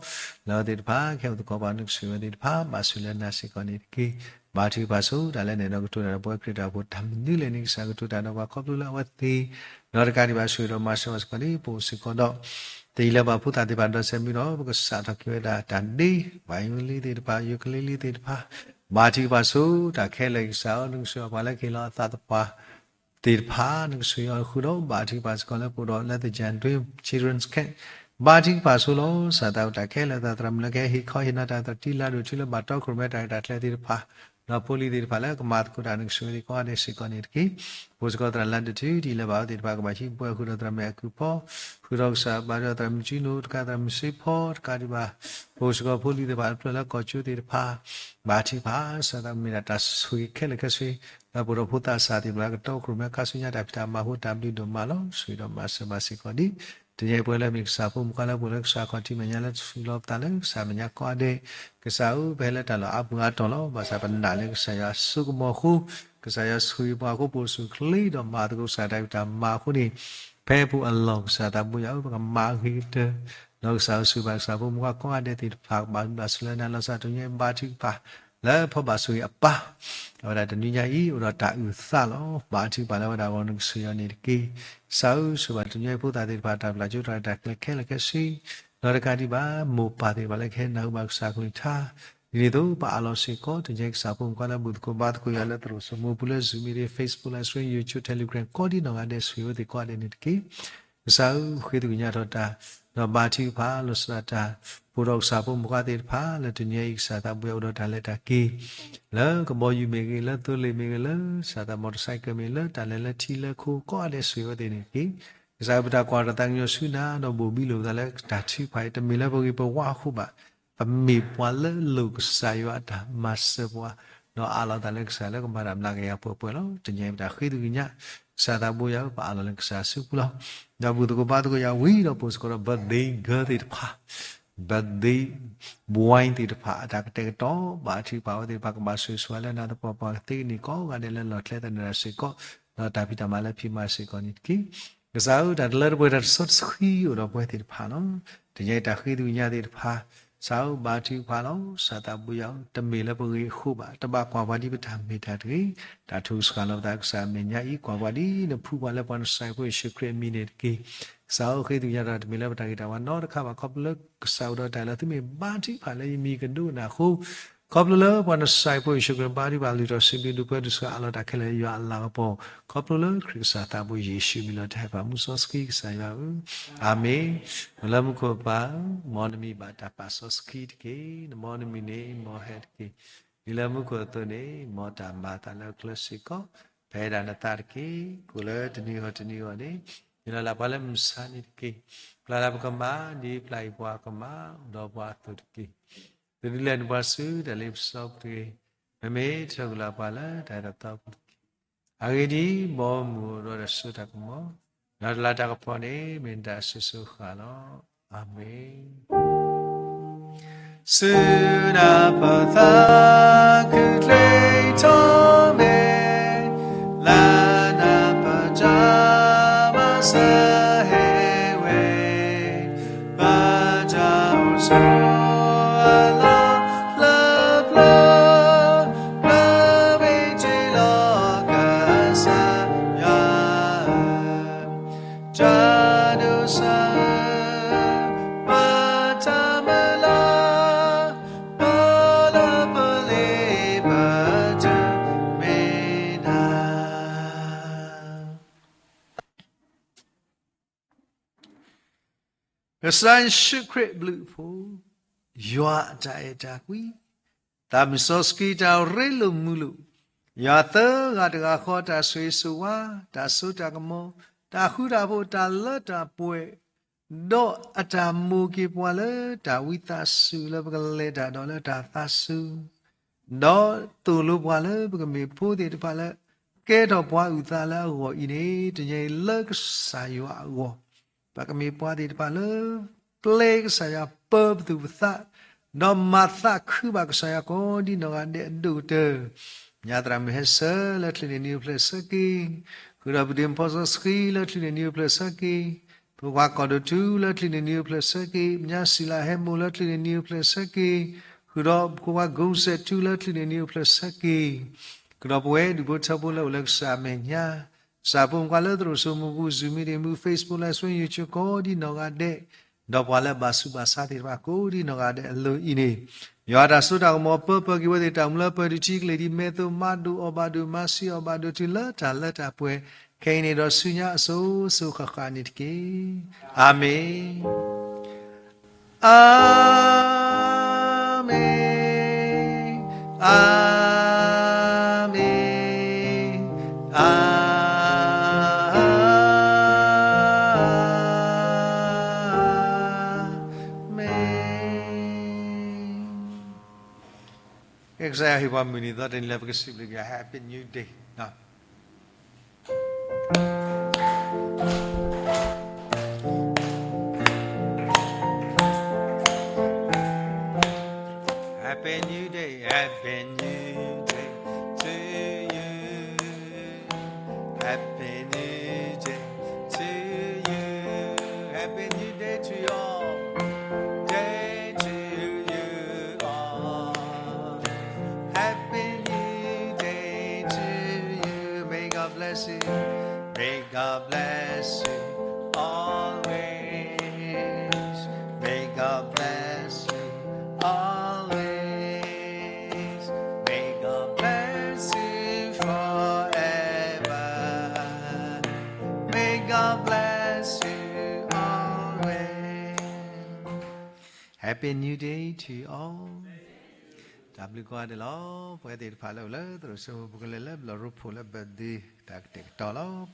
လၢအဝဲသ့ၣ်တဖၣ် ကဟဲအိၣ်သကိးပှၤ နကဆိၣ်ဂ့ၤအဝဲသ့ၣ်တဖၣ် ဘၣ်ဆိၣ်လၢနၤစ့ၢ်ကီးန့ၣ်တက့ၢ်. ဘါထုကဖၣ်ဆိ တၢ်လၢနဲၣ်ဒီးကတိၤတၢ်ဒီးပဝဲခရံာ်တၢ်အိၣ်ဖှိၣ် တၢ်မနုၤလဲၣ်န့ၣ် ကစၢ်ကတိၤတၢ်ဒီးပှၤခီဖျိလၢအဝဲသ့ၣ် ဒီးတကးဒံးဘၣ် ဆိၣ်ဂ့ၤဒီးမၤစၢၤဘၣ်စ့ၢ်ကီးန့ၣ် ပအိၣ်စ့ၢ်ကီးဒီး တယံာ်လၢပှၤဖိသၣ်သ့ၣ်တဖၣ် ဒီးစဲးမံဒီး ပကစးထီၣ်က့ၤဝဲဒၣ်တၢ်ဒ့ ပှၤအ့ဝံလံသ့ၣ်တဖၣ် ယိၤကလ့လံသ့ၣ်တဖၣ် ဘါထုကဖၣ်ဆိ တၢ်ခဲလၢာ်ကစၢ်ဧၢ နကဆိၣ်ဂ့ၤပှၤလၢကဟ့ၣ်လီၤအသးသပှၢ် သ့ၣ်တဖၣ် နကဆိၣ်ဂ့ၤအီၤဃုာ်ဒီး ဘါထုကဖၣ်စ့ၢ်ကီးလၢပအိၣ်ဒီး လၢ The Jandrin Children's Camp ဘါထုကဖၣ်ဆိလီၤ. ကစၢ်သးဝဲတၢ်ခဲလၢာ် သရၣ်မုၣ်လၢကဟဲဟ့ၣ်ခီဟ့ၣ်နီၤတၢ်သတံလါဒိၣ်ထူလၢဘၣ်တီခိၣ်ရိၣ်မဲတၢ်ရဲၣ်တၢ်ကျဲၤသ့ၣ်တဖၣ် ဒီးဖိလံၤသ့ၣ်တဖၣ်လၢကမၤသကိးတၢ် နကဆိၣ်ဂ့ၤသ့ၣ်ကိးဂၤဒဲးစ့ၢ်ကီးန့ၣ်တက့ၢ်. ပအိၣ်စ့ၢ်ကီးသရၣ်လါဒိၣ်ထူ ဒ်လၢဘၣ်အဝဲသ့ၣ်တဖၣ်ကဘၣ်ဟံးပှဲၤဃုာ်ဒီးသရၣ်မုၣ်အကုၢ်ဖီ ဃုာ်ဒီးကစၢ်ဘါထုကဖၣ်သရၣ်မုၣ်ကၠူနိ တကးသရၣ်မုၣ်စ့ဖီ တကးဒံးဘၣ် ပအိၣ်စ့ၢ်ကီးဖိလံၤသ့ၣ်တဖၣ် လၢပျၢၤလၢကီၢ်ကၠိသ့ၣ်တဖၣ် ဘါထုကဖၣ် ကစၢ်သးမ့ၢ်ဒၣ်တၢ်ဆိၣ်ဂ့ၤခဲလၢာ်ခဲဆ့ လၢပအိၣ်ဒီးဖိသၣ်ဆံးသ့ၣ်တဖၣ်လၢကတီခိၣ်ရိၣ်မဲခါဆူညါတၢ်ဖံးတၢ်မၤအဃိ တၢ်ဘျုးဒိၣ်မးလီၤ. ဆိၣ်ဂ့ၤဒီးမၤစၢၤဘၣ်စ့ၢ်ကီးဒံး တနံၤအံၤပဝဲလၢမ့ၢ်ကစၢ်ဖိမုၣ်ခွါလၢပအိၣ်လၢကစၢ်ခီၣ်ထံးမဲာ်ညါလၢတဆူၣ်လီၤပသးလၢကစၢ်မဲာ်ညါကိးဂၤဒဲး ကစၢ်ဧၢ ပဟဲလၢတၢ်လီၢ်အါပူၤအါတီၤလီၤ. ဘၣ်ဆၣ်ပနာ်လၢကစၢ်ယွၤအစိကမီၤအဃိ ကစၢ်ယွၤဆိၣ်ဂ့ၤပှၤအဃိ ပအိၣ်ဆူၣ်ချ့ဒီးမၤသကိးကစၢ်တၢ်ဖံးတၢ်မၤအဃိန့ၣ် ဖဲပူၤအလီၢ်ကစၢ်သးဘိယွၤဧၢ ပကမၤဂ့ၤကတၢၢ် ဒီးကစၢ်ဧၢ ဆိၣ်ဂ့ၤဘၣ်ကစၢ်ဖိမုၣ်ခွါကိးဂၤဒဲးသ့ၣ်တဖၣ် ကဘၣ်ဘျုးဘၣ်ဆိၣ်လၢနၤလီၤစၢ် တနံၤအံၤဘါထုကဖၣ် လၢဖီၣ်ဘၣ်ဆိၣ်ဂ့ၤအပၢ် အဝဲဒၣ်တနွံညါအံၤ အိၣ်ဒီးတၢ်အုၣ်သးလီၤ. ဘါထုကဖၣ်လၢအဝဲဒၣ်အဂီၢ် နကဆိၣ်ဂ့ၤအီၤန့ၣ်တက့ၢ်. ကစၢ်ဧၢ ဆိၣ်ဂ့ၤဘၣ်တနွံညါအံၤဖိသၣ်သ့ၣ်တဖၣ် တၢ်ပျၢ်ကၠိတၢ်ရဲၣ်တၢ်ကျဲၤခဲလၢာ်ခဲဆ့ ဒီးတကးဒံးဘၣ် မိၢ်ပၢ်သ့ၣ်တဖၣ်လၢကဟဲနၢ်ဟူဘၣ်ကစၢ်ကလုၢ်ကထါ ဒ်န့ၣ်အသိး ပအးလီၤစ့ၢ်ကီး တနံၤအံၤကစၢ်ဖိမုၣ်ခွါလၢဘူၣ်သကိးဘါသကိးယွၤလၢ သရိာ်စိမိပူၤလၢ Zoom meeting, Facebook Live Stream, YouTube, Telegram ကိးဒံးနီၢ်ဂၤဒဲး ဆိၣ်ဂ့ၤဝဲသ့ၣ်ကိးဂၤဒဲးန့ၣ်တက့ၢ်. ကစၢ်ဧၢ ဃ့သကွံာ်ညါထီၣ်တၢ် ဒီးဘါထုကဖၣ် လီၤစၢ်တၢ် ပအိၣ်ဒီးကစၢ်ဖိမုၣ်ခွါသ့ၣ်တဖၣ် လၢတနံၤအံၤ ကစၢ်သးဘိယွၤအိၣ်ဒီးတၢ်လဲၤတၢ်က့ၤ လၢကဘီယူၤမ့ၢ်ဂ့ၤ, လၢသိလ့ၣ်မ့ၢ်ဂ့ၤ, လၢကစၢ်သး မော်တော်ဆိုင်ကယ် မ့ၢ်ဂ့ၤ, လၢတၢ်လဲၤလၢထံလၢခိကိးဂၤဒဲး ဆိၣ်ဂ့ၤဝဲသ့ၣ်န့ၣ်တက့ၢ်. ကစၢ်ဧၢ ပတၢ်ကွၢ်တၢ်သးကညီၤဆူနၤ ဒီးဘိၣ်ဘံလိာ်ပသးလၢတၢ်ထုကဖၣ်အံၤ တမ့ၢ်လၢပဂ့ၤပဝါအဃိဘၣ်. ပမ့ၢ်ပှၤလၢအလိၣ်ကစၢ်ယွၤအတၢ်မၤစၢၤပှၤ ဒီးအးလီၤသးလၢကစၢ်လၢကမၤတၢ်မျးကယၤပှဲၤပှဲၤလီၤ. တနံၤအံၤပတၢ်ဃ့သကွံာ်ညါ ကစၢ်သးဘိယွၤဧၢ ပအးလီၤလၢကစၢ်အစုပူၤလီၤ. ဒီးဘူၣ်သကိးဘါသကိးယွၤဝံၤဒီး ပအိၣ်စ့ၢ်ကီးဒီး birthday girl သ့ၣ်တဖၣ် birthday boy သ့ၣ်တဖၣ် အတၢ်ကတဲာ်ကတီၤ ဘါထုကဖၣ်ဝဲသ့ၣ်တဖၣ် ကဘၣ်ဆိၣ်ဂ့ၤဆိၣ်ဝါလၢနၤသပှၢ်ပှၢ် ကသ့ကန့ၢ်ကိးဂၤဒဲးလၢလီၢ်ကျဲသနၢၣ်တၢ်စ့ၢ်ကီး ဒီးတၢ်ဖံးတၢ်မၤလၢဖံးမၤစ့ၢ်ကီးန့ၣ်တက့ၢ်. ကစၢ်ဧၢ တၢ်တလၢတပှဲၤ တၢ်တစီတဆှံအိၣ်ဒီးပဝဲသ့ၣ်တဖၣ်လီၤ. တနံၤအံၤတၢ်ဃ့သကွံာ်ညါသ့ၣ်တဖၣ် ကစၢ်ဧၢ ဘါထုကဖၣ်လီၤ. ကစၢ်သးဘိယွၤဧၢ တမ့ၢ်လၢပဂ့ၤအဃိဘၣ်. တဘၣ်ကွၢ်ပှၤဒ်ပတၢ်မ့ၢ်တၢ်တဂ့ၤ. တၢ်ထုကဖၣ်လီၤပသး ကစၢ်အမဲာ်ညါအံၤ ကွၢ်ပှၤဒ်နဖှူပှၤလၢပှၤနစဲးဖိယ့ၣ်ၡူးခရံာ်အမံၤန့ၣ်တက့ၢ်. ကစၢ်ဧၢ ဃ့သကွံာ်ညါဒီး တမ့ၢ်လၢပတၢ်ဂ့ၤတၢ်ဝါနီတခါဘၣ် ခီဖျိလၢကစၢ်အိၣ်ဒီးတၢ်လၢ သုမ့ၢ်ဘါထုကဖၣ်လၢယမံၤကဒိကနၣ်အဃိ ခီဖျိလၢပှၤနစဲးဖိယ့ၣ်ၡူးခရံာ်ဘါထုကဖၣ်လုၢ်ထီၣ်စံးဘျုးဒုးပှဲၤဒုးဆှၢအးလီၤတၢ်ခဲလၢာ်ယွၤအလၤကပီၤ ခီဖျိလၢခရံာ်ကစၢ်သးဘိယ့ၣ်ၡူးမံၤလီၤတၢ်ဟဲပၢ်မူစီဆှံ ကစၢ်ယွၤဧၢ, အၤမ့ၣ်. အိၣ်လၢမူခိၣ်ပၢ်ဧၢ, မ်နမံၤဘၣ်တၢ်ပာ်စီဆှံတက့ၢ်. နမ်နမံၤန့ၣ် မ်ဟဲတက့ၢ်. ဒ်လၢမူခိၣ်အသိးန့ၣ် မ်တၢ်မၤအသးလၢအချၢစ့ၢ်ကီး ဖဲဒၣ်နသးတက့ၢ်. ကိၣ်လၢတနံၤဂီၢ်တနံၤဂီၢ်န့ၣ် နုာ်လီၤလၢပှၤလၢမုၢ်ဆါန့ၣ်တက့ၢ်. ပျၢ်လၢပကမၢ် ဒ်ပျၢ်အံၤပှၤကမၢ် ဒီးပှၤအသိးတက့ၢ်. သုဒုးလဲၤနုာ်ပှၤဆူတၢ်လ့ပစီပူၤတဂ့ၤ. မ့မ့ၢ်ထၢကလီၤပှၤလၢတၢ်အဲၣ်တၢ်သီပူၤတက့ၢ်. အဂ့ၢ်ဒ်အံၤ, ဘီမုၢ်အိၣ်ဒီးတၢ်စိတၢ်ကမီၤ, ဒီးတလၤတၢ်ကပီၤန့ၣ် မ့ၢ်နတၢ်အစိၤစိၤအဃၣ်လီၤ. အၤမ့ၣ်. ဆူနၤပသးခုၣ်ချ့ထီၣ်မ့ၢ် ကစၢ်ဟဲဝဲ, ဘၣ်တၢ်အိၣ်ဆိးအလီၢ်ဖျၢၣ်ဖျၢၣ်, လၢဘ့ၣ်တ့လီၤကစၢ်ယွၤ, တၢ်ဒိးစၢ်ဧၢ, ဘၣ်တၢ်မုၢ်လၢ်, ပလၢပလ့ပတမ့ၢ်နၤ ကစၢ်ယ့ၣ်ၡူးခရံာ်အဘျုးအဖှိၣ်, ယွၤအတၢ်အဲၣ်တၢ်ကွံ, သးမုၢ်စီဆှံတၢ်ရ့လိာ်မုာ်လိာ်, ယွၤသၢဂၤတဂၤဃီတၢ်ဆိၣ်ဂ့ၤဆိၣ်ဝါ, တၢ်စိတၢ်ကမီၤ, တၢ်ဃူတၢ်ဖိး တၢ်လၢတၢ်ပှဲၤ, ဒီးအတၢ်မိၣ်က့ၤပှၤလၢတၢ်ဝံသးစူၤလၢပကလဲၤတၢ်ဒီးလၢတၢ်သးစူၤ ဒီးသိၣ်လိပှၤလၢပကမ့ၢ်ဖိသ့ၣ်တဖၣ်လၢ ကဲထီၣ်ပှၤအုၣ်သးလၢအဂီၢ်အံၤန့ၣ် တနံၤအံၤလၢကစၢ်ယွၤအဂီၢ် ပကမ့ၢ်ပှၤသ့ၣ်တဖၣ်လၢ ပျဲကစၢ်ယွၤပၢပသူၣ်ပသး, ဒီးမၤသးခုဘၣ်ကစၢ်ယွၤကိးဒ်နီၢ်ဂၤဒဲးအဒိၣ်ကတၢၢ်, ညါသရၣ်မုၣ်ဟဲဆၢလၢချံးန့ၣ်နံၤအိၣ်ဖျဲၣ်ဆၢက့ၤ, ဃုာ်ဒီးပဒ့မုၣ်ဖီစီဆှံလၢချံးန့ၣ်နံၤအိၣ်ဖျဲၣ်ဆၢက့ၤ, ဖိခွါကီၢ်ဒိၣ်ထူလၢချံးန့ၣ်နံၤအိၣ်ဖျဲၣ်ဆၢက့ၤ, မၠါစံလၤဟဲမိၢ်လၢချံးန့ၣ်နံၤအိၣ်ဖျဲၣ်ဆၢက့ၤ, ဃုာ်ဒီးဖိခွါကိစဲးထူလၢချံးန့ၣ်နံၤအိၣ်ဖျဲၣ်ဆၢက့ၤ ဃုာ်ဒီးပဝဲဒူၣ်ဖိထၢဖိလၢအိၣ်လၢကစၢ်အမဲာ်ညါ, ကစၢ်ဖိမုၣ်ခွါလၢသရိာ်စိမိၤပူၤ Zoom meeting မူ Facebook Live Stream YouTube ကိးဒ်နီၢ်ဂၤဒဲး, ဒီးပှၤလၢအဘၣ်ဆူးဘၣ်ဆါသ့ၣ်တဖၣ်ကိးဒ်နီၢ်ဂၤဒဲးအလိၤအံၤန့ၣ်, ယွၤတၢ်စိတၢ်ကမီၤပၢပၢက့ၤဝဲသ့ၣ် တၢ်မူလၢပၢၤတထံကလ့ၢ်ဒ် မဲာ်သိးမၤဒိၣ်အီၣ်ဘၣ်ဒိၣ် မၤဆံးအီၣ်ဘၣ်ဒိၣ်တုၤလၢတၢ်လၢတၢ်ပှဲၤ, ခဲအံၤန့ၣ်ဒီးဆူညါအစိၤစိၤဃၣ်ဃၣ်န့ၣ်တက့ၢ်. အၤမ့ၣ်. အၤမ့ၣ်, အၤမ့ၣ်, အၤမ့ၣ်. ကဲ ကစၢ်ယွၤဟ့ၣ်ပှၤမုၢ်နံၤသီတနံၤလၢပကစံးဘျုးက့ၤ Happy New Day. Happy New Day, Happy New Day to you. Happy New Day to you. Happy New Day to you all. Day to you all. Happy New Day to you. May God bless you. May God bless you always. May God bless you always. May God bless you forever. May God bless you always. Happy New Day to you all. တၢ်ဘျုးကိးဂၤဒဲးလီၤ. ပဝဲသ့ၣ်တဖၣ်လၢအိၣ်လၢသရိာ်စိမိၤပူၤ ပကလဲၤလၢဘျီၣ်ရိဖှိၣ်လၢ birthday တၢ်ကတဲာ်ကတီၤလီၤ.